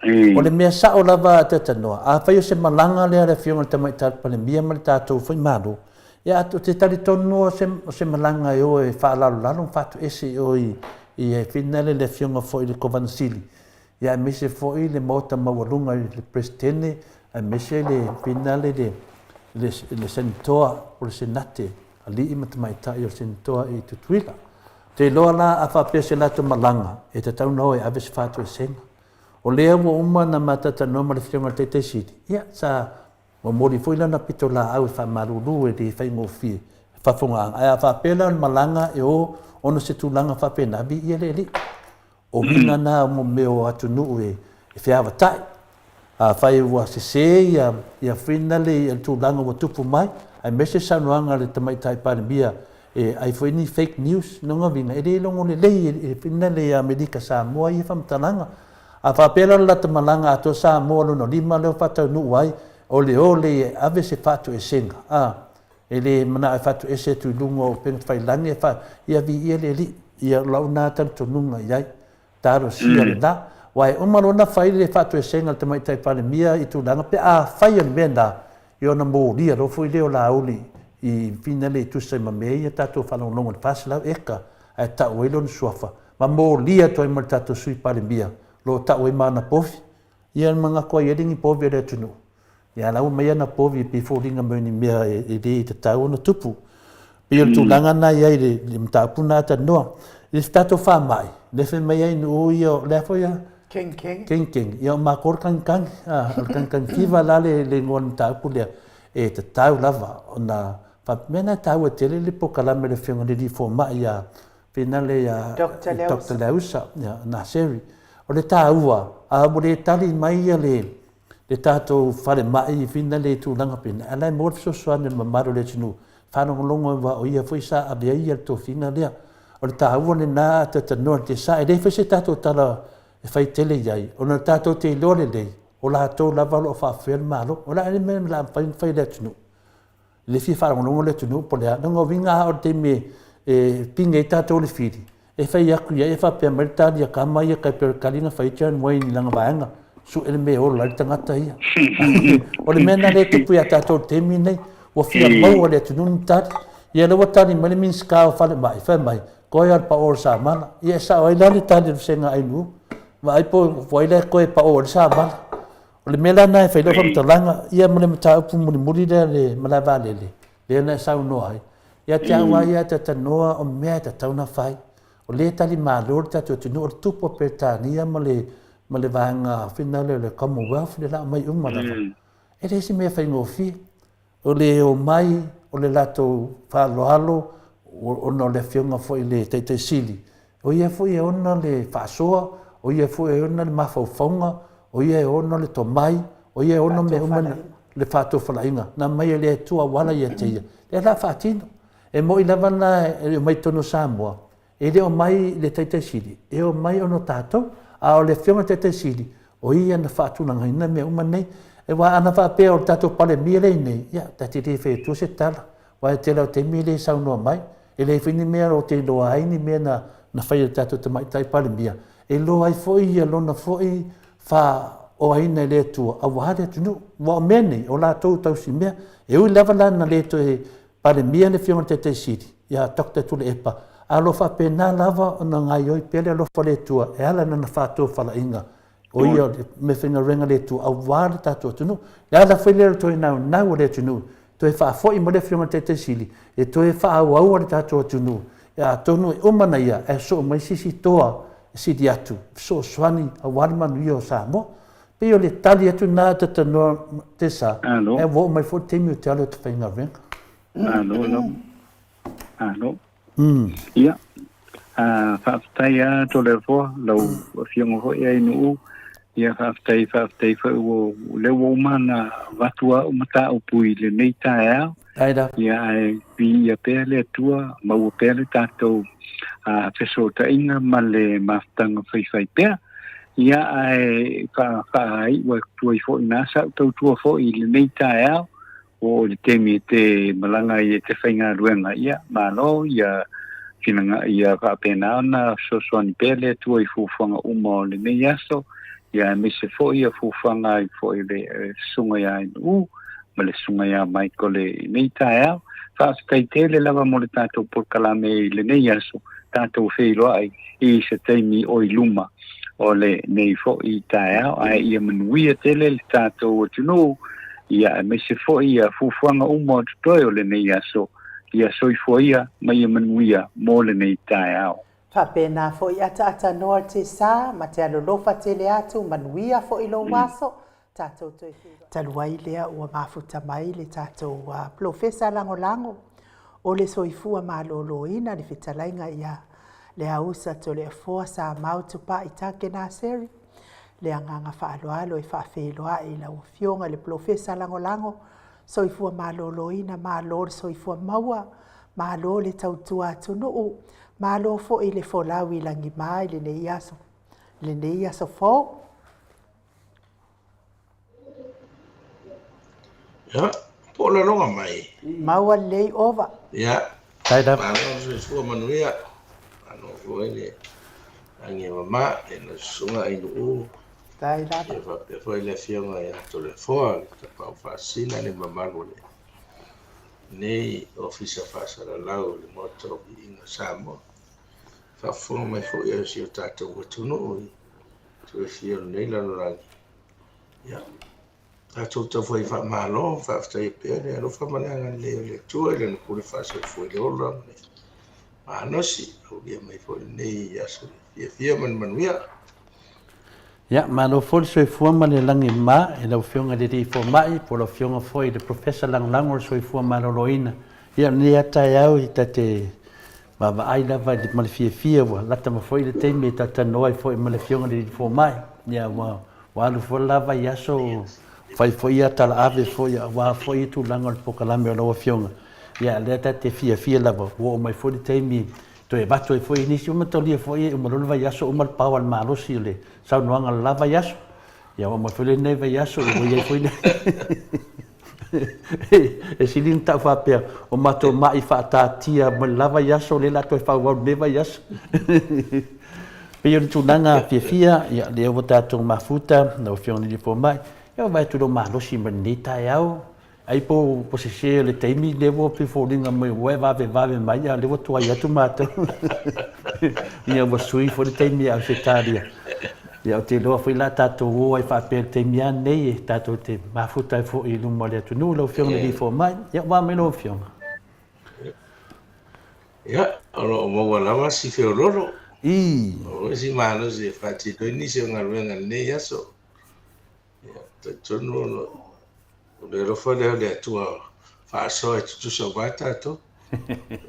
O le mea sao lava a Tatanoa, afai o se malaga lea a le Afioga i le Tamaitai Palemia ma le tatou foi Malo, ia ou te talitonu o se malaga e o e faalalolalo ma faatoese i o i le Afioga foi i le Kovana Sili, ia aemaise foi le Maota Maualuga i le Peresetene, aemaise le finale le le Senatoa po o le Senate, alii ma tamaitai o le Senatoa i Tutuila. Ou te iloa la a faapea se latou malaga, e tatau ona o e ave se faatoesega. O lea ua uma ona ma talatalanoa ma le Afioga i le Taitai Sili, ia sa momoli foi lana pitolaau e faamalulu e le faigofie le faafofogaaga. Ae a faapea la o le malaga e o ona o se tulaga faapena, viia le Alii. O uiga na o mea o atunuu e feavatai. Afai ua sese ia ia finale ia le tulaga ua tupu mai, aemaise saunoaga a le Tamaitai Palemia e ai foi ni fake news, lona uiga e le logo lelei e finale ia Amerika Samoa ia faamatalaga. A faapea la o le lata malaga atoa Samoa lona lima lea ua faataunuu ai, o le o lea e ave se faatoesega, a. E le manao e faatoese atu i luga o upega tafailagi e fa, ia viia le Alii, ia o lau na talitonuga i ai. Talosia lena. Aua e uma loa ona fai le faatoesega a le Tamaitai Palemia i tulaga pe a fai le mea lena, ia ona molia loa foi lea o Laauli i finale e tusa ai ma mea ia tatou faalogologo i le 400 eka ae tau ai lona suafa ma molia atu ai ma le tatou Sui Palemia o lo o tau ai ma ana povi. Ia manatu ai e le ni povi a le atunuu. Ia la ua mai ana povi e pei e foliga mai o ni mea e le tatau ona tupu. Pei o le tulaga lena e i ai i le mataupu lena a talanoa. I le tatou faamai, lea e fai mai ai nuu ia, o le a foi a? Kengikengi. Kengikengi. Ia o matou o le kagikagi. O le kagikagi fever la le igoa o le mataupu lea, e tatau lava ona faapea mea na e taua tele le polokalame a le Afioga i le Alii Fomai ia Finale ia Doctor Leausa, ia Naseri. O le taua, a ua le tali mai ia le le tatou falemai i finale i tulaga pena, ae la e maua le fesoasoani o le mamalu o le atunuu, faalogologo aua o ia foi sa ave ai ia le tofiga lea. O le taua lena a talanoa i le sa, e le fai se tatou tala e fai tele i ai, ona tatou te iloa lelei, o latou lava o lo o faafoea le Malo. O le a le mea o le a mafai ona fai e le atunuu? le fia faalogologo le atunuu po o le a. Lona uiga lava o le taimi e pine ai tatou i le fili, e fai atu i ai e faapea mai le tali a tama ia tai pei o le tali na fai ai John Wayne i lana vaega, sue le mea e ola ai le tagata ia. O le mea lena lea e tupu ia tatou i le taimi lenei, ua fia maua e le atunuu ni tali. Ia lea ua tali mai le Minisita o Falemai, fai mai, toe lava o le pao o le samala. Ia e sao ai la le tali a le vasega a Ainuu, vaai po o ai la e toe pao ai le samala. O le mea la lena e fai lau faamatalaga, ia ma le mataupu mulimuli lea le malae vaalele, lea na e saunoa ai, ia te au lava ia e talanoa o mea e tatau ona fai. O lea e tali malo le tatou atunuu, o le tupu o Peretania ma le ma le vaega finale o le Commonwealth lea la aumai uma lava. E le se mea faigofie. O le omai o le latou faaaloalo ona o le Afioga foi i le Taitai Sili, o ia foi e ona le faasoa, o ia foi e ona le mafaufauga, o ia e ona le tomai, o ia e ona mea uma na, le faatofalaiga na aumai e le Atua auala ia te ia, lea o le a faatino. E moni lava la e omai i totonu o Samoa, E le o mai le Taitai Sili, e o mai ona o tatou. A o le Afioga i le Taitai Sili, o ia na faatulagaina mea uma nei. Aua ana faapea o le tatou Palemia lea e i nei, ia, ta te le fai atua se tala, aua e tele lava o taimi e le saunoa mai. E leai foi ni mea ou te iloa ai ni mea na fai e le tatou Tamaitai Palemia, e iloa ai foi ia lona foi faaoaina e le Atua aua le atunuu. Aua o mea nei, o latou tausi mea. E ui lava la na le toe Palemia le Afioga i le Taitai Sili, ia Doctor Tuilaepa, a o lo o faapena lava ona gaoioi pea le alofa o le Atua e ala i lana faatofalaiga, o ia o le meafaigaluega a le Atua aua le tatou atunuu. Le ala foi lea o le toe naunau o le atunuu, toe faafoi mai le Afioga i le Taitai Sili e toe faaauaua le tatou atunuu, atonu e uma na ia ae sosoo mai se isi toa e sili atu, fesoasoani aua le manuia o Samoa. Pei o le tali atu lena a Tatanoa Tesa, ae ua oo mai foi le taimi ou te alu ou te faigaluega. Malo lava. Malo. Ia, faafetai lava Toleafoa, lau Afioga foi Ainuu. Ia faafetai, faafetai foi ua o lea ua uma ona avatu au mataupu i lenei taeao. Ai lava. Ia ae viia pea le Atua, maua pea le tatou fesootaiga ma le mafutaga faifai pea. Ia ae faaiu atu ai foi i ina sa ou tautua foi i lenei taeao, ua oo i le taimi e te malaga ai e te faigaluega, ia, malo, ia finaga, ia faapena ona fesoasoani pea le Atua i fuafuaga uma o lenei aso, ia aemaise foi ia fuafuaga ai foi le Susuga ia Ainuu ma le Susuga ia Michael i lenei taeao. Faafetai tele lava mo le tatou polokalame i lenei aso, tatou feiloai i se taimi o i luma o lenei foi taeao, ae ia manuia tele le tatou atunuu, ia aemaise foi ia fuafuaga uma o totoe o lenei aso, ia soifua ia ma ia manuia mo lenei taeao. Faapena foi ataatanoa te sa ma te alolofa tele atu manuia foi lou aso tatou toe feiloai. Talu ai lea ua mafuta mai le tatou polofesa lagolago o le soifua maloloina le fetalaiga ia Leausa Toleafoa Samau Tupai Take Naseri. Le agaga faaaloalo e faafeiloai i lau Afioga i le Polofesa Lagolago, Soifua Maloloina, malo le soifua maua, malo le tautua atunuu, malo foi le folau i lagima i lenei aso, lenei aso fou. Ia, po o laloga mai. Maua lelei ova. Ia, Faafetai lava. malo le soifua manuia. Malo foi le lagi e mama i lau susuga Ainuu. Faafetai lava. Ia faapea foi le afioga ia Toleafoa, le Tapaau Faasisina, le mamalu o lenei Ofisa Faasalalau o le Maota o Viiga o Samoa. Faafofoga mai foi a si o tatou atunuu i soifia o lenei lalolagi. Ia, tatou taufai faamalo, faafetaia pea le alofa ma le agalelei o le Atua i Lana pule faasoifua i le ola ma le malosi, aulia mai foi lenei aso fiafia ma le manuia. Ia, malo foi le soifua ma le lagi ma i lau Afioga i le Alii Fomai, po o lau Afioga foi i le Professor Lagolago o le Soifua Maloloina. Ia, o lenei lava taeao e ta te vaavaai lava ma le fiafia ua lata ma foi le taimi e talatalanoa ai foi ma le Afioga i le Alii Fomai. Ia, ua Ua alu foi la vaiaso fai foi ia talaave foi aua foi tulaga o le polokalame o lau Afioga. Ia lea ta te fiafia lava ua oo mai foi le taimi toe avatu ai foi nisi uma taulia foi e uma loa le vaiaso uma le power le malosi o le saunoaga o le la vaiaso. Ia oo mai foi lenei vaiaso ua i ai foi le E sili ona tau faapea, o matou mai faataatia mai le la vaiaso, lea o le a toe faaauau i lenei vaiaso. Pei o le tulaga fiafia, ia, lea ua tatou mafuta, lau Afioga i le Fomai, ia ua vaai atu i lou malosi mai lenei taeao, ai po o sese o le taimi lea ua foliga mai ua e vavevave mai, a o lea ua tuai atu matou. Ia ua sui foi le taimi a Ausetalia. Ia ou te iloa foi la tatou o ai faapea i le taimi lava lenei e tatou te mafuta ai foi i luma o le atunuu lau Afioga i le Alii Fomai. Ia ua a mai lau Afioga? Ia, o lo o maua lava si feoloolo. Ii. Maua foi si malosi e faatino ai nisi o galuega i lenei aso. Ia, talitonu o lo o le alofa lea o le Atua faasoa e tutusa uma lava tatou.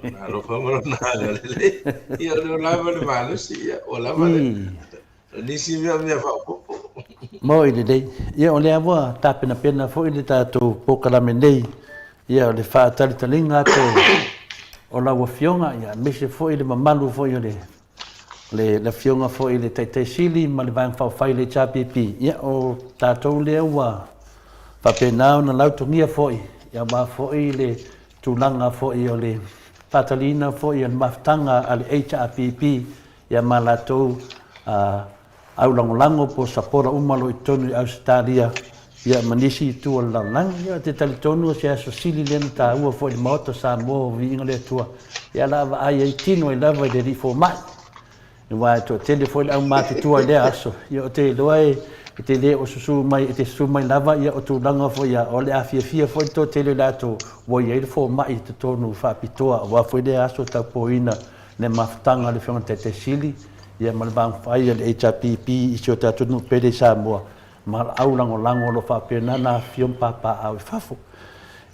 Lona alofa ma lona agalelei. Ia, o lea ua lava le malosi, ia, ua lava le o nisi mea o mea faaopoopo. Moi lelei. Ia, o lea ua tapenapena foi le tatou polokalame nei, ia, o le faatalitaliga atu o lau Afioga, ia, aemaise foi le mamalu foi o le le Afioga foi i le Taitai Sili ma le Vaega Faaupufai o le HRPP, ia o tatou lea ua faapena ona lautogia foi aua foi le tulaga foi o le faataliina foi o le mafutaga a le HRPP ia ma latou aulagolago po o sapola uma o lo o i totonu i Ausetalia ia ma nisi itu o le lalolagi. Ia ou te talitonu o se aso sili lea na taua foi i le Maota o Samoa o Viiga le Atua, ia o le a vaai ai tino ai lava i le Alii Fomai. Aua e toatele foi le aumatutua i lea aso, ia ou te iloa e te le o susu mai, e te susu mai lava, ia o tulaga foi ia, o le a fiafia foi le toatele o i latou ua i ai le fomai i totonu faapitoa aua foi lea aso taupoina le mafutaga a le Afioga i le Taitai Sili, ia ma le Vaega Fai a le HRPP i si o tatou atunuu pele i Samoa, ma le au lagolago o lo o faapena ona afifio ma papaaao i fafo.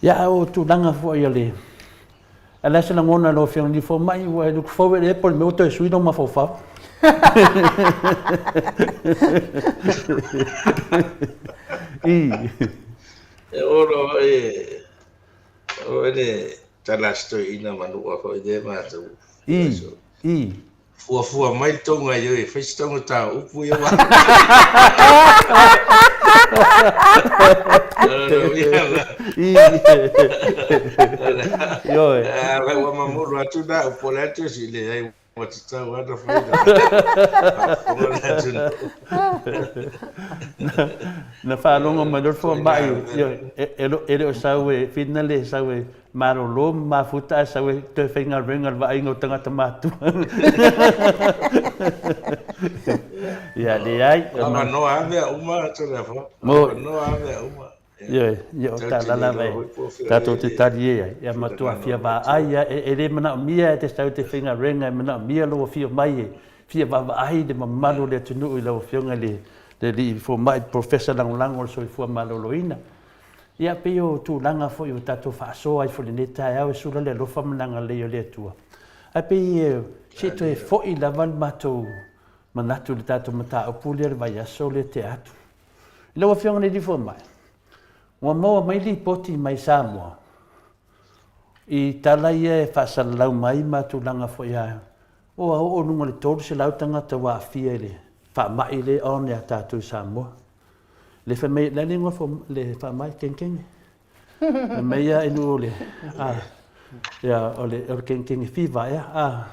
Ia, a o tulaga foi o le... A o le a se lagona i lau Afioga i le Fomai, ua e look forward ea po o le mea ua toe sui lou mafaufau? I. E olo e o le tala a si toeaina manua foi lea matou. I. I. Fuafua mai le tou gaoioi e fai se taugata o upu ia ua Ioe. Ua mamulu atu na upu o le atu si leai ua tatau lava ona fai faafofoga le atunuu. Na faalogo mai loa le fomai, ioe, e le o sau e whina le sau e malolo ma mafuta ae sau e toe faigaluega i le vaaiga o tagata matutua. Ia, leai. Avanoa lava mea uma, Toleafoa. Avanoa lava mea uma. Ioe, ia o tala lava e tatou te talie ai, ia matua fia vaai lava, e le manaomia e te sau e te faigaluega, e manaomia lou afio mai e fia vaavaai le mamalu o le atunuu i lau Afioga i le Alii Fomai, Polofesa Lagolago o le Soifua Maloloina. Ia pei o tulaga foi ua tatou faasoa ai foi i lenei taeao e sula le alofa ma le agalelei o le Atua. Ae pei se i toe foi lava le matou manatu i le tatou mataupu lea i le vaiaso lea tea atu. I lau Afioga i le Alii Fomai, ua maua mai lipoti mai Samoa i tala ia e faasalalau mai ma tulaga foi a ua oo i luga o le 300 tagata ua aafia i le faamai lea on ia tatou i Samoa. Le fai mai, le a le igoa le faamai, kengkenge? Fai mai ia i nuu o le, a, ia, o le, o le kengkenge fever ea, a.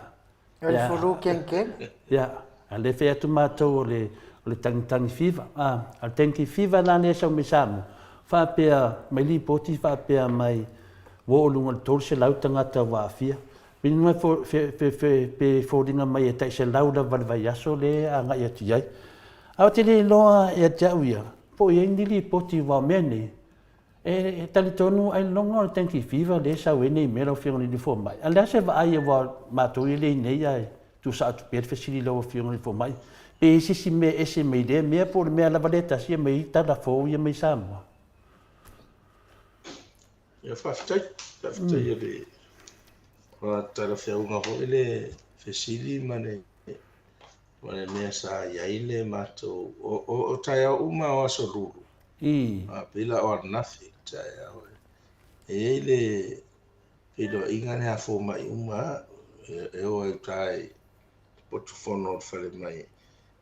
O le flu kengkenge. Ia, a le fai atu matou o le, o le tagitagi fever, a, a o le dengue fever la lea e sau mai Samoa, faapea mai lipoti faapea mai ua oo i luga o le 300 tagata ua aafia. Pe foliga mai e tai 100 lava i le vaiaso lea e agai atu i ai. Ae ou te le iloa ia te au ia, po o i ai ni lipoti aua o mea nei, e talitonu ailoga o le dengue fever lea e sau ai nei mea lau Afioga i le alii fomai. A o le a se vaai aua o matou ia lea i inei ae tuusao atu pea le fesili i lau Afioga i le fomai, pe i ai se isi mea e ese mai lea mea po o le mea lava lea e tasi e aumai ai tala fou ia mai Samoa. Ia faafetai, faafetai mm. le ua talafeauga foi le fesili ma le ma le mea sa i ai le matou o, o, o taeao uma o aso lulu. Mm. A pei la o ananafi taeao e. E i ai le feiloaiga lea a fomai uma e, e o ai uta i potu fono o le falemai.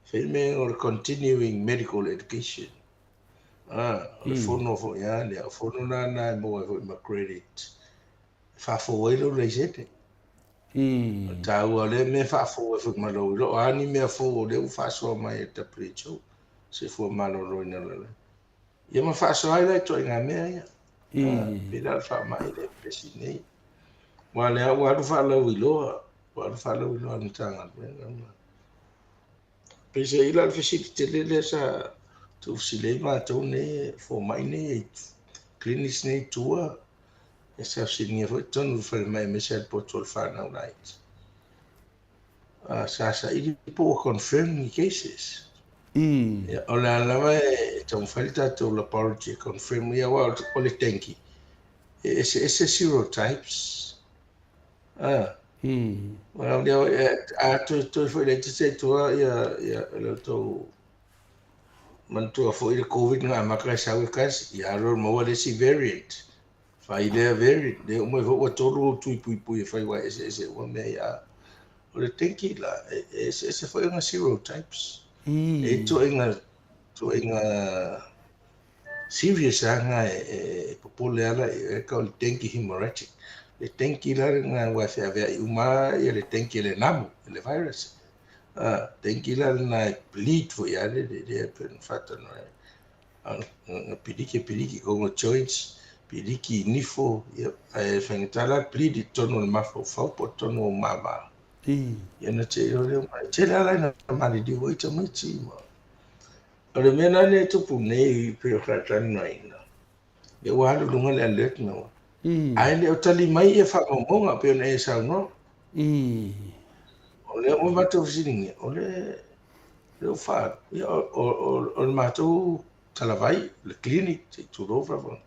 Fai mea o le continuing medical education. Ah, o le fono foi a lea, o fono la na e maua ai foi ma credit e faafou ai lou laisene. O le taua o lea mea e faafou ai foi ma lou iloa, o a ni mea fou o lea ua faasoa mai e le WHO, Soifua Maloloina o le Lalolagi. Ia ma faasoa ai la ituaiga mea ia. Ah, pei la o le faamai lea e pepesi nei. Aua o lea ua alu faalauiloa, ua alu faalauiloa a le Matagaluega ma Peiseai la o le fesili tele lea sa tuufesili ai matou nei fomai nei e clinics nei i tua, e sa fesiligia foi totonu o le falemai aemaise lava le poto o le fanau laiti. Sa saili po ua confirm ni cases. Ia, o le a lava e taumafai le tatou laboratory e confirm ia aua o le dengue, e eseese serotypes. A. A toe toe foi laitiiti ai tua ia ia le tou manatua foi le Covid na amata e sau e tasi, ia alu alu maua le isi variant. Fai lea variant, lea uma ifo ua tolu ou tui puipui e fai aua e eseese uma mea ia. O le dengue la, e eseese foi ona serotypes. E i ai ituaiga ituaiga Serious lava lena e popole lava e tau o le dengue hemorrhagic. Le dengue la lena aua e feaveai uma lava ia le dengue e le namu, e le virus. Dengue la lena e bleed foi lava le lea pei ona faatalanoa ai. Na piliki e piliki i kona joints, piliki i nifo, ia, ae faigata la le bleed i totonu o le mafaufau po o totonu o mama. Ia ona te iloa lea, e tele lava la ina maliliu ai tamaiti ma O le mea la lea e tupu nei pei o faatanoaina, lea ua alu i luga le alert na ua. Ae le o tali mai ia faamaumauga pei ona e saunoa. O lea ua matou fesiligia, o le lea ua faaalu, ia o le matou talavai, le clinic, se i tulou faafofoga.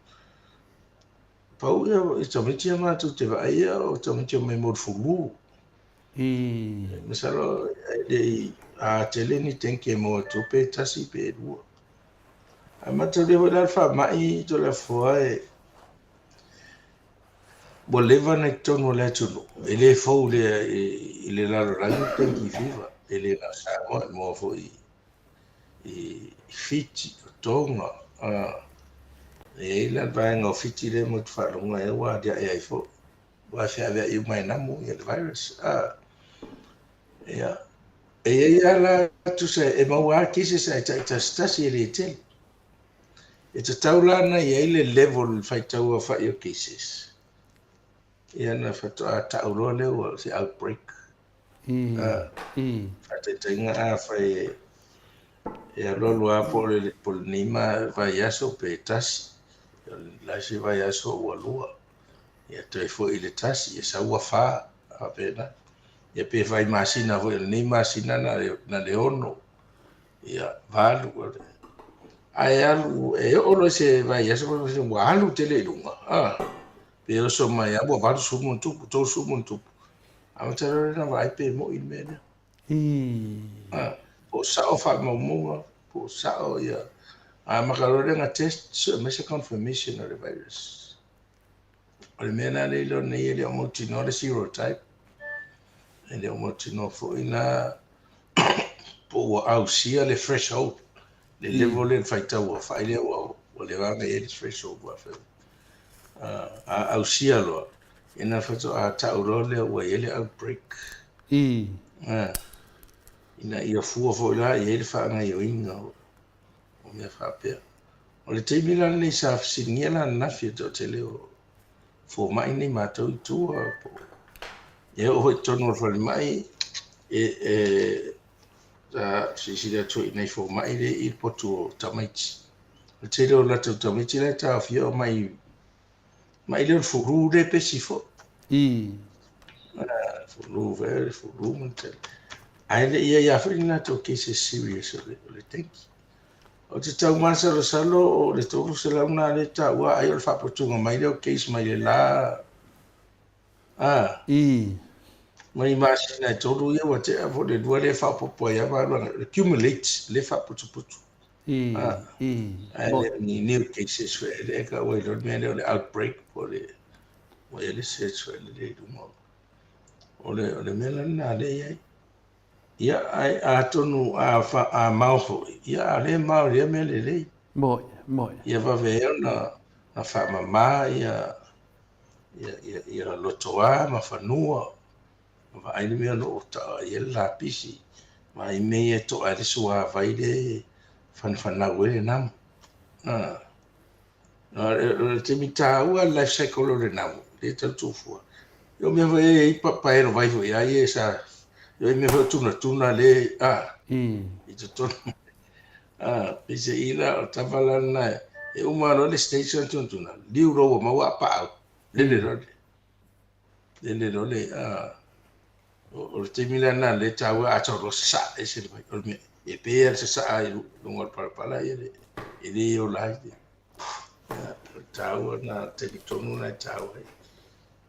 Pau ia i tamaiti ia matou te vaaia o tamaiti e omai mo le fulu. Masalo e le i a tele ni tenki e maua atu pe tasi pe lua. Ae mataulia foi la le faamai Toleafoa e ua leva ona i totonu o le atunuu, e le fou lea i le lalolagi le dengue fever, e le na o Samoa, e maua foi i Fiti, o Tonga, e i ai la le vaega o Fiti lea matou te faalogo ai ua aliae ai foi, ua feaveai uma e namu le virus. Ia, e i ai lava la tusa e maua lava cases ae taitasitasi e le tele. E tatau la ona i ai le level i le faitauaofai o cases, ia ona faatoa tau loa lea ua se outbreak. Faataitaiga afai e alualu lava po o lenei vaiaso pe tasi, o le isi vaiaso ua lua, ia toe foi i le tasi, ia sau ua fa, faapena. Ia pe fai masina foi, o lenei masina na o le 6, ia 8. Ae alu, e oo loa i se vaiaso ua alu tele i luga, pe oso mai lava ua 80+, 30+. Amata loa lea ona vaai pe moi le mea lea. Po o sao faamaumauga, po o sao ia. Amata loa lea ona test, sue mai se confirmation o le virus. O le mea la lea e iloa nei e le o mautinoa le serotype, e le o mautinoa foi la po ua ausia le threshold, le level lea le faitau aofai lea ua leva ona i ai le threshold ua fai. A ausia loa, ia ona faatoa tau loa lea ua i ai le outbreak. Ina ia fua foi la i ai le faagaoioiga o mea faapea. O le taimi la lenei sa fesiligia la ananafi e le toatele o fomai nei matou i tua po o e oo foi i totonu o le falemai e sa silasila atu foi i nai fomai lea i le potu o tamaiti. O le tele o latou tamaiti la e taofia o mai mai lea o le fulu lea e pesi foi. Fulu foi, le fulu ma le tele. Ae le i i ai lava foi ni latou cases serious o le dengue. Ou te tau masalosalo o le 300 lena lea e taua ai o le faaputuga mai lea o case mai le la mai masina e tolu ia ua tea po o le lua lea e faaopoopo ai lava alu agai, accumulate lea e faaputuputu. Ae le o ni new cases foi lea e taua ai loa le mea lea o le outbreak po o le ua i ai le search foi lea i luga o le mea la lena lea e i ai. Ia, ae atonu a, fa, a mao foi, ia a le mao i lea mea lelei. Moi, moi. Ia vave ai ona na faamama ia, ia, ia, ia lotoa ma fanua, ma vaai le mea o lo o taa i ai le lapisi, vaai mea ia e to'a ai le suavai le fanafanau ai le namu. Ah. O le taimi taua le life cycle o le namu, lea e tau tufua. O mea foi e i paelo vai foi a ia sa, o mea foi tunatuna le, a, i totonu. A, peiseai la, o tava la lena, e uma loa le stage na tunatuna, liu loa ua maua a paau, lele loa le, lele loa le, a, o le taimi la lena lea e taua a tau loa sasaa ese le vai, o le mea, e pei lava le sasaa i luga o le palapala, ia le, e le ola ai le, ia, o le taua lena, o le taimi tonu lena e taua ai.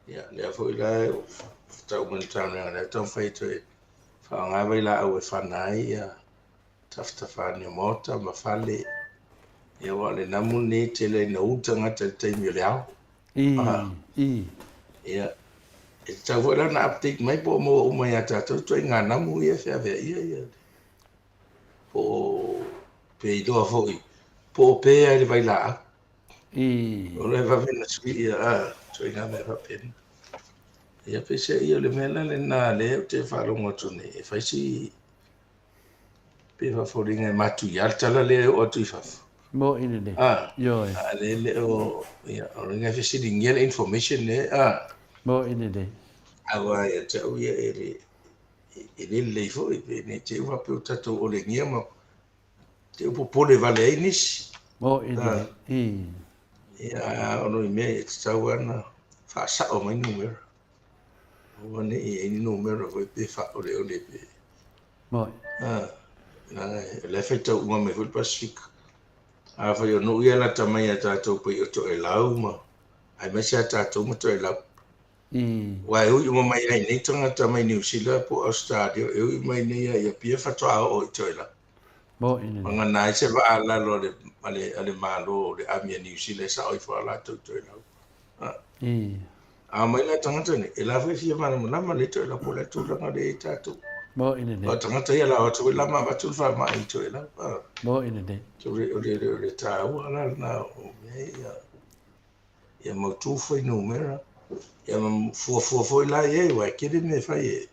Ia, lea foi la, tau mai le Matagaluega lea e taumafai e toe faaaoga vailaau e fana ai ia tafatafa ane o maota ma fale. Ia, aua o le namu lenei e tele ai ina ulu tagata i le taimi o le ao. Ia, e tatau foi la ona update mai po o maua uma ia tatou ituaiga namu ia e feaveaia ia. Po o pe iloa foi po o pea i le vailaau. O le vave ona sui ia ituaiga mea faapena. Ia peiseai o le mea la lena lea ou te faalogo atu nei e fai si pei e faafoliga e matuia le tala lea e oo atu i fafo. Mo'i lelei. Ioe. A le le o ia o le ngai fesiligia le information lea. Mo'i lelei. Aua ia te au ia e le e le lelei foi pe ne i te i ua faapea ua tatou olegia ma te i popole vale ai nisi. Mo'i lelei. Ia ono i mea e tatau lava ona faasao mai numera. Aua ne i i ai ni numera foi pe faaoleole pe. Moi. Leaga o la e faitau uma mai foi le Pasefika. Afai o nuu ia e lata mai ia tatou pei o Toelau ma aemaise lava tatou ma Toelau. Aua e ui uma mai lava i inei tagata mai Niu Sila po o Ausetalia, e ui uma i inei lava i Apia faatoa oo i Toelau. Vagana ai se vaa lalo a le, a le Malo o le Ami a Niu Sila e sao ifo lava latou i Toelau. A omai la tagata nei, e la foi e fia malamalama le Toelau po o le a le tulaga lea e i ai tatou. Aua o tagata ia o le a o atu foi la ma avatu le faamai i Toelau. O le, o le, o le taua la lena o mea ia. Ia mautu fuainumera, ia ma fuafua foi la i ai, aua e tele mea e fai e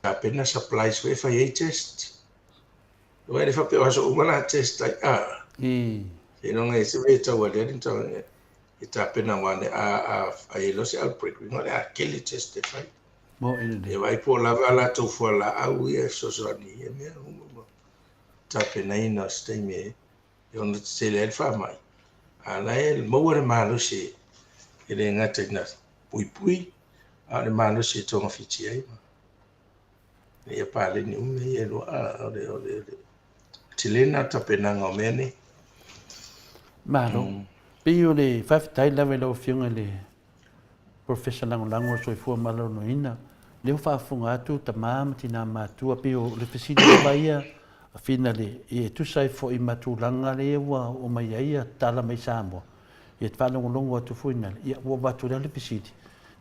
tapena supplies foi e fai ai test. Aua e le faapea o aso uma la test ai, a. Seiloga e se mea e tau aliali ma tau e tapena aua ne a a a i ai loa se outbreak, lona uiga o le a tele test e fai. Ia vaai po o lava a latou fualaau ia e fesoasoani i ia mea uma ma tapenaina o se taimi e e ono tetele ai le faamai, a o la e maua le malosi e le gata ina puipui, a o le malosi e togafiti ai. Ia paleni uma mea ia e lua, o le, o le, o le tele lena o le tapenaga o mea nei. Malo. Pei o le faafetai lava i lau Afioga i le Professor Lagolago o le Soifua Maloloina, lea ua faafofoga atu tama ma tina matua, pei o le fesili lava ia a Finale, e tusa ai foi ma tulaga lea ua oo mai ai tala mai Samoa, ia te faalogologo atu foi Finale, ia ua avatu lea le fesili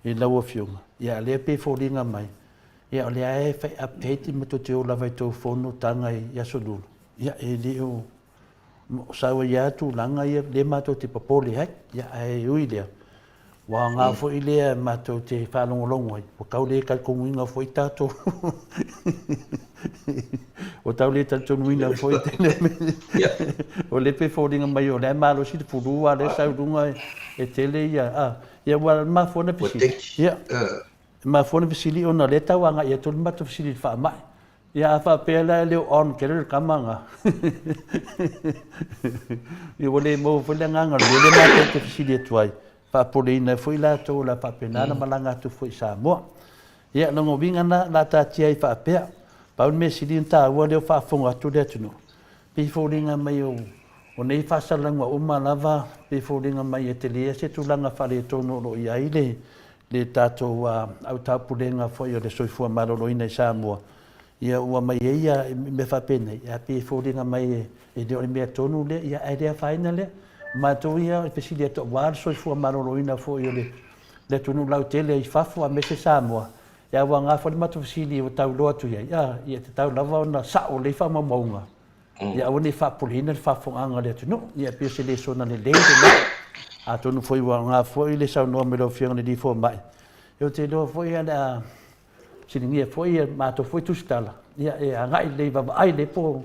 i lau Afioga, ia lea pei e foliga mai, ia o lea e fai update ma tou te o lava i tou fonotaga i Aso Lulu, ia e le o Sau ai lava tulaga ia lea matou te popole ai, ia ae ui lea, ua aoga foi lea matou te faalogologo ai, ua tau le talitonuina foi tatou. Ua tau le talitonuina foi o lea pei e foliga mai o lea e malosi le fulu a o lea e sau i luga e tele ia, a, ia ua mafua ona fesili. Ia, e mafua ona fesili ona o lea e tau agai atu le matou fesili i le faamai. Ia a faapea la e le o on tele le tama na. Ia ua le maua foi le agaga o le mea lea matou te fesili atu ai, faapopoleina ai foi latou o le a faapena ona malaga atu foi i Samoa. Ia lona uiga lena, o le a taatia ai faapea. Pau le mea sili ona taua lea ua faafofoga atu le atunuu, pei e foliga mai o nei faasalalauga uma lava, pei e foliga mai e tele se tulaga faaletonu o lo o i ai le le tatou autaupulega foi o le soifua maloloina i Samoa, ia ua aumai ai ia mea faapenei, ae pei e foliga mai e le o le mea tonu lea, ia ae le afaina lea. O matou ia e fesili atu aua le soifua maloloina foi o le atunuu lautele i fafo aemaise Samoa, ia ua aoga foi le matou fesili ua tau iloa atu i ai, a, ia e tatau lava ona sao lelei faamaumauga, Ia aua ne i faapopoleina le faafofogaaga a le atunuu. Ia pei o se lesona lelei lena. Atonu foi ua aoga foi le saunoa mai lau Afioga i le Alii Fomai. Ia ou te iloa foi o le a fesiligia foi a matou foi tusitala, ia e agai lelei vaavaai lelei po o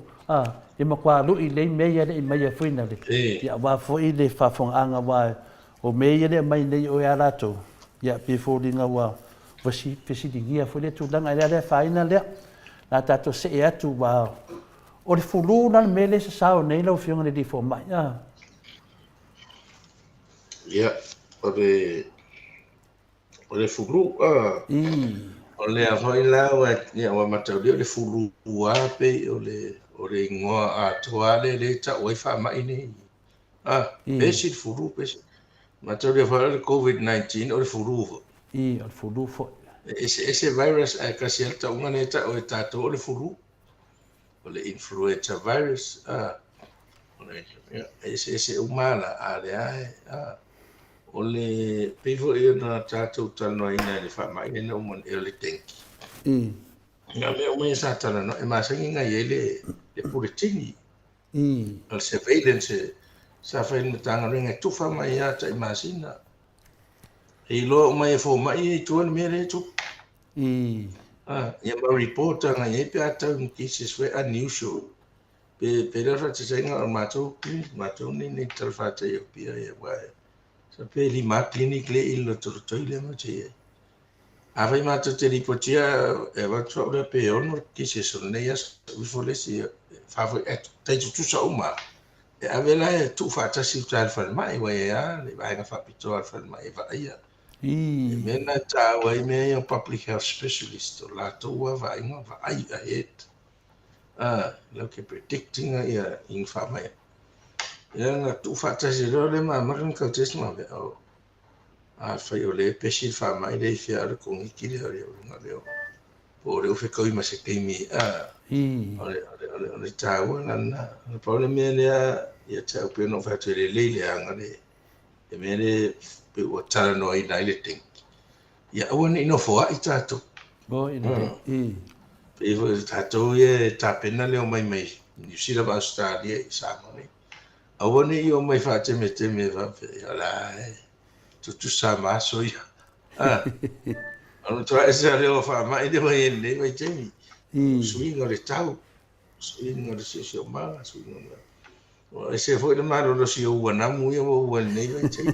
e matua lui lelei mea ia e le i aumaia foi na le, ia aua foi le faafofogaaga aua o mea ia e le aumai nei e oe a latou, ia pei e foliga ua fesiligia foi lea tulaga, e le afaina lea. O le a tatou see atu aua o le fulu la le mea lea e sasao nei lau Afioga i le Alii Fomai. A. Ia, o le, o le fulu, a. O lea foi la ua, ia, ua mataulia o le fulu lava pei o le, o le igoa atoa lea lea e tau ai faamai nei. A, pesi le fulu, pesi. Mataulia foi o le COVID-19 o le fulu foi. I, o le fulu foi. E eseese virus ae tasi lava le tauga lea e tau e tatou o le fulu. O le influenza virus, a, o le, ia, e eseese uma lava la, a o lea e, a, o le, pei foi ona tatou talanoaina i le faamai lea na uma nei o le dengue. O mea uma ia sa talanoa, e masani ona i ai le, le puletini. O le surveillance sa fai e le Matagaluega e tufa mai lava tai masina. E iloa uma e fomai ia i tua le mea lea e tupu. Ah, ia ma report agai ai pe a tau ni cases foi unusual. Pe pe le faataitaiga o matou clinic, matou nei nei talafatai o Apia ia aua e sa pe lima clinic le i le lotolotoi lea ma te i ai. Afai matou te lipotia e avatu au lea pe ono cases o lenei aso, alu ifo le isi fa foi e tai tutusa uma. E ave la e tuufaatasi i uta i le falemai, aua e i ai lava le vaega faapitoa a le falemai e vaaia. E mea na e taua ai mea ia o public health specialist, o latou lava vaaiga vaai ahead. Latou te predict ina ia i ni faamai. Ia na tuufaatasi loa lea ma amata ona tau test ma mea. Afai o lea e pesi le faamai lea i fea a o le Koviti lea o le luga lea o po o lea ua fetaui ma se taimi a o le o le o le o le taua la lena. Na pau le mea lea ia te au pei ona ou fai atu e lelei le aga le le mea lea pei ua talanoaina ai le dengue. Ia aua ne i nofoai tatou. Pei foi o tatou ia e tapena le omai mai Niu Sila ma Ausetalia i Samoa nei. Aua ne i omai faatemeteme faapea, ia o la e tutusa ma aso ia. Ah, o le matua ese lava lea o faamai lea ua i ai i lenei vaitaimi. Suiga o le tau, suiga o le siosiomaga, suiga o le... Ua ese foi le malolosi o ua namu ia ua ua i lenei vaitaimi.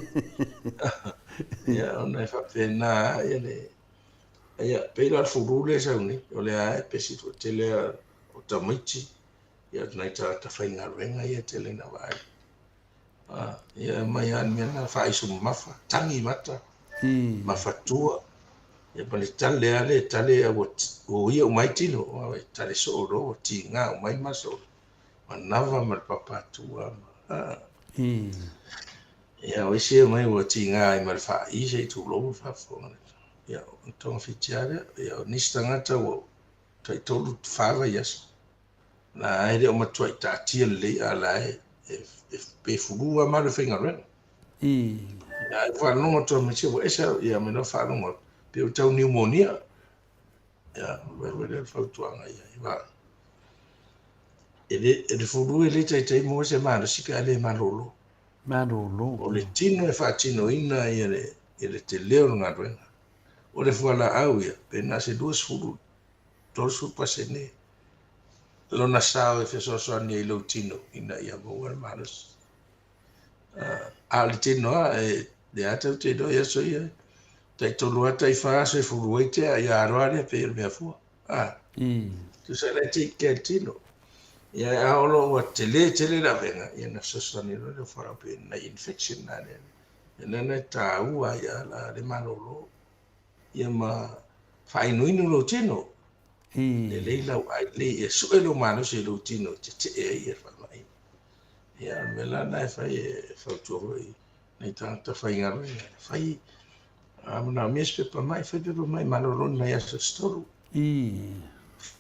Ia, ona e faapena lava le... Ia, pei la o le fulu lea e sau nei, o lea lava e pesi toatele o tamaiti, ia o nai tagata faigaluega ia e tele ina vaai. Ah, ia e aumai lava le mea lena, faaisu mamafa, tagi mata, mafatua, ia ma le tale lava lea e tale a ua uia uma ai tino, e tale soo loa ua tiga uma ai maso o le manava ma le papatua. Ah. Ia, o isi e omai ua tiga ai ma le faai se i tulou le faafofoga. Ia, o togafiti lava lea. Ia, o nisi tagata ua taitolu, fa vaiaso. La e le o matuai taatia lelei a la e pe fulu lava ma alu e faigaluega. Ia, e faalogo atu ma isi ua ese ia me no faalogo atu pe ua tau niumonia. Ia, o le le fautuaga ia i va. E le e le fulu e le taitai maua se malosi pe a le malolo. Malolo. O le tino e faatinoina ia le ia le tele o le galuega. O le fualaau ia, pe na o se 20 30% lona sao e fesoasoani ai i lou tino ina ia maua le malosi. A o le tino lava, e lea lava tatou te iloa i aso ia, taitolu lava taifa aso e fulu ai tea, ia aloa lea pei o le mea fua. Tusa la e take care le tino. Ia a oo loa ua tele tele le avega, ia ona fesoasoani loa lea o fualaau pei o nai infection na lea. Lea la e taua ai lava le malolo. Ia ma faainuinu lou tino. Lelei lau ai, lelei e sue lou malosi i lou tino e tetee ai le faamai. Ia, o le mea la lena e fai e fautua foi nai tagata faigaluega. Fai, a manaomia se pepa mai, fai pepa mai malolo ni nai aso se tolu.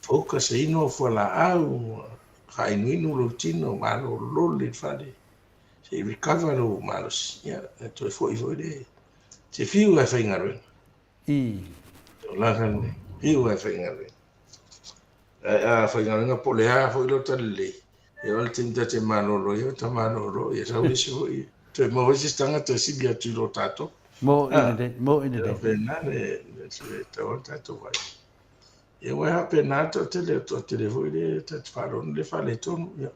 Focus e inu au fualaau, faainuinu lou tino, malolo lelei i le fale, se i recover lou malosi, ia, e toe foi foi le te fiu e faigaluega. O laka lenei, fiu e faigaluega. Ae a faigaluega po o le a foi lota lelei, ia o le taimi ta te malolo ai, ta malolo, ia sau le isi foi, toe maua ai se isi tagata e sili atu i lo tatou. Mo i lelei, mo i lelei. Ia faapena le tatau ona tatou vaai. Ia aua e faapena le toatele, o le toatele foi lea ta te faalogo le faaletonu, ia.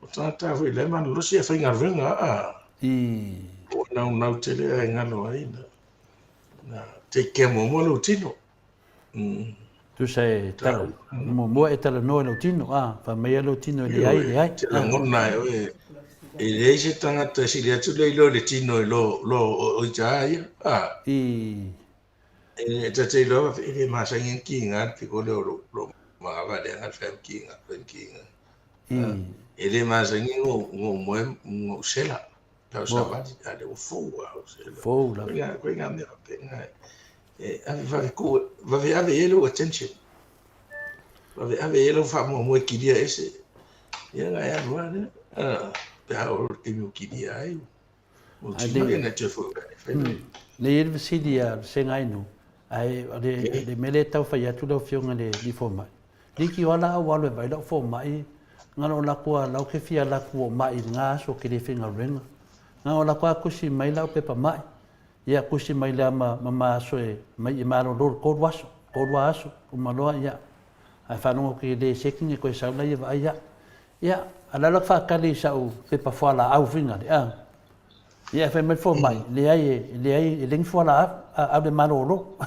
O tagata foi la e malolosi e faigaluega a. Ua naunau tele ae galo ai na, na take care muamua lou tino. Tusa e tala, muamua e talanoa i lou tino, a, fai mai lou tino e leai, leai. Te lagona e oe, e leai se tagata e sili atu le iloa i le tino i lo, lo o ita ia, a. E ta te iloa e le masani ona kiga le piko lea o lou manava leaga le fai kiga, fai kiga. E le masani ona ou moe ma ou sela, pe a ou savali, a lea ua fou lava ou sela. Fou lava. Ituaiga mea faapena e ave vave tuu, vave ave i ai lou attention. Vave ave i ai lau faamuamua e kilia ese. Ia ona e alu lava lea, pe a oo i le taimi ua kilia ai. Nei e le fesili a Fesegainu, ae o le mea lea e tau fai atu lau Afioga i le alii fomai, liki o ala au alu e vaai lau fomai, na o latou a lau ke fia alu atu o mai i lena aso ke le faigaluega. Na o latou a tusi mai lau pepa mai, ia tusi mai lea ma ma aso e mai e malolo le tolu aso, tolu a aso, uma loa ia, ae faalogo atu i le seki e toe sau laia vaai au. Ia, a o le a la faatali i sau pepa fualaau foi nale, a. Ia, e fai mai le fomai, leai, e leai, e leai ni fualaau, a alu e malolo.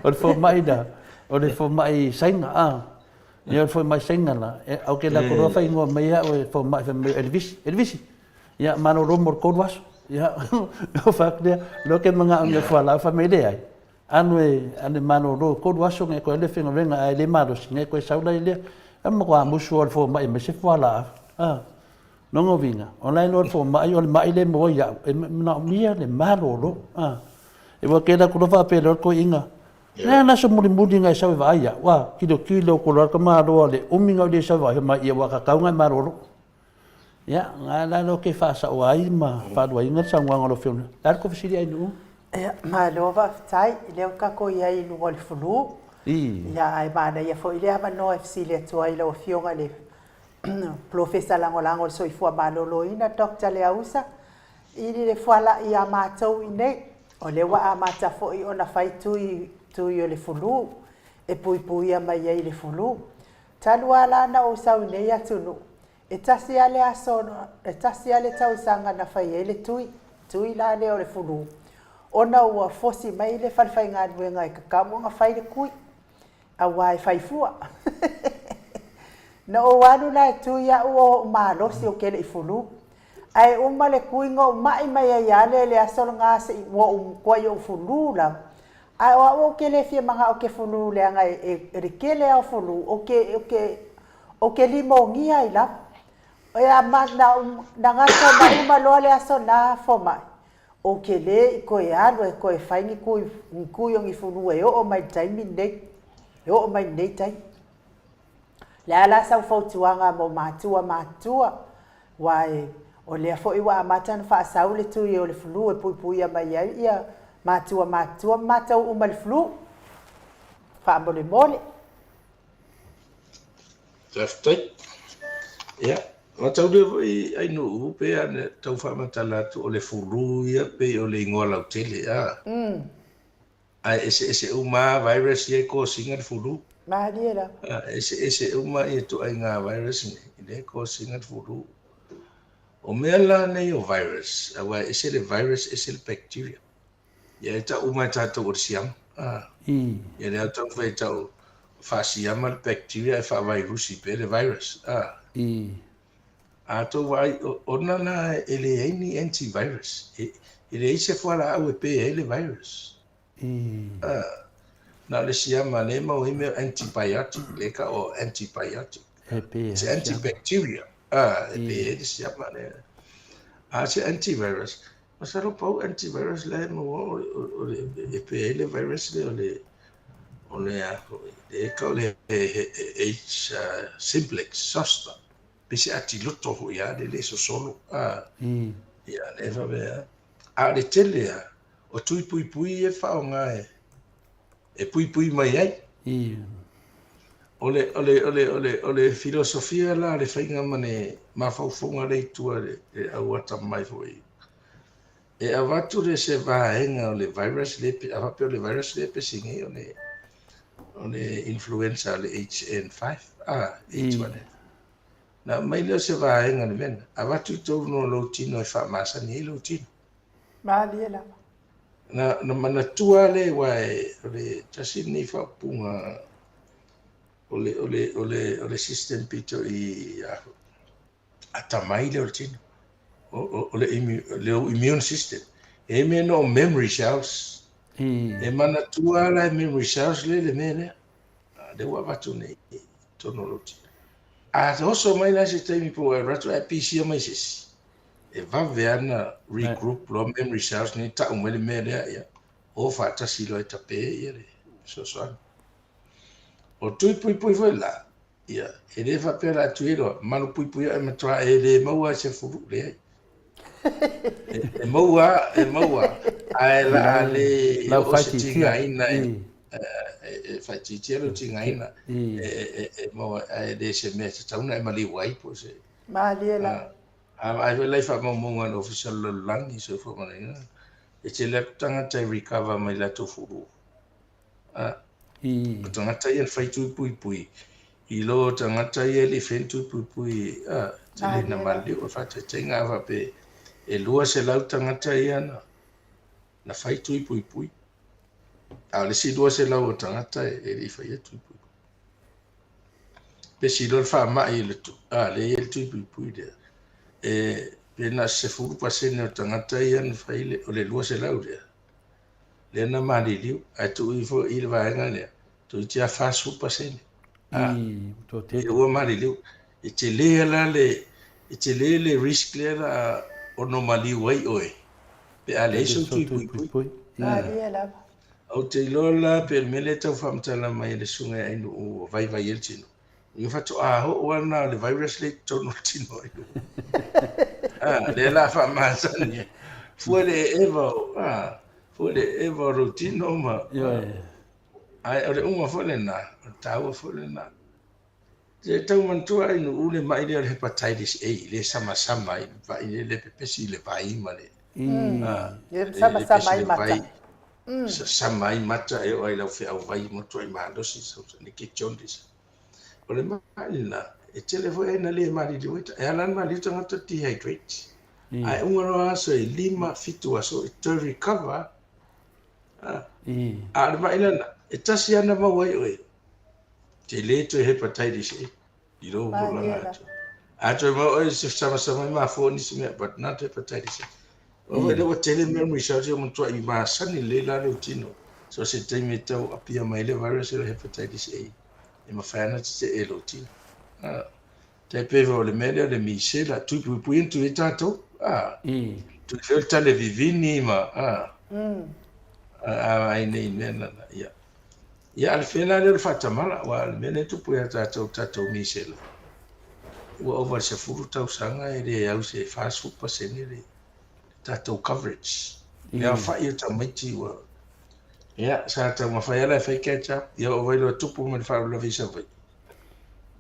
O le fomai la, o le fomai Saina, a. Ia, o le fomai Saina la, au ke lako loa faaigoa mai au e fomai, fai mai, Elevisi, Elevisi. Ia, malolo mo le tolu aso. Ia, ona fai atu lea, loa ke manao i mea fualaau, fai mai, leai. Alu e alu e malolo tolu aso ngai koe alu e faigaluega ae le malosi ngai koe sau la i lea. E matua musu lava le fomai e aumai se fualaau. A. Lona uiga, o la e iloa e le fomai o le ma'i lea e maua ai au, e manaomia le malolo. A, e ua kela atu loa faapea loa le toeaina, le a le aso mulimuli na e sau e vaai au? A, tilotilo atu loa le tamaloa i le umi na ou le sau e vaai mai, ia ua tatau ona e malolo. Ia, na la lea ou te faasaoa ai ma faaluaina le saunoaga a lau Afioga. Le a le tou fesili Ainuu? Ia, malo faafetai. O lea ua tatou i ai i luga o le flu. Ia, ae manaia foi le avanoa e fesili atu ai i lau Afioga i le Polofesa Lagolago o le Soifua Maloloina Doctor Leausa i le fuala'i a matou i inei. O lea ua amata foi ona fai tui, tui o le fulu e puipuia mai ai i le fulu. Talu lava la ona ou sau i nei atunuu, e tasi lava le aso, e tasi lava le tausaga na fai ai le tui, tui la lea o le fulu, ona ua fosi mai le falefaigaluega e tatau ona fai le tui. Aua e fai fua. Na ou alu la e tui au o ou malosi ou te le i fulu. Ae uma le tui na ou mai mai ai lava lea i le aso lena se i ua ou matuai ou fulu lava. Ae o au ou te le fia manao ou te fulu leaga e o le tele lava o fulu ou te ou te ou te limonia ai lava. E a ma na ou na gata ona uma loa le aso lena fomai, Ou te le i toe alu e toe fai ni kui, ni kui o ni fulu e oo mai i le taimi lenei, e oo mai i lenei taimi. Le a la sau fautuaga mo matua matutua, aua e, o lea foi ua amata ona faasau le tui o le flu e puipuia mai ai ia matua matutua ma matou uma i le flu. Faamolemole. Faafetai. Ia, mataulia foi Ainuu pe a na tau faamatala atu o le fulu ia pei o le igoa lautele a. Ae eseese uma lava virus ia e kosina le fulu. Malie lava. A, eseese uma ia ituaiga virus nei lea e kosina le fulu. O mea la nei o virus, aua e ese le virus ese le bacteria. Ia e tau uma e tatou o le siama. Ah. Ia lea tau fai tau faasiama le bacteria e faavairusi pea le virus. Ah. A tou vaai, ona la e leai ni antivirus. E, e leai se fualaau e pe ai le virus. Ah. Na o le siama lea e maua ai mea antibiotic, lea ka o antibiotic. E pe It's antibacteria. Ah, e pe ai le siama lea. A se antivirus, Masalo pau antivirus la e maua o le e pe ai le virus lea o le o le a foi le ka o le H simplex zoster pe se atiloto foi a le le sosolo a ia le fa be a le tele a o tui puipui e faaaoga e e puipui mai ai. O le, o le, o le, o le, o le filosofia la le faiga ma le mafaufauga lea i tua le, le au atamai foi. E avatu le se vaega o le virus le, a faapea o le virus le pesi nei o le, o le influenza le HN5, ah, H1N. Na aumai lea o se vaega o le mea lena, avatu i totonu o lou tino e faamasani ai lou tino. Malie lava. Na, na manatua lea aua e, o le tasi lenei faaupuga o le, o le, o le, o le system pito i a, atamai lea o le tino. O, o, o le, le immune system. E mea no memory cells. E manatua la e memory cells le le mea lea. Lea ua avatu nei i totonu o lou tino. A oso mai la se taimi po o e alu atu ae pisia mai se isi, e vave lava ona regroup loa memory cells nei tau mai le mea lea, ia, o faatasi loa e tape ia le fesoasoani. O tui puipui foi la, ia, e le faapea la tui loa, malu puipui e matua e le maua se fulu, leai. E maua, e maua, ae la a le o se tigaina e, e faaitiitia lou tigaina e, e maua, ae le se mea e tatau ona e maliu ai po o se... Malie lava. A vaai foi la i faamaumauga a le Ofisa o le Lalolagi Soifua Maloloina, e tele atu tagata e recover mai latou fulu. A, o tagata ia na fai tui puipui, i lo tagata ia e le i faia ni tui puipui, a, tele ina maliliu. O le faataitaiga a faapea e 200 tagata ia na, na fai tui puipui, a o le isi 200 o tagata e le i faia tui puipui. Pesi loa le faamai i le tu, a, lea e i ai le tui puipui lea, e, pe na o se 10% o tagata ia na fai le, o le 200 lea, lea na maliliu, ae tuu ifo i le vaega lea, toeitiiti lava 40%. A, ua maliliu. E tele la le, E tele le risk lea la ono maliu ai oe pe a leai sou tui puipui. Malie lava. Ou te iloa la pe o le mea lea e tau faamatala mai e le susuga ia Ainuu ua vaivai ai le tino. Ia faatoa oo lava lena o le virus lea i totonu o le tino o Ainuu. Ah, lea la faamasani ai. Fua le eva o, ah, fua le eva o lou tino ma, ah, ae o le uma foi lena, o le taua foi lena. E tau manatua Ainuu le mai lea o le hepatitis A, le samasama ai le vai lea le pepesi i le vai ma le, ah, Le le samasama pepesi ai le mata. vai, sasama ai mata e oo ai lau feau vai matuai malosi sau ke jaundice. O le mai lena, e tele foi ai na le maliliu ai, e ala ona maliliu tagata dehydrate. Ae uma loa aso e 5, 7 aso e toe recover. Ah, a o le mai lena, e tasi lava na maua ai oe, Tele toe hepatitis A i lou tulaga atu. A toe mau oe se samasama ai mafua nisi mea, but not hepatitis A. Aua foi lea ua tele mea results ia ua matuai masani lelei la lou tino. So se taimi e tau apia mai le virus o le hepatitis A, e mafai lava ona tetee e lou tino. Ah. Tai pei foi o le mea lea o le misela, tui puipui ona tui ai tatou. Ah. Tui foi o le tale vivini ma, ah. A ai nei mea nana, ia. Ia, a o le fea la lea o le faatamala, aua o le mea lea e tupu ia tatou, tatou misela, ua ova i le 10 tausaga e le au se 40% le tatou coverage. Le aofai o tamaiti ua, ia, sa taumafai lava la e fai catch up, ia oo mai loa tupu ma le faalavelave i Savaii,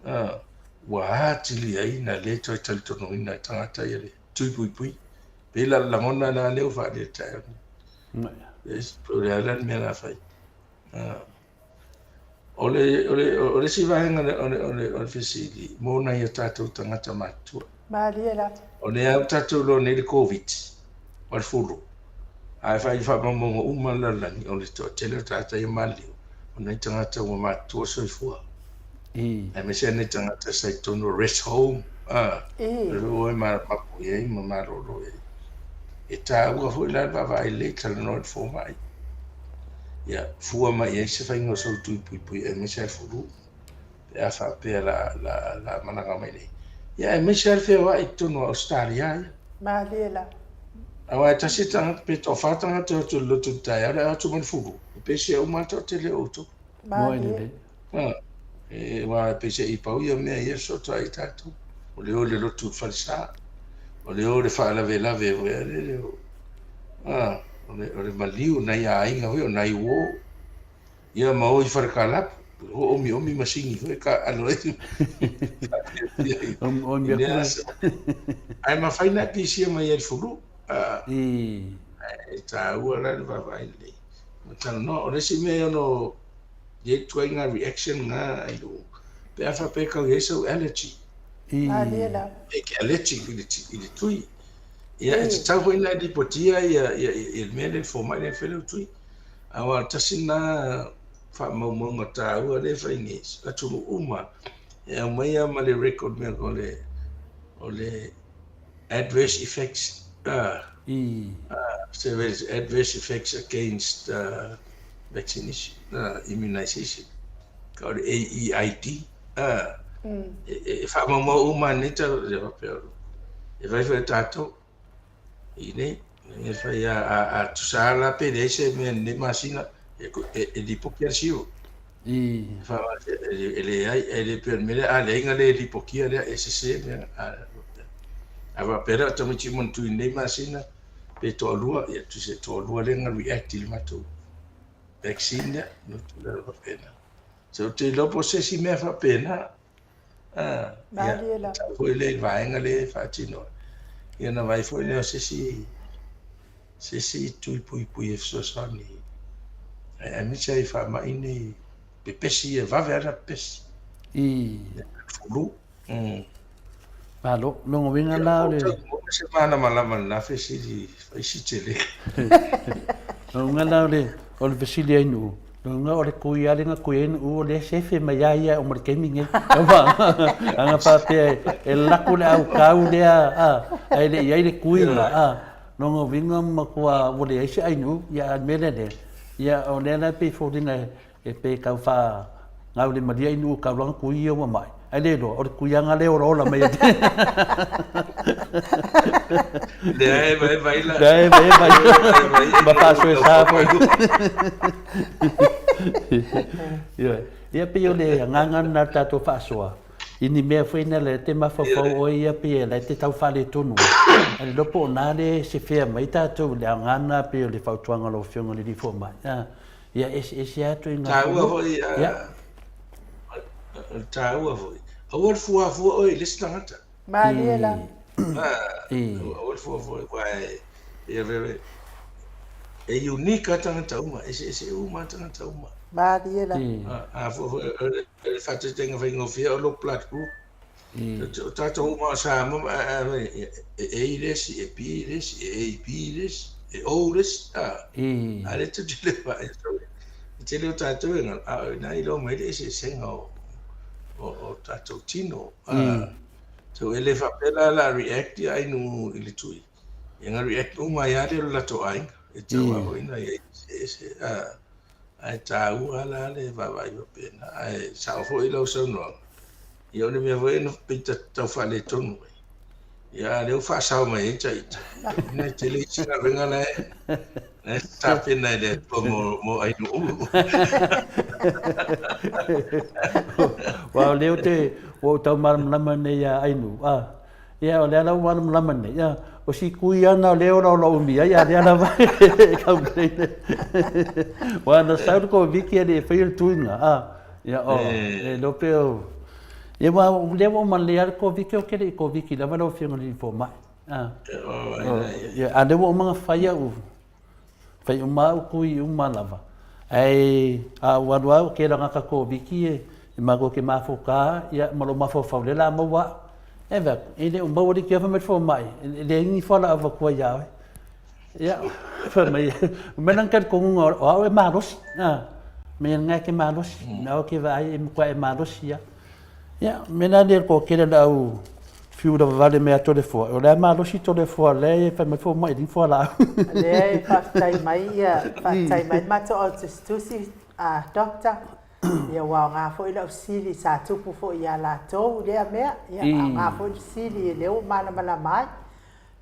a, ua atili ai na le toe talitonuina e tagata ia le tui puipui. Pei la o le lagona la lea ua faaalia i le taeao nei. O le a la le mea o le a fai? O le, o le, o le isi vaega o le, o le, o le, o le fesili mo nai o tatou tagata matutua. Malie lava. O lea ua tatou iloa nei le Covid, o le fulu. Ae fai i faamaumauga uma a le lalolagi, o le toatele o tagata ia maliliu, o nai tagata ua matutua soifua. Aemaise nai tagata sa i totonu o rest home, a, o le o e mapu i ai ma malolo i ai. E taua foi la le vaavaai lelei, talanoa i le fomai. Ia, fua mai i ai se faiga o sou tui puipui aemaise lava le fulu, pe a faapea la, la, la malaga mai nei. Ia, aemaise lava le feoai i totonu o Ausetalia ia. Malie la. Aua e tasi le tagata, pe toafa tagata e o atu i le lotu i le taeao, le o atu ma le fulu, e pesia uma lava le toatele o outou. Malie. A, e, aua e peiseai pau ia mea ia fesoasoai ai tatou. O le o i le lotu i le falesa, o le o i le faalavelave foi a lele o, a, o le, o le maliu o nai aiga foi, o nai uo, ia ma o i falekalapu, hoomiomi masini foi taaalo ai faapea i Omiomi lea atu. aso. Ae mafai ona e pisia mai ai le fulu. A, e taua la le vaavaai lelei. Ma talanoa, o le isi mea e ono i ai ituaiga reaction na i lou, pe a faapea e tau i ai sau allergy. Malie lava. E ke allergic i le, i le tui. Ia, e tatau foi ona e lipotia ia, ia, ia le mea lea, le fomai lea e fai lau tui. Aua o le tasi lena faamaumauga taua lea e fai nei, atunuu uma, e aumai lava ma le record mea o le, o le adverse effects, serious adverse effects against vaccination, immunization, ka o le AEID, e faamaumau uma nei tau, e faapea, e fai foi e tatou, i nei, e fai a tusa la pe leai se mea i lenei masina, e lipoki a le zero. E leai, e le pei o le mea lea, a leai na le lipokia lea, e sese mea. A faapea lea o tamaiti uma na tui i lenei masina, pe toalua, ia tusa e toalua lea na react i le matou vaccine lea, no tulaga faapena. So ou te iloa po o se isi mea faapena. Ah, ia, Malie lava. tau foi lea i le vaega lea e faatino ai. Ia ona vaai foi lea o se isi se isi tui puipui e fesoasoani aemaise ai faamai nei pepesi e vave lava ona pepesi. Fulu. Malo, lona uiga la o le. Maua se malamalama i lena fesili fai si tele. Lona uiga la o le o le fesili ai nuu, lona uiga o le kui lava lea na kui ai nuu o lea e sefe mai lava ia e oo mai le taimi lenei. Ana faapea e lako le aukau lea ae le i ai le kui lena, Lona uiga matua ua leai se ainuu, ia a o le mea lea lea, ia o lea la e pei e foliga e pei e tau faagaulemalie ainuu tau lana kui ia ua mai. Ae le iloa, o le tuiaga lea e olaola mai ai. Lea e vaevai la. Lea e vaevai. Ma faasoesa foi. Ioe. Ia pei o le agaga lena o le tatou faasoa, i ni mea foi na lea e te mafaufau oe ia pei o la e te tau faaletonu ai. Ae le iloa po o na lea e sefea mai tatou i le aoga lena pei o le fautuaga a lau Afioga i le Alii Fomai. Ia eseese lava ituaiga Taua foi, taua foi, aua le fuafua oe i le isi tagata. Malie la. Aua le fuafua, aua e, e unique lava tagata uma, eseese uma lava tagata uma. Malie la. A fuafua, o le faataitaiga faigofie o lou blood group. O tatou uma o Samoa, e A le isi, e B le isi, e AB le isi, e O le isi, a o lea tou te le vaai atu, e tele o tatou e galo, a o ina e iloa mai le eseesega o tatou tino. So e le faapea la o le a react ia Ainu i le tui, ia na react uma ai lava lea o le latou aiga, e tatau lava foi ona i ai eseese. Ae taua la le vaavaai faapena. Ae sao foi lau saunoaga, ia o le mea foi na pei tau faaletonu ai. Ia a o lea ua faasao mai ai ta ita. Ina e tele isi galuega la e tapena e le Atua mo Ainuulu. Aua o lea ou te, ua ou tau malamalama nei ia Ainuu, a. Ia, o lea la ua malamalama nei, ia, o si kui ana o lea e olaola umi ai, a o lea lava e complain. Aua na sau le Koviti e le i faia le tuiga, a, ia, o, e iloa pe o, ia, aua o lea ua uma lelei lava le Koviti, ou te le i Koviti lava lau Afioga i le Fomai, a, ia, a o lea ua uma ona fai au, Fai uma au kui uma lava. Ae a ou alu au ke la ka Koviti e matou te mafuta ia ma lou mafaufau lea la maua au. E vaai atu, e le o maua le fai mai le fomai, e leai ni fualaau avatua ia oe. Ia, fai mai, o mea la na talitonuga o au e malosi, a, mea lena e te malosi, mea au ke vaai e matua e malosi ia. Ia, o le mea la lea i le toatele o le au fiu lavavale mai ia Toleafoa, o la e malosi Toleafoa, o la e fai mai fomai e leai ni fualaau. Lea e faafetai mai ia, faafetai mai le matou au tusitusi a Doctor, ia ua aoga foi lau fesili sa tupu foi ia latou lea mea, ia aoga foi le fesili lea ua malamalama ai.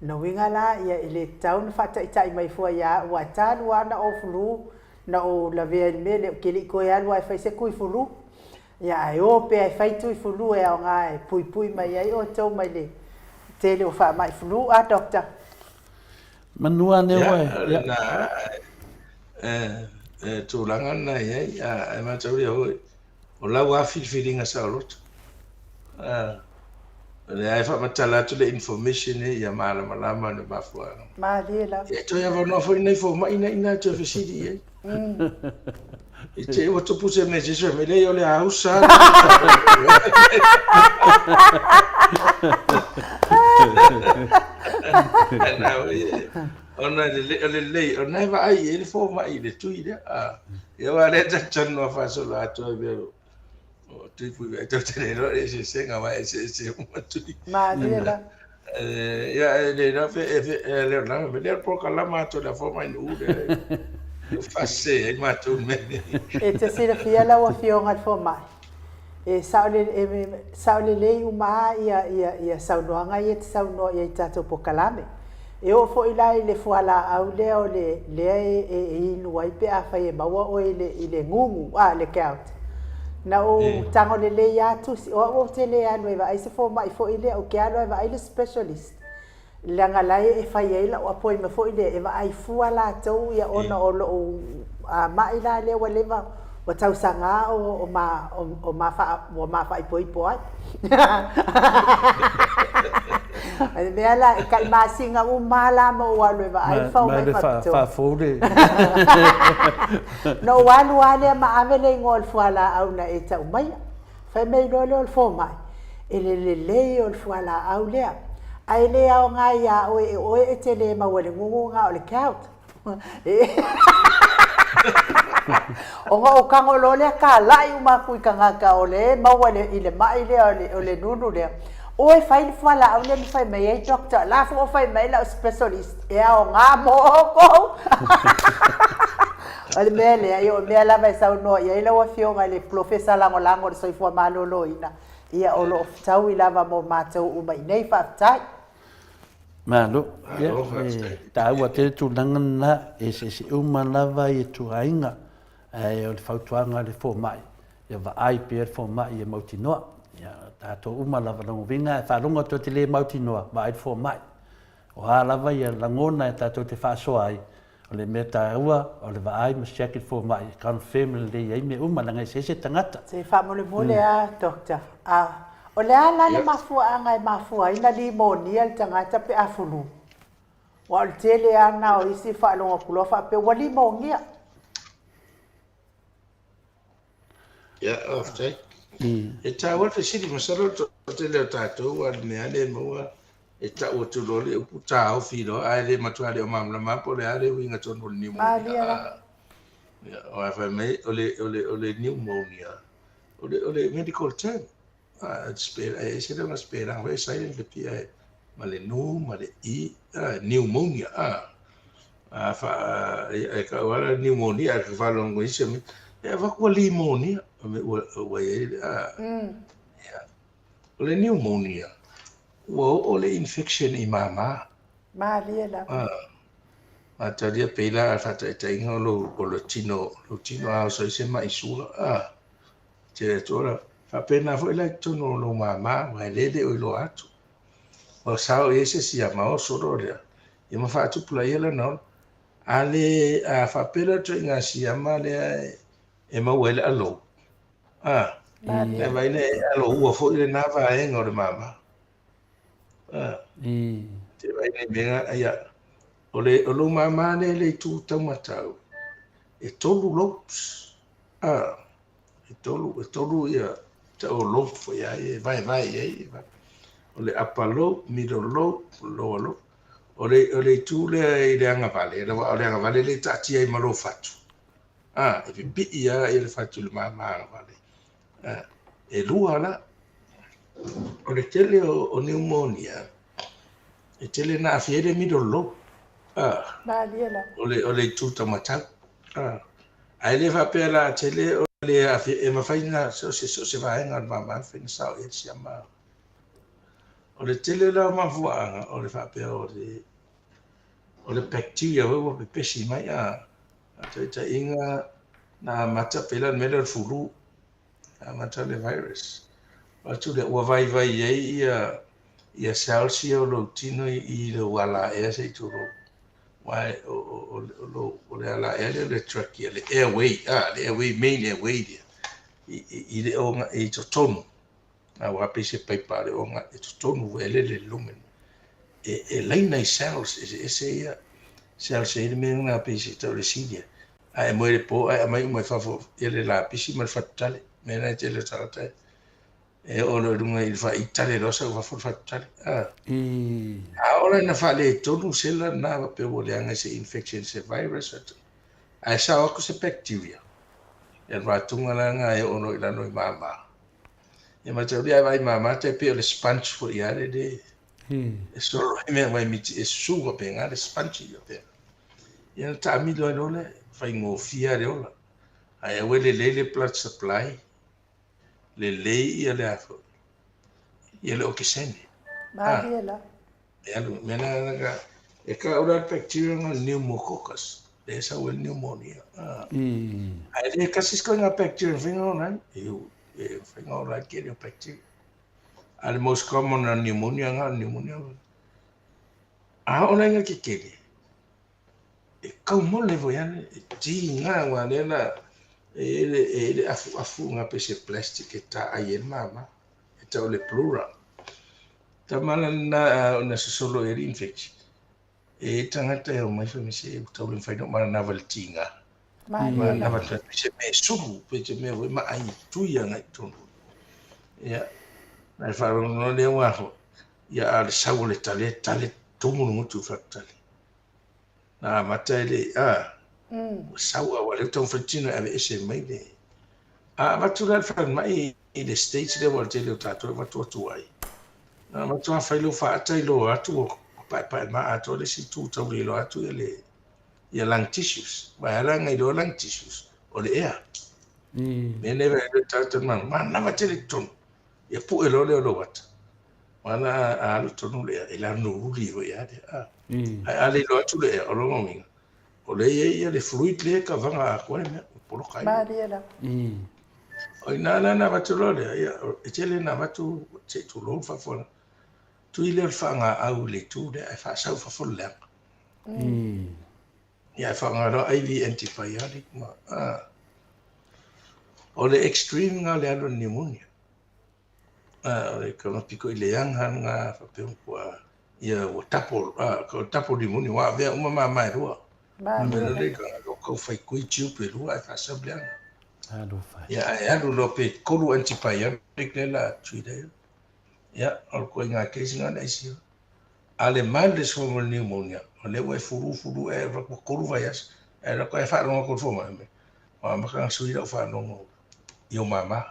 Lona uiga la, ia e le tatau ona faataitai mai fua ia au aua e talu lava ona ou flu, na ou lavea i le mea lea, ou te le i toe alu lava e fai se tui flu. Ia, ae o pea e fai tui fulu e aoga e puipui mai ai outou mai le tele o faamai flu, a Doctor? Manu ane oe. Ia, lena e tulaga lena e i ai, ae mataulia foi, o lau lava filifiliga saoloto. O lea e faamatala atu le information ia ia malamalama le mafuaaga. Malie lava. Ia, e toe avanoa foi nai fomai na ina e toe fesili i ai. I te ua tupu se mea se mai lei o le ausa. Ona o le lelei, ona e vaai i ai le fomai i le tui lea. Ia aua o lea ta te talanoa faasolo atoa i mea o tui pui ai tou te le iloa le eseesega aua e eseese uma tui. Malie la. Ia e le iloa pe e le o lava me lea polokalama atu le afo mai nuu lea e faasese ai matou mea nei. E te silafia lau Afioga i le Fomai, e sao lelei uma lava ia saunoaga ia e te saunoa i ai i tatou polokalame. E oo foi la i le fualaau lea o le lea e inu ai pe afai e maua oe i le gugu, a, le gout. Na ou tago lelei lava tusi, o au ou te le alu e vaai se fomai foi lea, ou te alu lava e vaai le specialist, leaga la e fai ai lau appointment foi lea e vaai fua latou ia ona o lou ma'i la lea ua leva ua tausaga o ma o ma ua ma faaipoipo ai. O le mea la, e tai masina uma lava la ma ou alu e vaai le fomai faapitoa. Faafou le. Na ou alu lava lea ma ave le igoa o le fualaau na e tau maia. Fai mai loa lea o le fomai, e le lelei o le fualaau lea, ae le aoga ia oe e oe e te le maua i le gugu na o le gout. Ona ou tago loa lea talai uma atu i tagata o lea e maua i le mai lea o le nunu lea, Oi fai le fualaau lea na fai mai ai doctor, la foi ua fai mai lau specialist e aoga mo outou. O le mea lea, ia o mea lava e saunoa i ai lau Afioga i le Polofesa Lagolago o le Soifua Maloloina. Ia o lo o fetaui lava mo matou uma i nei. Faafetai. Malo. Ia, e taua tele tulaga lena, e eseese uma lava ituaiga, ae o le fautuaga a le fomai, ia vaai pea le fomai ia mautinoa. Ia, tatou uma lava, lona uiga e faalogo atu e te le mautinoa, vaai le fomai. O a lava ia lagona e tatou te faasoa ai, o le mea taua o le vaai ma siaki le fomai e confirm lelei ai mea uma leaga e eseese tagata. Se faamolemole a Doctor, a o le a la le mafuaaga e mafua ai na limonia le tagata pe a fulu? Aua o le tele a na o isi faalogo atu loa faapea ua limonia. Ia, faafetai. E taua le fesili, masalo o le toatele o tatou a le mea lea e maua e tau atu loa le upu taofi loa, ae le matua le o malamalama lava po o le a le uiga tonu o le pneumonia. Ia, aua fai mai o le, o le, o le pneumonia, o le, o le medical term. E ese lona sipelaga foi e silent le P ae ma le nu ma le i, pneumonia. A fa e kau ala pneumonia e faalogo isi me e avatu ua limonia ua ua i ai ia o le pneumonia ua oo le infection i mama. Malie lava. Atalia pei la faataitaiga o lou o le tino lou tino a oso ai se mai sua Tele atu ola. Faapena foi la i totonu o lou mama, aua e le le o iloa atu. Ua sao i ai se isi ama oso loa lea, ia ma faatupulaia lana ola. A le, a faapea la le ituaiga siama lea e maua ai le alou, a, e vaai lea e aloua foi lena vaega o le mama. A, te vaai nei mea, ia, o le, o lou mama lea i le itu taumatau, e tolu lobes, a, E tolu, e tolu ia tau o lobe foi a ia e vaevae i ai. O le upper lobe, middle lobe, lower lobe. O le, o le itu lea i le agavale, o le agavale lea e taatia ai ma lou fatu. A, e pipii lava ia le fatu i le mama agavale. A, e lua la. O le tele o, o pneumonia, e tele na aafia ai le middle lobe. A, Malie la. O le, o le itu taumatau. A, Ae le faapea la tele o le aafia e mafai na so o se so o se vaega o le mama e mafai na sao i ai le siama. O le tele la o mafuaaga o le faapea o le o le bacteria foi ua pepesi mai a faataitaiga na amata pei la le mea lea o le fulu amata le virus. O atu lea ua vaivai ai ia ia cells ia o lou tino i lou alaea se i tulou. Aua o le alaea lea o le trachea, le airway, le airway, main airway lea, i le oga i totonu, aua pei se paipa a le oga i totonu foi lele i le lumen, e laina i cells eseese ia, cells e i ai le mea lena pei se tau o le cilia, a e moe i le po ae aumai uma i fafo ia le lapisi ma le fatutale, mea lena e tele o tagata e E oo loa i luga i le faaitale loa sau i fafo le fatutale. A. A oo la ina faaletonu sela lena faapea ua leaga i se infection se virus ae sao atu se bacteria. Ia le faatuga la lena e oo loa i lalo i mama. Ia mataulia a vaai mama tai pei o le sponge foi lava le e solo ai mea mai miti e susu faapena le sponge faapea. Ia ona taamilo ai loa lea, faigofie lava le ola. Ae aua e lelei le blood supply lelei ia le a foi ia le okesene. Malie la. E alu mea na na e ka ura bacteria nga pneumococcus le sa wel pneumonia. Ai le kasi sko nga bacteria finga ona e e finga ona ke le bacteria. A le most common na pneumonia nga pneumonia. A ona nga ke kele. E kaumole foi ana, e tiga aua lea la e i ai le, e i ai le afuafu nga pei se plastic e taai ai le mama, e tau o le pleura. Tama la lena ona sosolo i ai le infection, e i ai tagata e omai fai mai se ua tau le mafai ona ou mananava i le tiga. Mananava pei se mea e sulu, pei se mea foi maai e tui agai i totonu. Ia, ae faalogo loa lea ua foi, ia a o le sau o le tale, tale tumu le gutu i le fatutale. Na amata e le a ua sau a ua lea ua taumafai tino e aveese mai le a avatu la le falemai i le stage lea ua tele o tatou e avatu atu ai. Na avatu a fai lou faata iloa atu ua paepae ma atoa le isi itu tau le iloa atu ia le ia lung tissues. Aua e ala ona iloa lung tissues o le ea. Mea nei vaai le tagata manava tele i totonu. Ia pue loa lea o lou ata. Maana a alu tonu le ea, e lanululi foi lava lea. A. Ae a le iloa atu le ea, o lona uiga, o lea e i ai le fluid lea e kavaga atoa le mea, ua poloka ai. Malie lava. O i ina la na avatu loa lea, ia, e tele ina avatu se i tulou le faafofoga, tui lea o le faagaau i le itu lea ae faasau i fafo le leaga. Ia ae faaaoga loa IV antibiotic ma, a. O le extreme lena o le alu o le pneumonia. A, o le pito i leaga lena faapea ua ia ua double, a, double pneumonia ua avea uma mama e lua. Malie lea ka kau fai kui tube e lua ae faasau leaga. Alofa. Ia ae alu loa pe tolu antibiotic lea la tui lea. Ia, o le koiga case lena le ICU. A le mildest form o le pneumonia, o lea ua e fulu fulu e ua tolu vaiaso, ae alu atu ae faalogo atu i le fomai, ua amata ona sui lau faalogo i ou mama.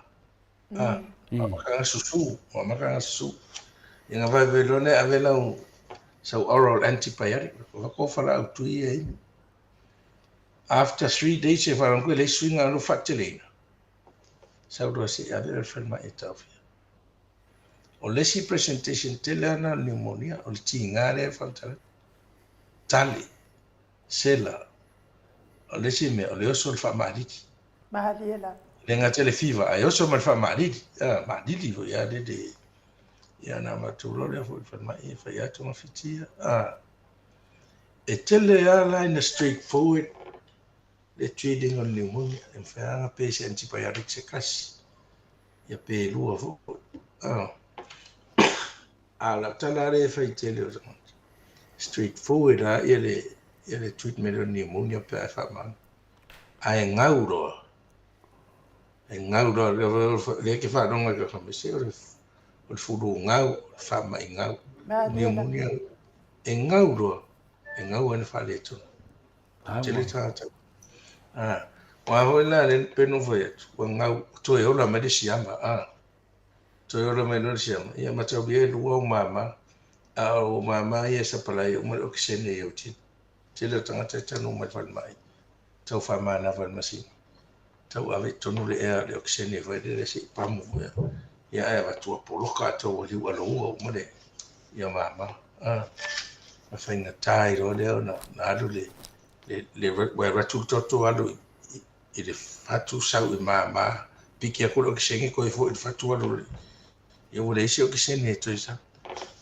A, ua amata ona susu, ua amata ona susu. Ia na vave loa lea ave lau sau oral antibiotic, ua avatu au falaau tui ia inu. After 3 days e faalogo atu e leai se suiga o lou faateleina, sau loa se i ave oe i le falemai e taofia. O le isi presentation tele lava lena o le pneumonia, o le tiga lea e faamatala atu. Tale, sela, o le isi mea, o le oso o le faamaalili. Malie lava. E le gata i le fever, ae oso ma le faamaalili. Ah, maalili foi lava le le. Ia ona avatu loa lea foi i le falemai e fai atu togafiti ia. Ah, e tele lava la ina straight forward le treating o le pneumonia. E mafai lava ona pe se antibiotic se tasi, ia pe lua foi. Ah. A o lau tala lea e fai tele o tagata, straight forward lava ia le, ia le treatment o le pneumonia pe a e faamaoni. Ae gau loa, e gau loa, lea e te faalogo i ka se o le fulu gau, o le faamai gau, pneumonia, e gau loa, e gau ai na faaletonu. Tele tagata. Ah, aua foi la le pei ona ou fai atu, ua gau, toe ola mai le siama, ah. Toe ola mai loa le siama, ia mataulia e lua ou mama, a o ou mama ia e sapalai uma le okesene i ou tino. Tele o tagata e taunuu mai le falemai, tau faamanava i le masini, tau ave i totonu le ea le okesene foi lele se i pamu foi. Ia ae avatu ua poloka atoa ua liu aloua uma le ia mama. Ah, na faigata ai loa lea ona na alu le le le ua alu atu le toto alu i le fatu sau i mama, piki atu le okesene toe foi i le fatu alu le ia ua leai se okesene e toe sau.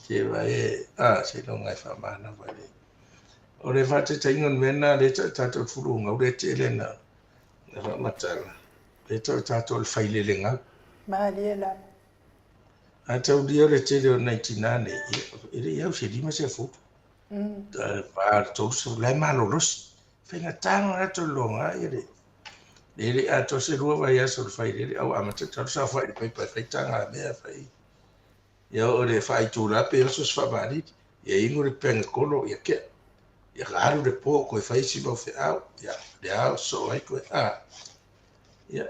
Se vaai e, ah, seiloga e faamanava le. O le faataitaiga o le mea lena lea e tau tatou le fulu gau lea tele na na faamatala. Lea e tau tatou le failele gau. Malie lava. A taulia le tele o nai tinā nei, ia, e le i au se 50. Va le 30, la e malolosi. Faigata ona latou iloga ia le le le atoa se lua vaiaso o le failele, a ua amata talu saofai i le paipa e fai tagamea, fai ia oo i le faaitula pe oso se faamalili, ia inu le pegakolo, ia kea. Ia alu le po toe fai isi mau feau, ia le ao sosoo ai toe, a. Ia,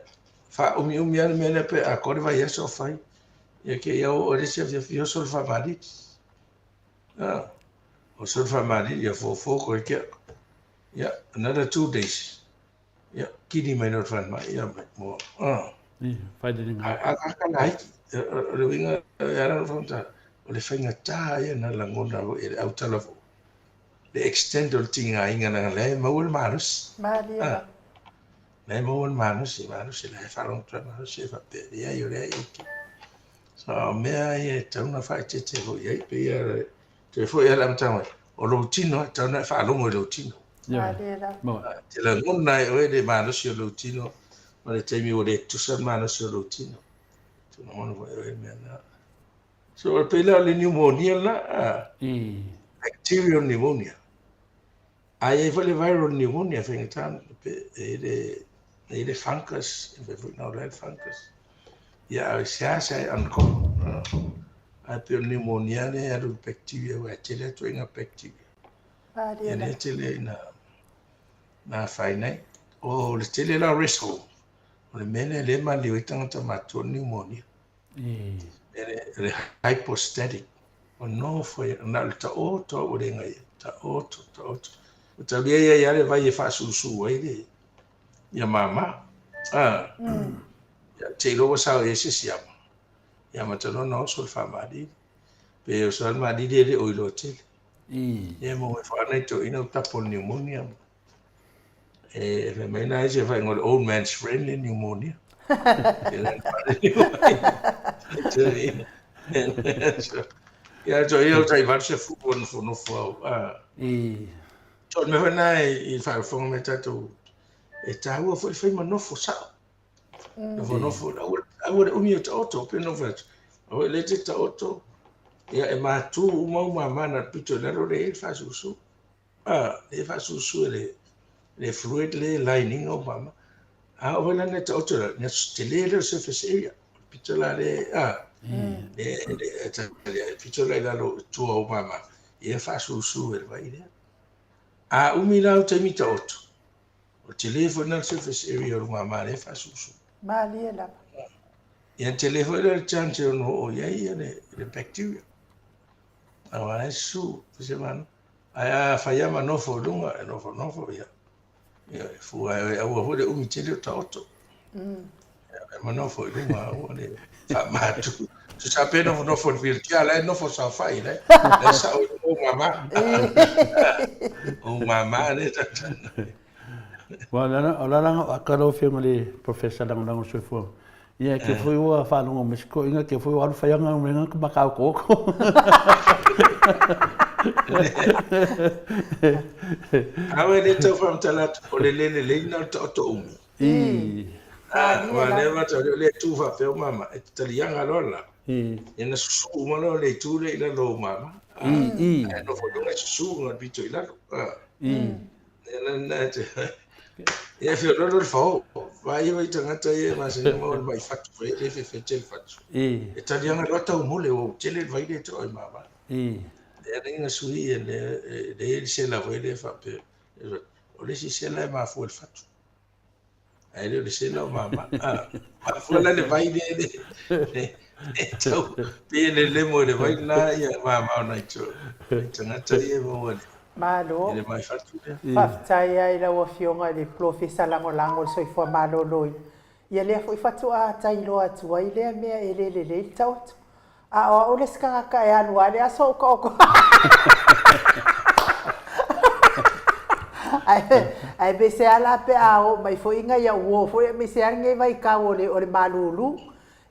faaumiumi lava le mea lea pe atoa le vaiaso o fai. Ia te i oo i le isi afiafi oso le faamalili. A, oso le faamalili, ia fofo koe kea. Ia, another 2 days. Ia, kini mai loa le falemai, ia mai, mo, a. I, failele gau. A ka laiti, o le uiga, e ala ona faamatala, o le faigata ia na lagona foi e le autala foi. Le extent o le tigaina leaga la e maua le malosi. Malie lava. La e maua le malosi, malosi la e faalogo atu ai malosi e faapea, leai o lea e okay. So, o mea ia e tatau ona faaeteete foi i ai, pei lava toe foi lava le amataga mai, o lou tino, e tatau ona e faalogo i lou tino. Malie lava. Te lagona ai oe le malosi o lou tino, ma le taimi ua le tutusa le malosi o lou tino. Te lagona foi e oe le mea lena. So, e pei la o le pneumonia lena, bacterial pneumonia. A i ai foi le viral pneumonia faigata ona pe e le e i le fungus, e mafai foi ona ola ai le fungus. Ia a seasea e uncommon. Ae pei o le pneumonia lea e alu i le bacteria aua e tele atu ai ina bacteria. Malie Ia lea lava. e tele ina na afaina ai. O le tele la o rest home, o le mea lea lea e maliliu ai tagata matutua o le pneumonia. Le, le hypostatic, o nofo ai, na o le taoto lava ua le gaia, taoto, taoto. Ua taulia ia ia le vai e faasusu ai le ia mama. Ah, ia, te iloa ua sao i ai se siama. E amata loa ona oso le faamalili. Pe oso lava le malili e le o iloa tele. Ia maua ai foi lava nai toeaiina ua tapo i le pneumonia. E fai mai nai isi e faaigoa o le old man's friend le pneumonia. Ia toeaiina ua tai 80 ua nofonofo au. So o le mea foi lena i le faafofoga mai a tatou, e taua foi le fai ma nofo sao. Nofonofo, aua le umi o taoto, pei ona ou fai atu, aua le te taoto, ia e matu uma ou mama na o le pito i lalo lea e i ai le faasusu. A, lea e faasusu e le, le fluid lea e line ina ou mama. A oo foi la ina taoto i lalo, ona tele lea o le surface area. O le pito la lea, a, lea, lea, pito la i lalo i tua o ou mama, ia e faasusu e le vai lea. A umi la au taimi taoto, O le tele foi lena o le surface area o le mama lea e faasusu. Malie lava. Ia tele foi lea le chance e ono oo i ai le, le bacteria. Aua la e susu, se manu. Ae a fai lava ma nofo i luga, e nofonofo, ia. Ia, e fua e aua foi le umi tele o taoto. Ia, e manofo i luga, aua le faamatu. Tusa pe nofonofo i le wheelchair, la e nofo saofai, la e sao i luga ou mama. Ou mama lea tatana. Ua o le ala o aka lau Afioga i le Professor Lagolago Soifua. Ia ke foi ua faalogo mai se toeaina ke foi ua alu fai ana galuega ka makau koko. Aua e le tau faamatala atu, o le le lelei lena o le taoto umi. Ah, aua lea matou o lea tu faapea o mama, e taliaga loa la. Ia na susu uma loa le itu lea i lalo o mama. Ae nofo i luga e susu na pito i lalo. Ia na na te. Ia fia lolo le fao. Vai vai tagata ia e masani ona maua le mai fatu foi le fefete le fatu. E taliaga loa taumole ua tele le vai lea e to'a i mama. Lea na ina sui ia le le sela foi lea faapea. O le isi sela e mafua i le fatu. Ae le o le sela o mama. Ah, mafua la le vai lea le, le, le tau, pei e lelemo i le vai lena ia mama o nai to, nai tagata ia e maua i le, Malo. i le mai fatu lea. Faafetai lava i lau Afioga i le Polofesa Lagolago o le Soifua Maloloina. Ia lea foi faatoa tailoa atu ai lea mea e le lelei le taoto. A o au le isi tagata e alu lava le aso o taoto. Ae aemaise lava la pe a oo mai foi nai au uo foi aemaise lava lenei vaitau o le o le malulu.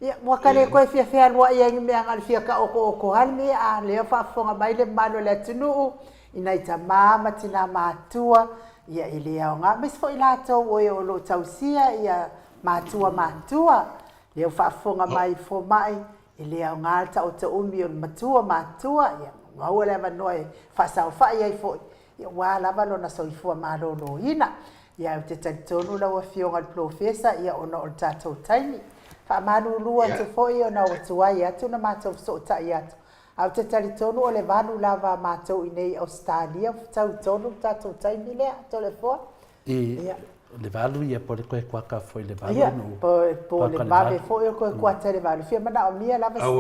Ia ua ta le toe fia fealuai ai i ni mea na o le fia taotooto lava le mea, a o lea e faafofoga mai le mamalu o le atunuu i nai tama ma tina matutua, ia e le aoga, aemaise foi latou o e o lo o tausia ia matua matutua. Lea ua faafofoga mai fomai, e le aoga le taoto umi o le matua matua, ia maua le avanoa e faasaofai ai foi, ia aua lava lona soifua maloloina. Ia ae ou te talitonu lau Afioga i le Polofesa, ia ona o le tatou taimi. Faamalulu atu foi ona ua tuai atu ona matou fesootai atu, ae ou te talitonu o le valu lava a matou i inei i Ausetalia ua fetau tonu le tatou taimi lea, Toleafoa. I le valu ia po o le toe kuata foi i le valu Ia, po o le vave foi o le toe kuata i le valu. Fia manaomia lava se taimi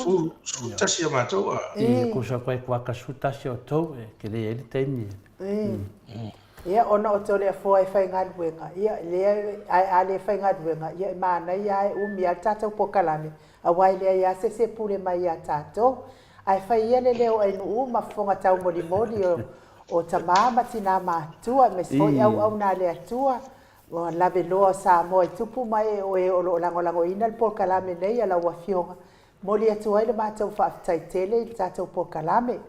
umi. Aua 11 a matou a. I, tusa toe kuata 11 o outou e tele ai le taimi. Ia, ona o Toleafoa e faigaluega, ia, lea, ae a le faigaluega, ia e manaia lava e umi lava le tatou polokalame, aua e leai lava se isi e pule mai ia tatou. Ae fai ia le leo o Ainuu ma fofoga taumolimoli o O tama ma tina matutua, aemaise foi auauna a le Atua, ua laveloa o Samoa i tupu ma ee o e o lo o lagolagoina le polokalame nei a lau Afioga. Momoli atu ai le matou faafetai tele i le tatou polokalame.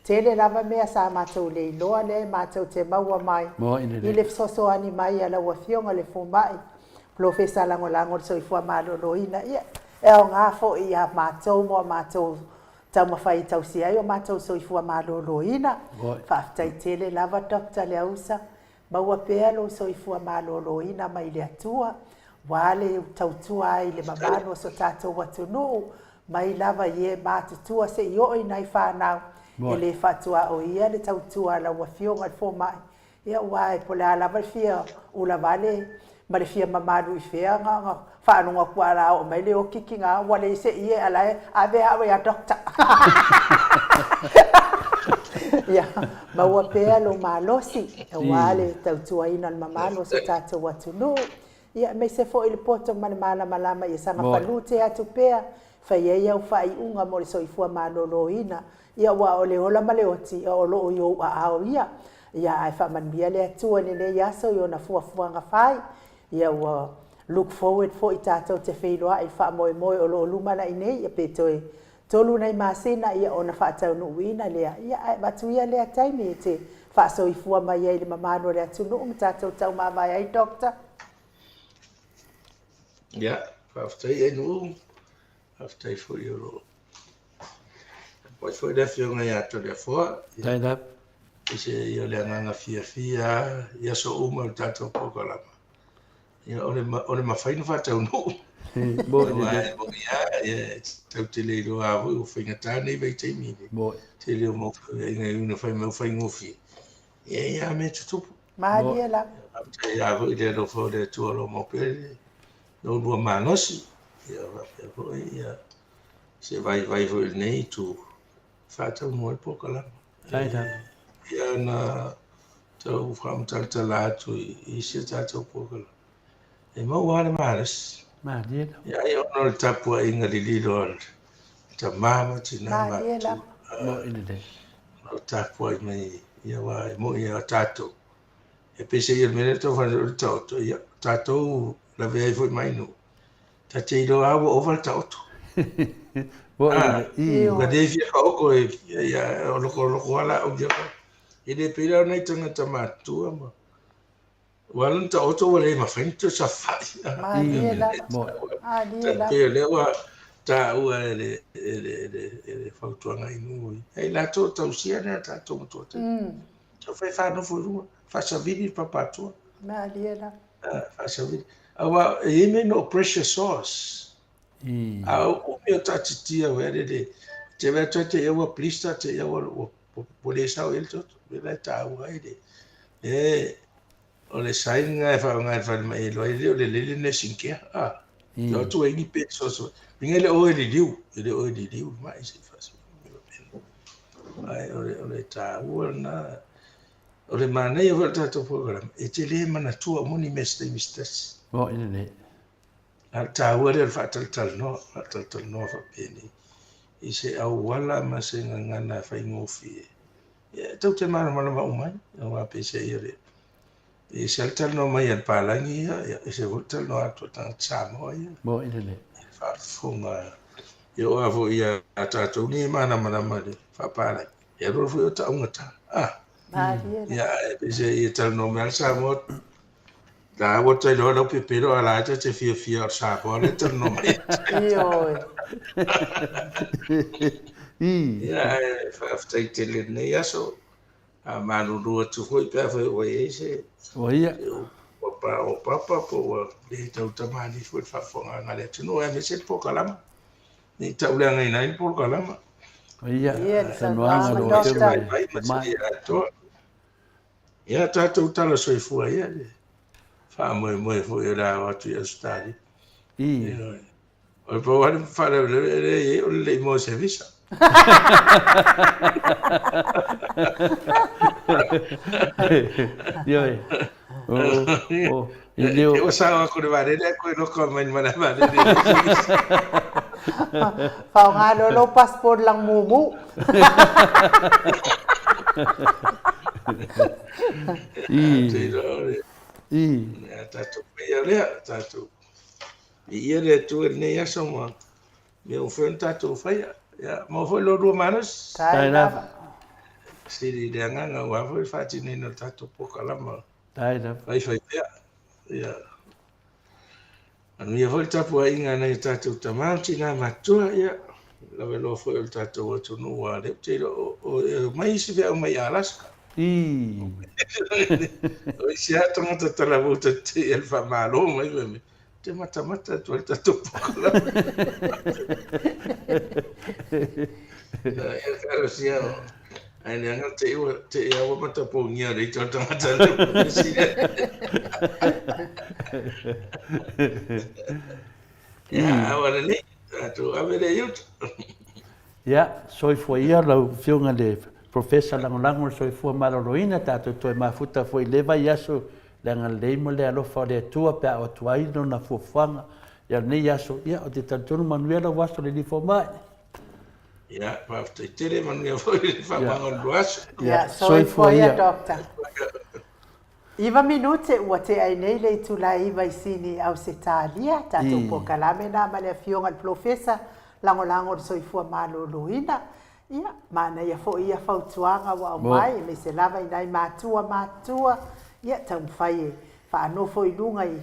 Tele lava mea sa matou le iloa lea e matou te maua mai i le fesoasoani mai a lau Afioga le Fomai, Polofesa Lagolago o le Soifua Maloloina. Ia, e aoga foi ia matou mo a matou Taumafai e tausia ai o matou soifua maloloina. Faafetai tele lava Doctor Leausa, maua pea lou soifua maloloina mai le Atua, ua le tautua ai i le mamalu o so tatou atunuu, mai lava i e matutua se i oo i nai fanau, e le faatuaoia le tautua a lau Afioga i le Fomai, Ia aua po o le a lava le fia ula vale ma le fia mamalu i fea na ona faalogo atu lava o le a oo mai le oti tina ua leai se ie a o la e ave au ia doctor. Ia maua pea lou malosi aua le tautuaina o le mamalu o si o tatou atunuu. Ia aemaise foi le poto ma le malamalama ia saga palute atu pea. fai ai au faaiuga mo le soifua maloloina, ia aua o le ola ma le oti o lo o i ou aao ia. Ia ae faamanuia le Atua i lenei aso i ona fuafuaga fai. Ia ua look forward foi tatou te feiloai i le faamoemoe o lo o lumanai nei, ia pe toe 3 nai masina ia ona faataunuuina lea, ia ae avatu ia lea taimi e te faasoifua mai ai i le mamalu o le atunuu ma tatou taumavae ai Doctor. Ia, faafetai Ainuu, faafetai foi o lo o tapuai foi le Afioga ia Toleafoa. Ia, se ia o le agaga fiafia i aso uma o le tatou polokalama. Ia, o le, o le mafai ona faataunuu. Moni lelei. E moni lava, ia, tatou te le iloa lava foi ua faigata lenei vaitaimi i le Moni. tele o mau feoaiga e ui ina fai mai ua faigofie, ia e i ai lava mea e tutupu. Malie lava. Faafetai lava foi i le alofa o le Atua o lo o mau pea le lua malosi, ia faapea foi ia se vaivai foi i lenei itu e faataunuu ai le polokalama. Faafetai lava. Ia na tau faamatalatala atu i isi a tatou polokalama, e maua lava le malosi. Malie lava. Ia ai ona o le tapuaiga lililo a le tama ma tina Malie matutua. lava. Moni lelei. O lo o tapuai mai ia aua e moni lava tatou. E peiseai o le mea lea e tau fai o le taoto, ia tatou lavea ai foi mai nuu. Ta te iloa lava ua ova le taoto. Moni lelei. Ua le fia faaoko e ia o lokoloko lava laau ia. E le pei la o nai tagata matutua ma ua ala ona taoto ua le mafai ona toe saofai. Malie lava. Malie lava. Pei o lea ua taua e le e le e le e le fautuaga i nuu i latou o tausia nai o tatou matua tele. Tau fai faanofo i luga, faasavili le papa atua. Malie lava. Faasavili. Aua e i ai mea no pressure sores. A o umi o taatitia ua le le te vaai atu te ia ua blister te ia ua ua le sao i ai le toto. O le mea la e taua ai le e o le sign lena e faaaoga e le falemai e iloa ai le o le lele nursing care. Ah, te atu ai ni pe soso. Inga le o e liliu, e le o e liliu mai se faasavili. Ai o le o le taua lena. O le manaia foi o le tatou polokalame, e te le manatua uma ni mea i se taimi se tasi. Moni lelei. A o le taua lea o le faatalatalanoa, faatalatalanoa faapenei i se auala ma se gagana faigofie. Ia, tou te malamalama uma ai, aua peiseai o le e ese lava le talanoa mai a le palagi ia, ia ese foi le talanoa atu a tagata Samoa ia. Moni lelei. I le faafofoga, e oo lava foi ia tatou nei e malamalama i le faapalagi, e alu alu foi o taugata. Ah, ia, ae peiseai e talanoa mai lava le Samoa, La ua ta iloa lau pepelo a la e ta te fiafia o le Samoa lea e talanoa mai. Ioe. Ia, ae faafetai tele i lenei aso. A malulu atu foi pe afai ua i ai se Ua ia. ua pa o papa po ua le tautamalii foi le faafofogaaga a le atunuu aemaise le polokalama. Ne i tauleagaina ai le polokalama. Ua ia. Ia, le Saunoaga saunoaga, a lau Doctor. Afioga i Vaivai ma Tomai. se atoa. Ia tatou tala soifua ia le faamoemoe foi o le a o atu i Ausetalia. I. O le pau lava le faalavelave e leai ai o le le i maua se visa. Ioe. O, o, i le o... Ua sao aku le vaalele ae koe loka mai le malae vaalele e leai se visa. Faaaoga loa lou passport lang mumu. I. Ia tatou paia lea, tatou viia le Atua i lenei aso ma mea ua mafai ona tatou faia. Ia maua foi lo lua malosi. Tai lava. Sili i le agaga aua foi le faatinoina o le tatou polokalama. Tai lava. Faifai pea. Ia. Manuia foi le tapuaiga a nai o tatou tama ma tina matutua, ia, laveloa foi o le tatou atunuu aua o lea ou te iloa e omai isi feau mai Alaska. Ii. O isi lava tagata talavou ta te i a le faamalo mai fai mai, ou te matamata atu ai i le tatou polokalame. Ia talosia Ae leaga te i ua te i a ua matapogia le ita o le tagata le isi. Ia, aua lelei, tatou ave lea i uta. Ia, soifua ia lau Afioga i le Professor Lagolago o le Soifua Maloloina, tatou toe mafuta foi i lea vaiaso le agalelei ma le alofa o le Atua pe a oo atu ai lona fuafuaga. Ia, lenei aso, ia, ou te talitonu manuia lau aso le alii fomai. Ia, faafetai tele, manuia foi le faamaga o le lua aso. Ia, soifua ia, Doctor. Iva minute ua tea ai nei le itula e iva i Sini, Ausetalia, tatou polokalame na ma le Afioga i le Polofesa Lagolago o le Soifua Maloloina. Ia, manaia foi ia fautuaga ua aumai, aemaise lava i nai matua matutua, ia taumafai e faanofo i luga i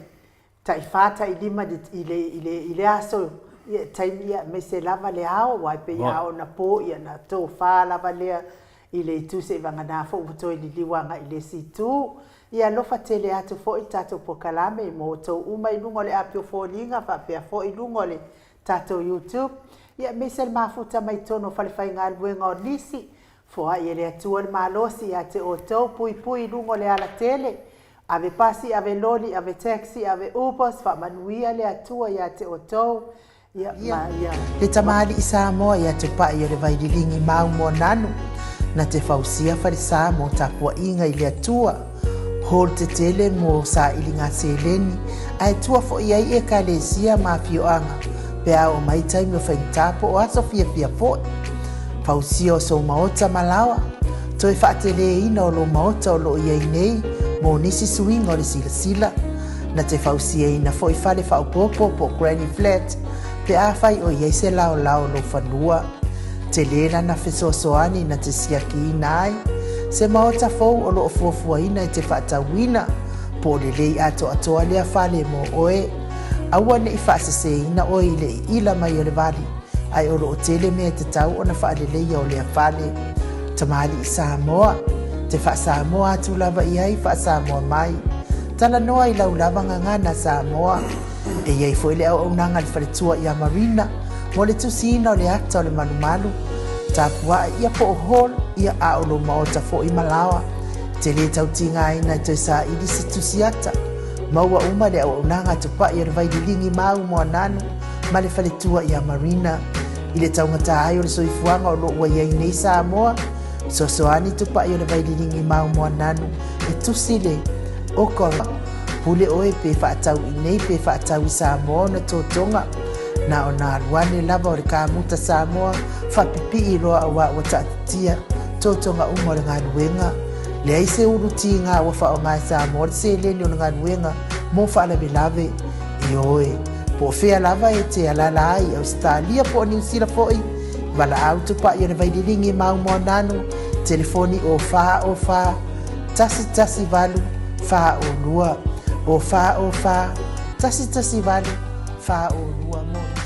tai fa tai lima i le i le i le aso ia taimi ia aemaise lava le ao aua e pei a oo ina po ia ona tofa lava lea i le itu seivagana foi ua toe liliu agai i le isi itu. Ia alofa tele atu foi le tatou polokalame mo outou uma i luga o le api o foliga faapea foi i luga o le tatou YouTube ia aemaise le mafuta mai totonu o falefaigaluega o nisi. Foai e le Atua le malosi ia te outou, puipui i luga o le alatele. Ave pasi, ave loli, ave taxi, ave ubers, faamanuia le Atua ia te outou, ia, ma ia. Le tamalii Samoa ia te pai o le vaililigi mau moananu, na te fausia falesa mo tapuaiga i le Atua, hall tetele mo sailiga seleni, ae tua foi ai ekalesia ma afioaga pe a oo mai taimi o faigata po o aso fiafia foi. Fausia o sou maota ma laoa, toe faateleina o lou maota o lo o i ai nei mo nisi suiga o le silasila. Na te fausiaina foi fale faaopoopo po o granny flat pe afai o i ai se laolao o lou fanua. Tele lana fesoasoani na te siakiina ai se maota fou o lo o fuafuaina e te faatauina po o lelei atoatoa lea fale mo oe. Aua ne i faaseseina oe i le iila mai o le vali, ae o lo o tele mea e tatau ona faaleleia o lea fale. Tamalii Samoa, te faa-Samoa atu lava i ai, faa-Samoa mai. Talanoa i lau lava gagana Samoa. E i ai foi le auaunaga a le faletua ia Marina mo le tusiina o le ata o le malumalu, tapua'i ia po o hall ia a o lou maota foi ma laoa. Te lē tau tigaina e toe saili se tusi ata. Maua uma le auaunaga a Tupa'i o le Vaililigi ma au Moananu ma le faletua ia Marina. I le taugata ai o le soifuaga o lo o ua i ai nei Samoa, fesoasoani Tupa'i o le Vaililigi ma au Moananu e tusi le oko pule oe pe faatau i nei pe faatau i Samoa ona totoga. Na ona alu ane lava o le kamuta Samoa faapipii loa auā ua taatitia totoga uma o le galuega. Leai se ulu tiga ua faaaoga e Samoa le seleni o le galuega mo faalavelave. Ioe, po o fea lava e te alaala ai i Ausetalia po o Niu Sila foi, valaau tupai o le Vaililigi ma Aumoananu, telefoni o 4 o 4 1 1 8 4 o 2, o 4 o 4 1 1 8 4 o 2 mo.